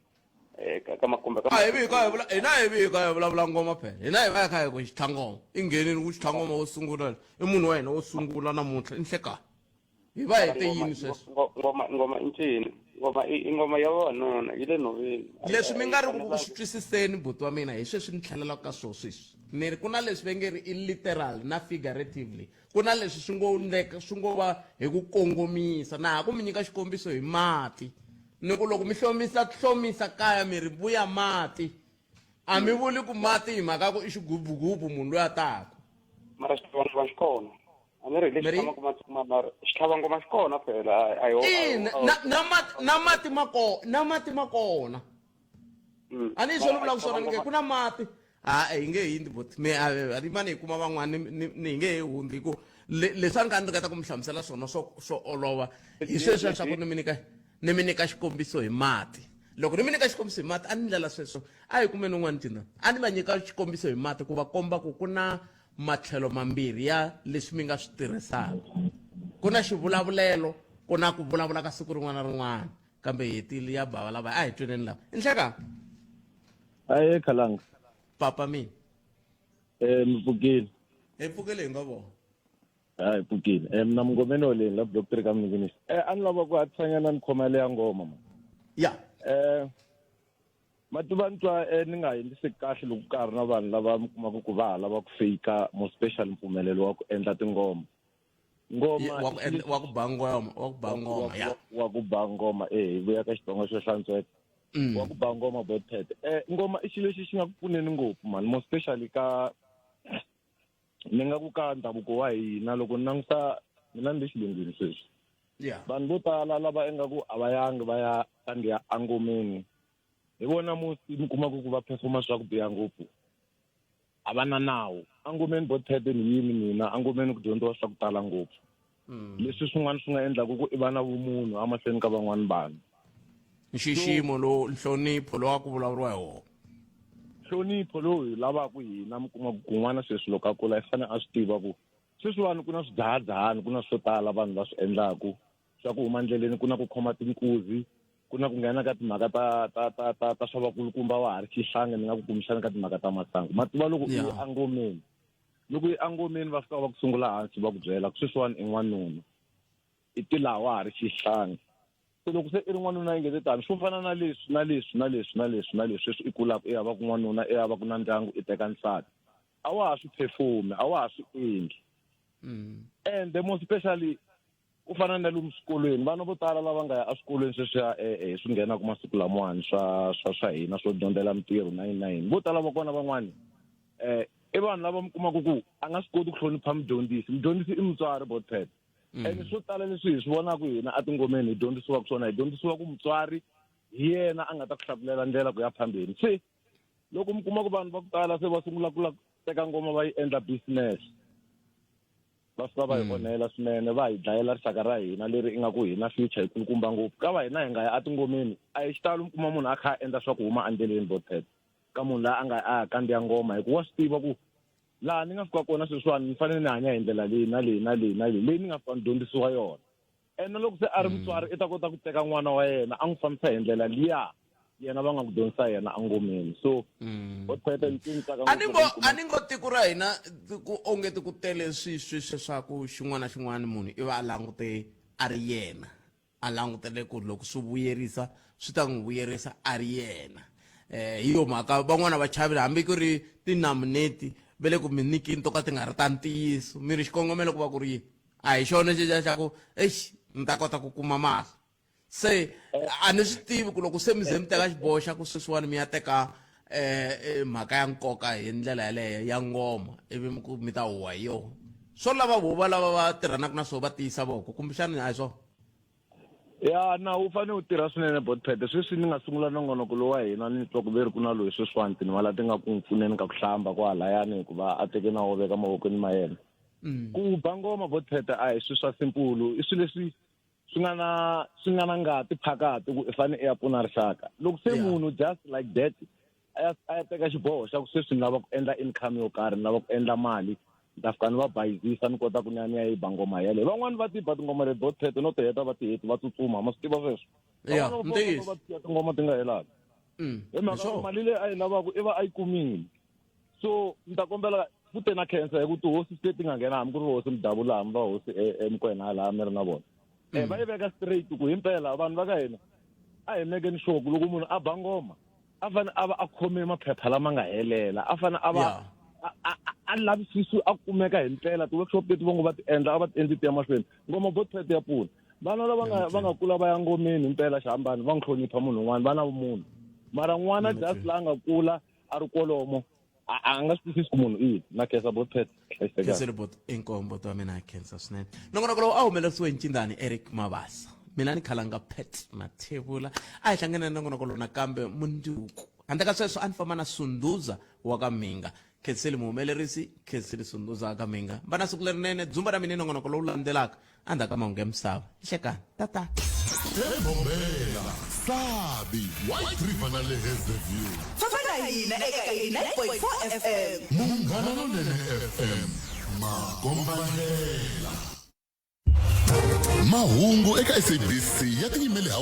eh, ka makumbe ka hi vi ka hi vula hina hi vi ka hi vulavula ngoma phela hina hi va hi kha hi ku xitlhangoma i nghenini ku xitlhangoma wo sungula i munhu wa hina wo sungula namuntlha i nhlekani hi va hi te yini sweswo ngoma ngoma i ncini ngoma i ngoma ya vavanuna yi le nhoveni leswi mi nga ri ku swi twisiseni buti wa mina hi sweswi ni tlhelelaka ka swona sweswi ni ri ku na leswi va nge ri i literal na figuratively ku na leswi swi ngo ndleka swi ngo va hi ku kongomisa na ha ku mi nyika xikombiso hi mati ni ku loko mi hlomisa hlomisa kaya mi ri vuya mati a mi vuli ku mati hi mhaka ku i xigubugubu munhu loyi a taka mara xitlhavangoma xi kona a ni ri hi lexi tshamaka masiku manharhu xitlhavangoma xi kona phela a hi na na mati na mati ma kona na mati ma kona mm. a ni swona vulaka swona ni ku na mati ha hi nge hundzi bot me a ni mane hi kuma van'wana ni hi nge he hundzi hi ku leswi a ni kha ni ringeta ku mi hlamusela swona swo swo olova hi sweswiya swa ku ni mi nyika ni mi nyika xikombiso hi mati loko ni mi nyika xikombiso hi mati a ni ndlela sweswo a hi kumeni un'wana cina a ni va nyika xikombiso hi mati ku va komba ku ku na matlhelo mambirhi ya leswi mi nga swi tirhisaka ku na xivulavulelo ku na ku vulavula ka siku rin'wana na rin'wana kambe hi hetile ya bava lava a hi tweneni lava i nhleka aye khalanga papa mina eh mi pfukile hi pfukile hi nga vona ha hi pfukile eh mina mungomeni wa leni la block 3 ka minginisi eh a ni lava ku hatlisanyana ni khoma leya ngoma ma ya eh mativa ni twa eh, ni nga endlisi kahle loko ka ha ri na vanhu lava mi kumaka ku va ha lava ku feyika more special mpfumelelo wa ku endla tingoma ngoma wa ku endla wa ku ba ngoma wa ku ba ngoma ya wa ku ba ngoma eh hi vuya ka Xitsonga xo hlantsweka mm. wa ku ba ngoma botpet eh ngoma i xilo lexi xi nga ku pfuneni ngopfu man more especially ka ni nga ku ka ndhavuko wa hina loko ni languta mina ni le xilungwini sweswi yeah. vanhu vo tala lava ingaku a va yangi va ya kandziya engomeni hi vona musi mi kumaka ku va performa swa ku biha ngopfu a va na nawu engomeni bo thete ni yini mina engomeni ku dyondziwa swa ku tala ngopfu mm. leswi swin'wana swi nga endlaku ku i va na vumunhu emahlweni ka van'wana vanhu nxiximo lowu nhlonipho lowu a ku vulavuriwa hi wona nhlonipho lowu hi lavaka hina mi kuma ku kun'wana sweswi loko a kula i fanele a swi tiva ku sweswiwani ku na swidzahadzahani ku na swo tala vanhu va swi endlaku swa ku huma ndleleni ku na ku khoma tinkuzi ku na ku nghena ka timhaka ta ta ta ta ta swa vakulukumba wa ha ri xihlangi ni nga ku kumbexana ka timhaka ta masangu ma tiva loko u ye engomeni loko u ye engomeni va fika va ku sungula hansi va ku byela ku sweswiwani i n'wanuna i ti laha wa ha ri xihlangi se loko se i ri n'wanuna yi ngete tani swo fana na leswi na leswi na leswi na leswi na leswi sweswi i kulaka i ya va ku n'wanuna i ya va ku na ndyangu i teka nsati a wa ha swi perform a wa ha swi endli and the most especially ku fana na lomu swikolweni vana vo tala lava nga ya eswikolweni sweswiya e-e swi nghenaka masiku lamawani swa swa swa hina swo dyondzela mintirho na yini na yini vo tala va kona van'wani um i vanhu lava mi kumaka ku a nga swi koti ku hlonipha mudyondzisi mudyondzisi i mutswari botpet and swo tala leswi hi swi vonaka hina etingomeni hi dyondzisiwaka swona hi dyondzisiwa ku mutswari hi yena a nga ta ku hlakulela ndlela ku ya phambeni se loko mi kuma ku vanhu va ku tala se va sungula ku la teka ngoma va yi endla business va fika va hi onhela swinene va hi dlayela rixaka ra hina leri ingaku hina future yi kulukumba ngopfu ka va hina hi nga ya etingomeni a hi xitalo mi kuma munhu a kha a endla swa ku huma endleleni botpet ka munhu laha a nga a kandziya ngoma hi ku wa swi tiva ku laha ni nga fika kona sweswiwani ni fanele ni hanya hi ndlela leyi na leyi na leyi na leyi leyi ni nga fika ni dyondzisiwa yona ene loko se a ri mutswari i ta kota ku teka n'wana wa yena a n'wi fambisa hi ndlela liya yena va nga ku dyondzisa yena engomeni so botpet ni tsaka A ni ngo a ni ngo tiko ra hina ku onge ti ku tele swi swi sweswaku xin'wana na xin'wana munhu i va a langute a ri yena a langutele ku loko swi vuyerisa swi ta n'wi vuyerisa a ri yena eh hi yo mhaka van'wana va chavile hambi ku ri tinamuneti va le ku mi nyikini to ka ti nga ri ta ntiyiso mi ri xikongomelo ku va ku ri yini a hi xona xexiya xa ku exi ni ta kota ku kuma mali se a ni swi tivi ku loko se mi ze mi teka xiboho xa ku sweswiwani mi ya teka eh mhaka ya nkoka hi ndlela yaleyo ya ngoma ivi mi ku mi ta huwa hi yona swo lava vo va lava va tirhanaka na swona va tiyisa voko kumbexani a hi swona ya na wu fanele wu tirha swinene botpet sweswi ni nga sungula nongonoko lowu wa hina ni twa ku ve ri ku na loyi sweswiwani tinwala ti nga ku n'wi pfuneni ka ku hlamba kwahalayani hikuva a teke na wo veka mavokweni ma yena ku ba ngoma botpet a hi swilo swa simpulu i swilo leswi swi nga na swi nga na ngati phakati ku i fanele i ya pfuna rixaka loko se munhu just like that a ya a ya teka xiboho xa ku sweswi ni lava ku endla income yo karhi ni lava ku endla mali ni ta fika ni va bayizisa ni kota ku ni ya ni ya yi ba ngoma yeleyo van'wani va ti ba tingoma leti botpet no ti heta va ti heti va tsutsuma ma swi tiva sweswo ya Van'wana va ntiyiso va tiya tingoma ti nga helaka hi mhaka ku mali leyi a yi lavaka i va a yi kumile so ni ta kombela futhi na khensa hi ku tihosi se ti nga nghena hambi ku ri hosi mudavula hambi va hosi emukwena laha mi ri na vona va yi veka straight ku himpela vanhu va ka hina a hi mekeni sure ku loko munhu a ba ngoma a fane a va a khome maphepha lama nga helela a fane a va a lavisisi a kumeka hi ndlela ti-workshop leti va ngo va ti endla a va ti endli ti ya mahlweni ngoma botpet ya pfuna vana lava nga va nga kula va ya ngomeni himpela xihambano va n'wi hlonipha munhu un'wana va na vumunhu mara n'wana just la nga kula a ri kwolomo a a nga swi twisisi ku munhu i yini na khensa botpet khenseli bot inkomu bot wa mina khensa swinene nongonoko lowu a humelerisiwe hi ncindani eric mabasa mina ni khalanga pet mathevula a hi hlangane na nongonoko lowu nakambe munduku handle ka sweswo a ni famba na sunduza wa ka minga khenseli muhumelerisi khenseli sunduza wa ka minga va na siku lerinene dzumba ra mina i nongonoko lowu landzelaka endzhaku ka mahungu ya misava nhlekani tata Ebombela, Sabi, White River na le Hazyview. Famba na hina eka 89.4 FM. Munghana Lonene FM, makombandlela. Mahungu eka SABC ya tiyimele ha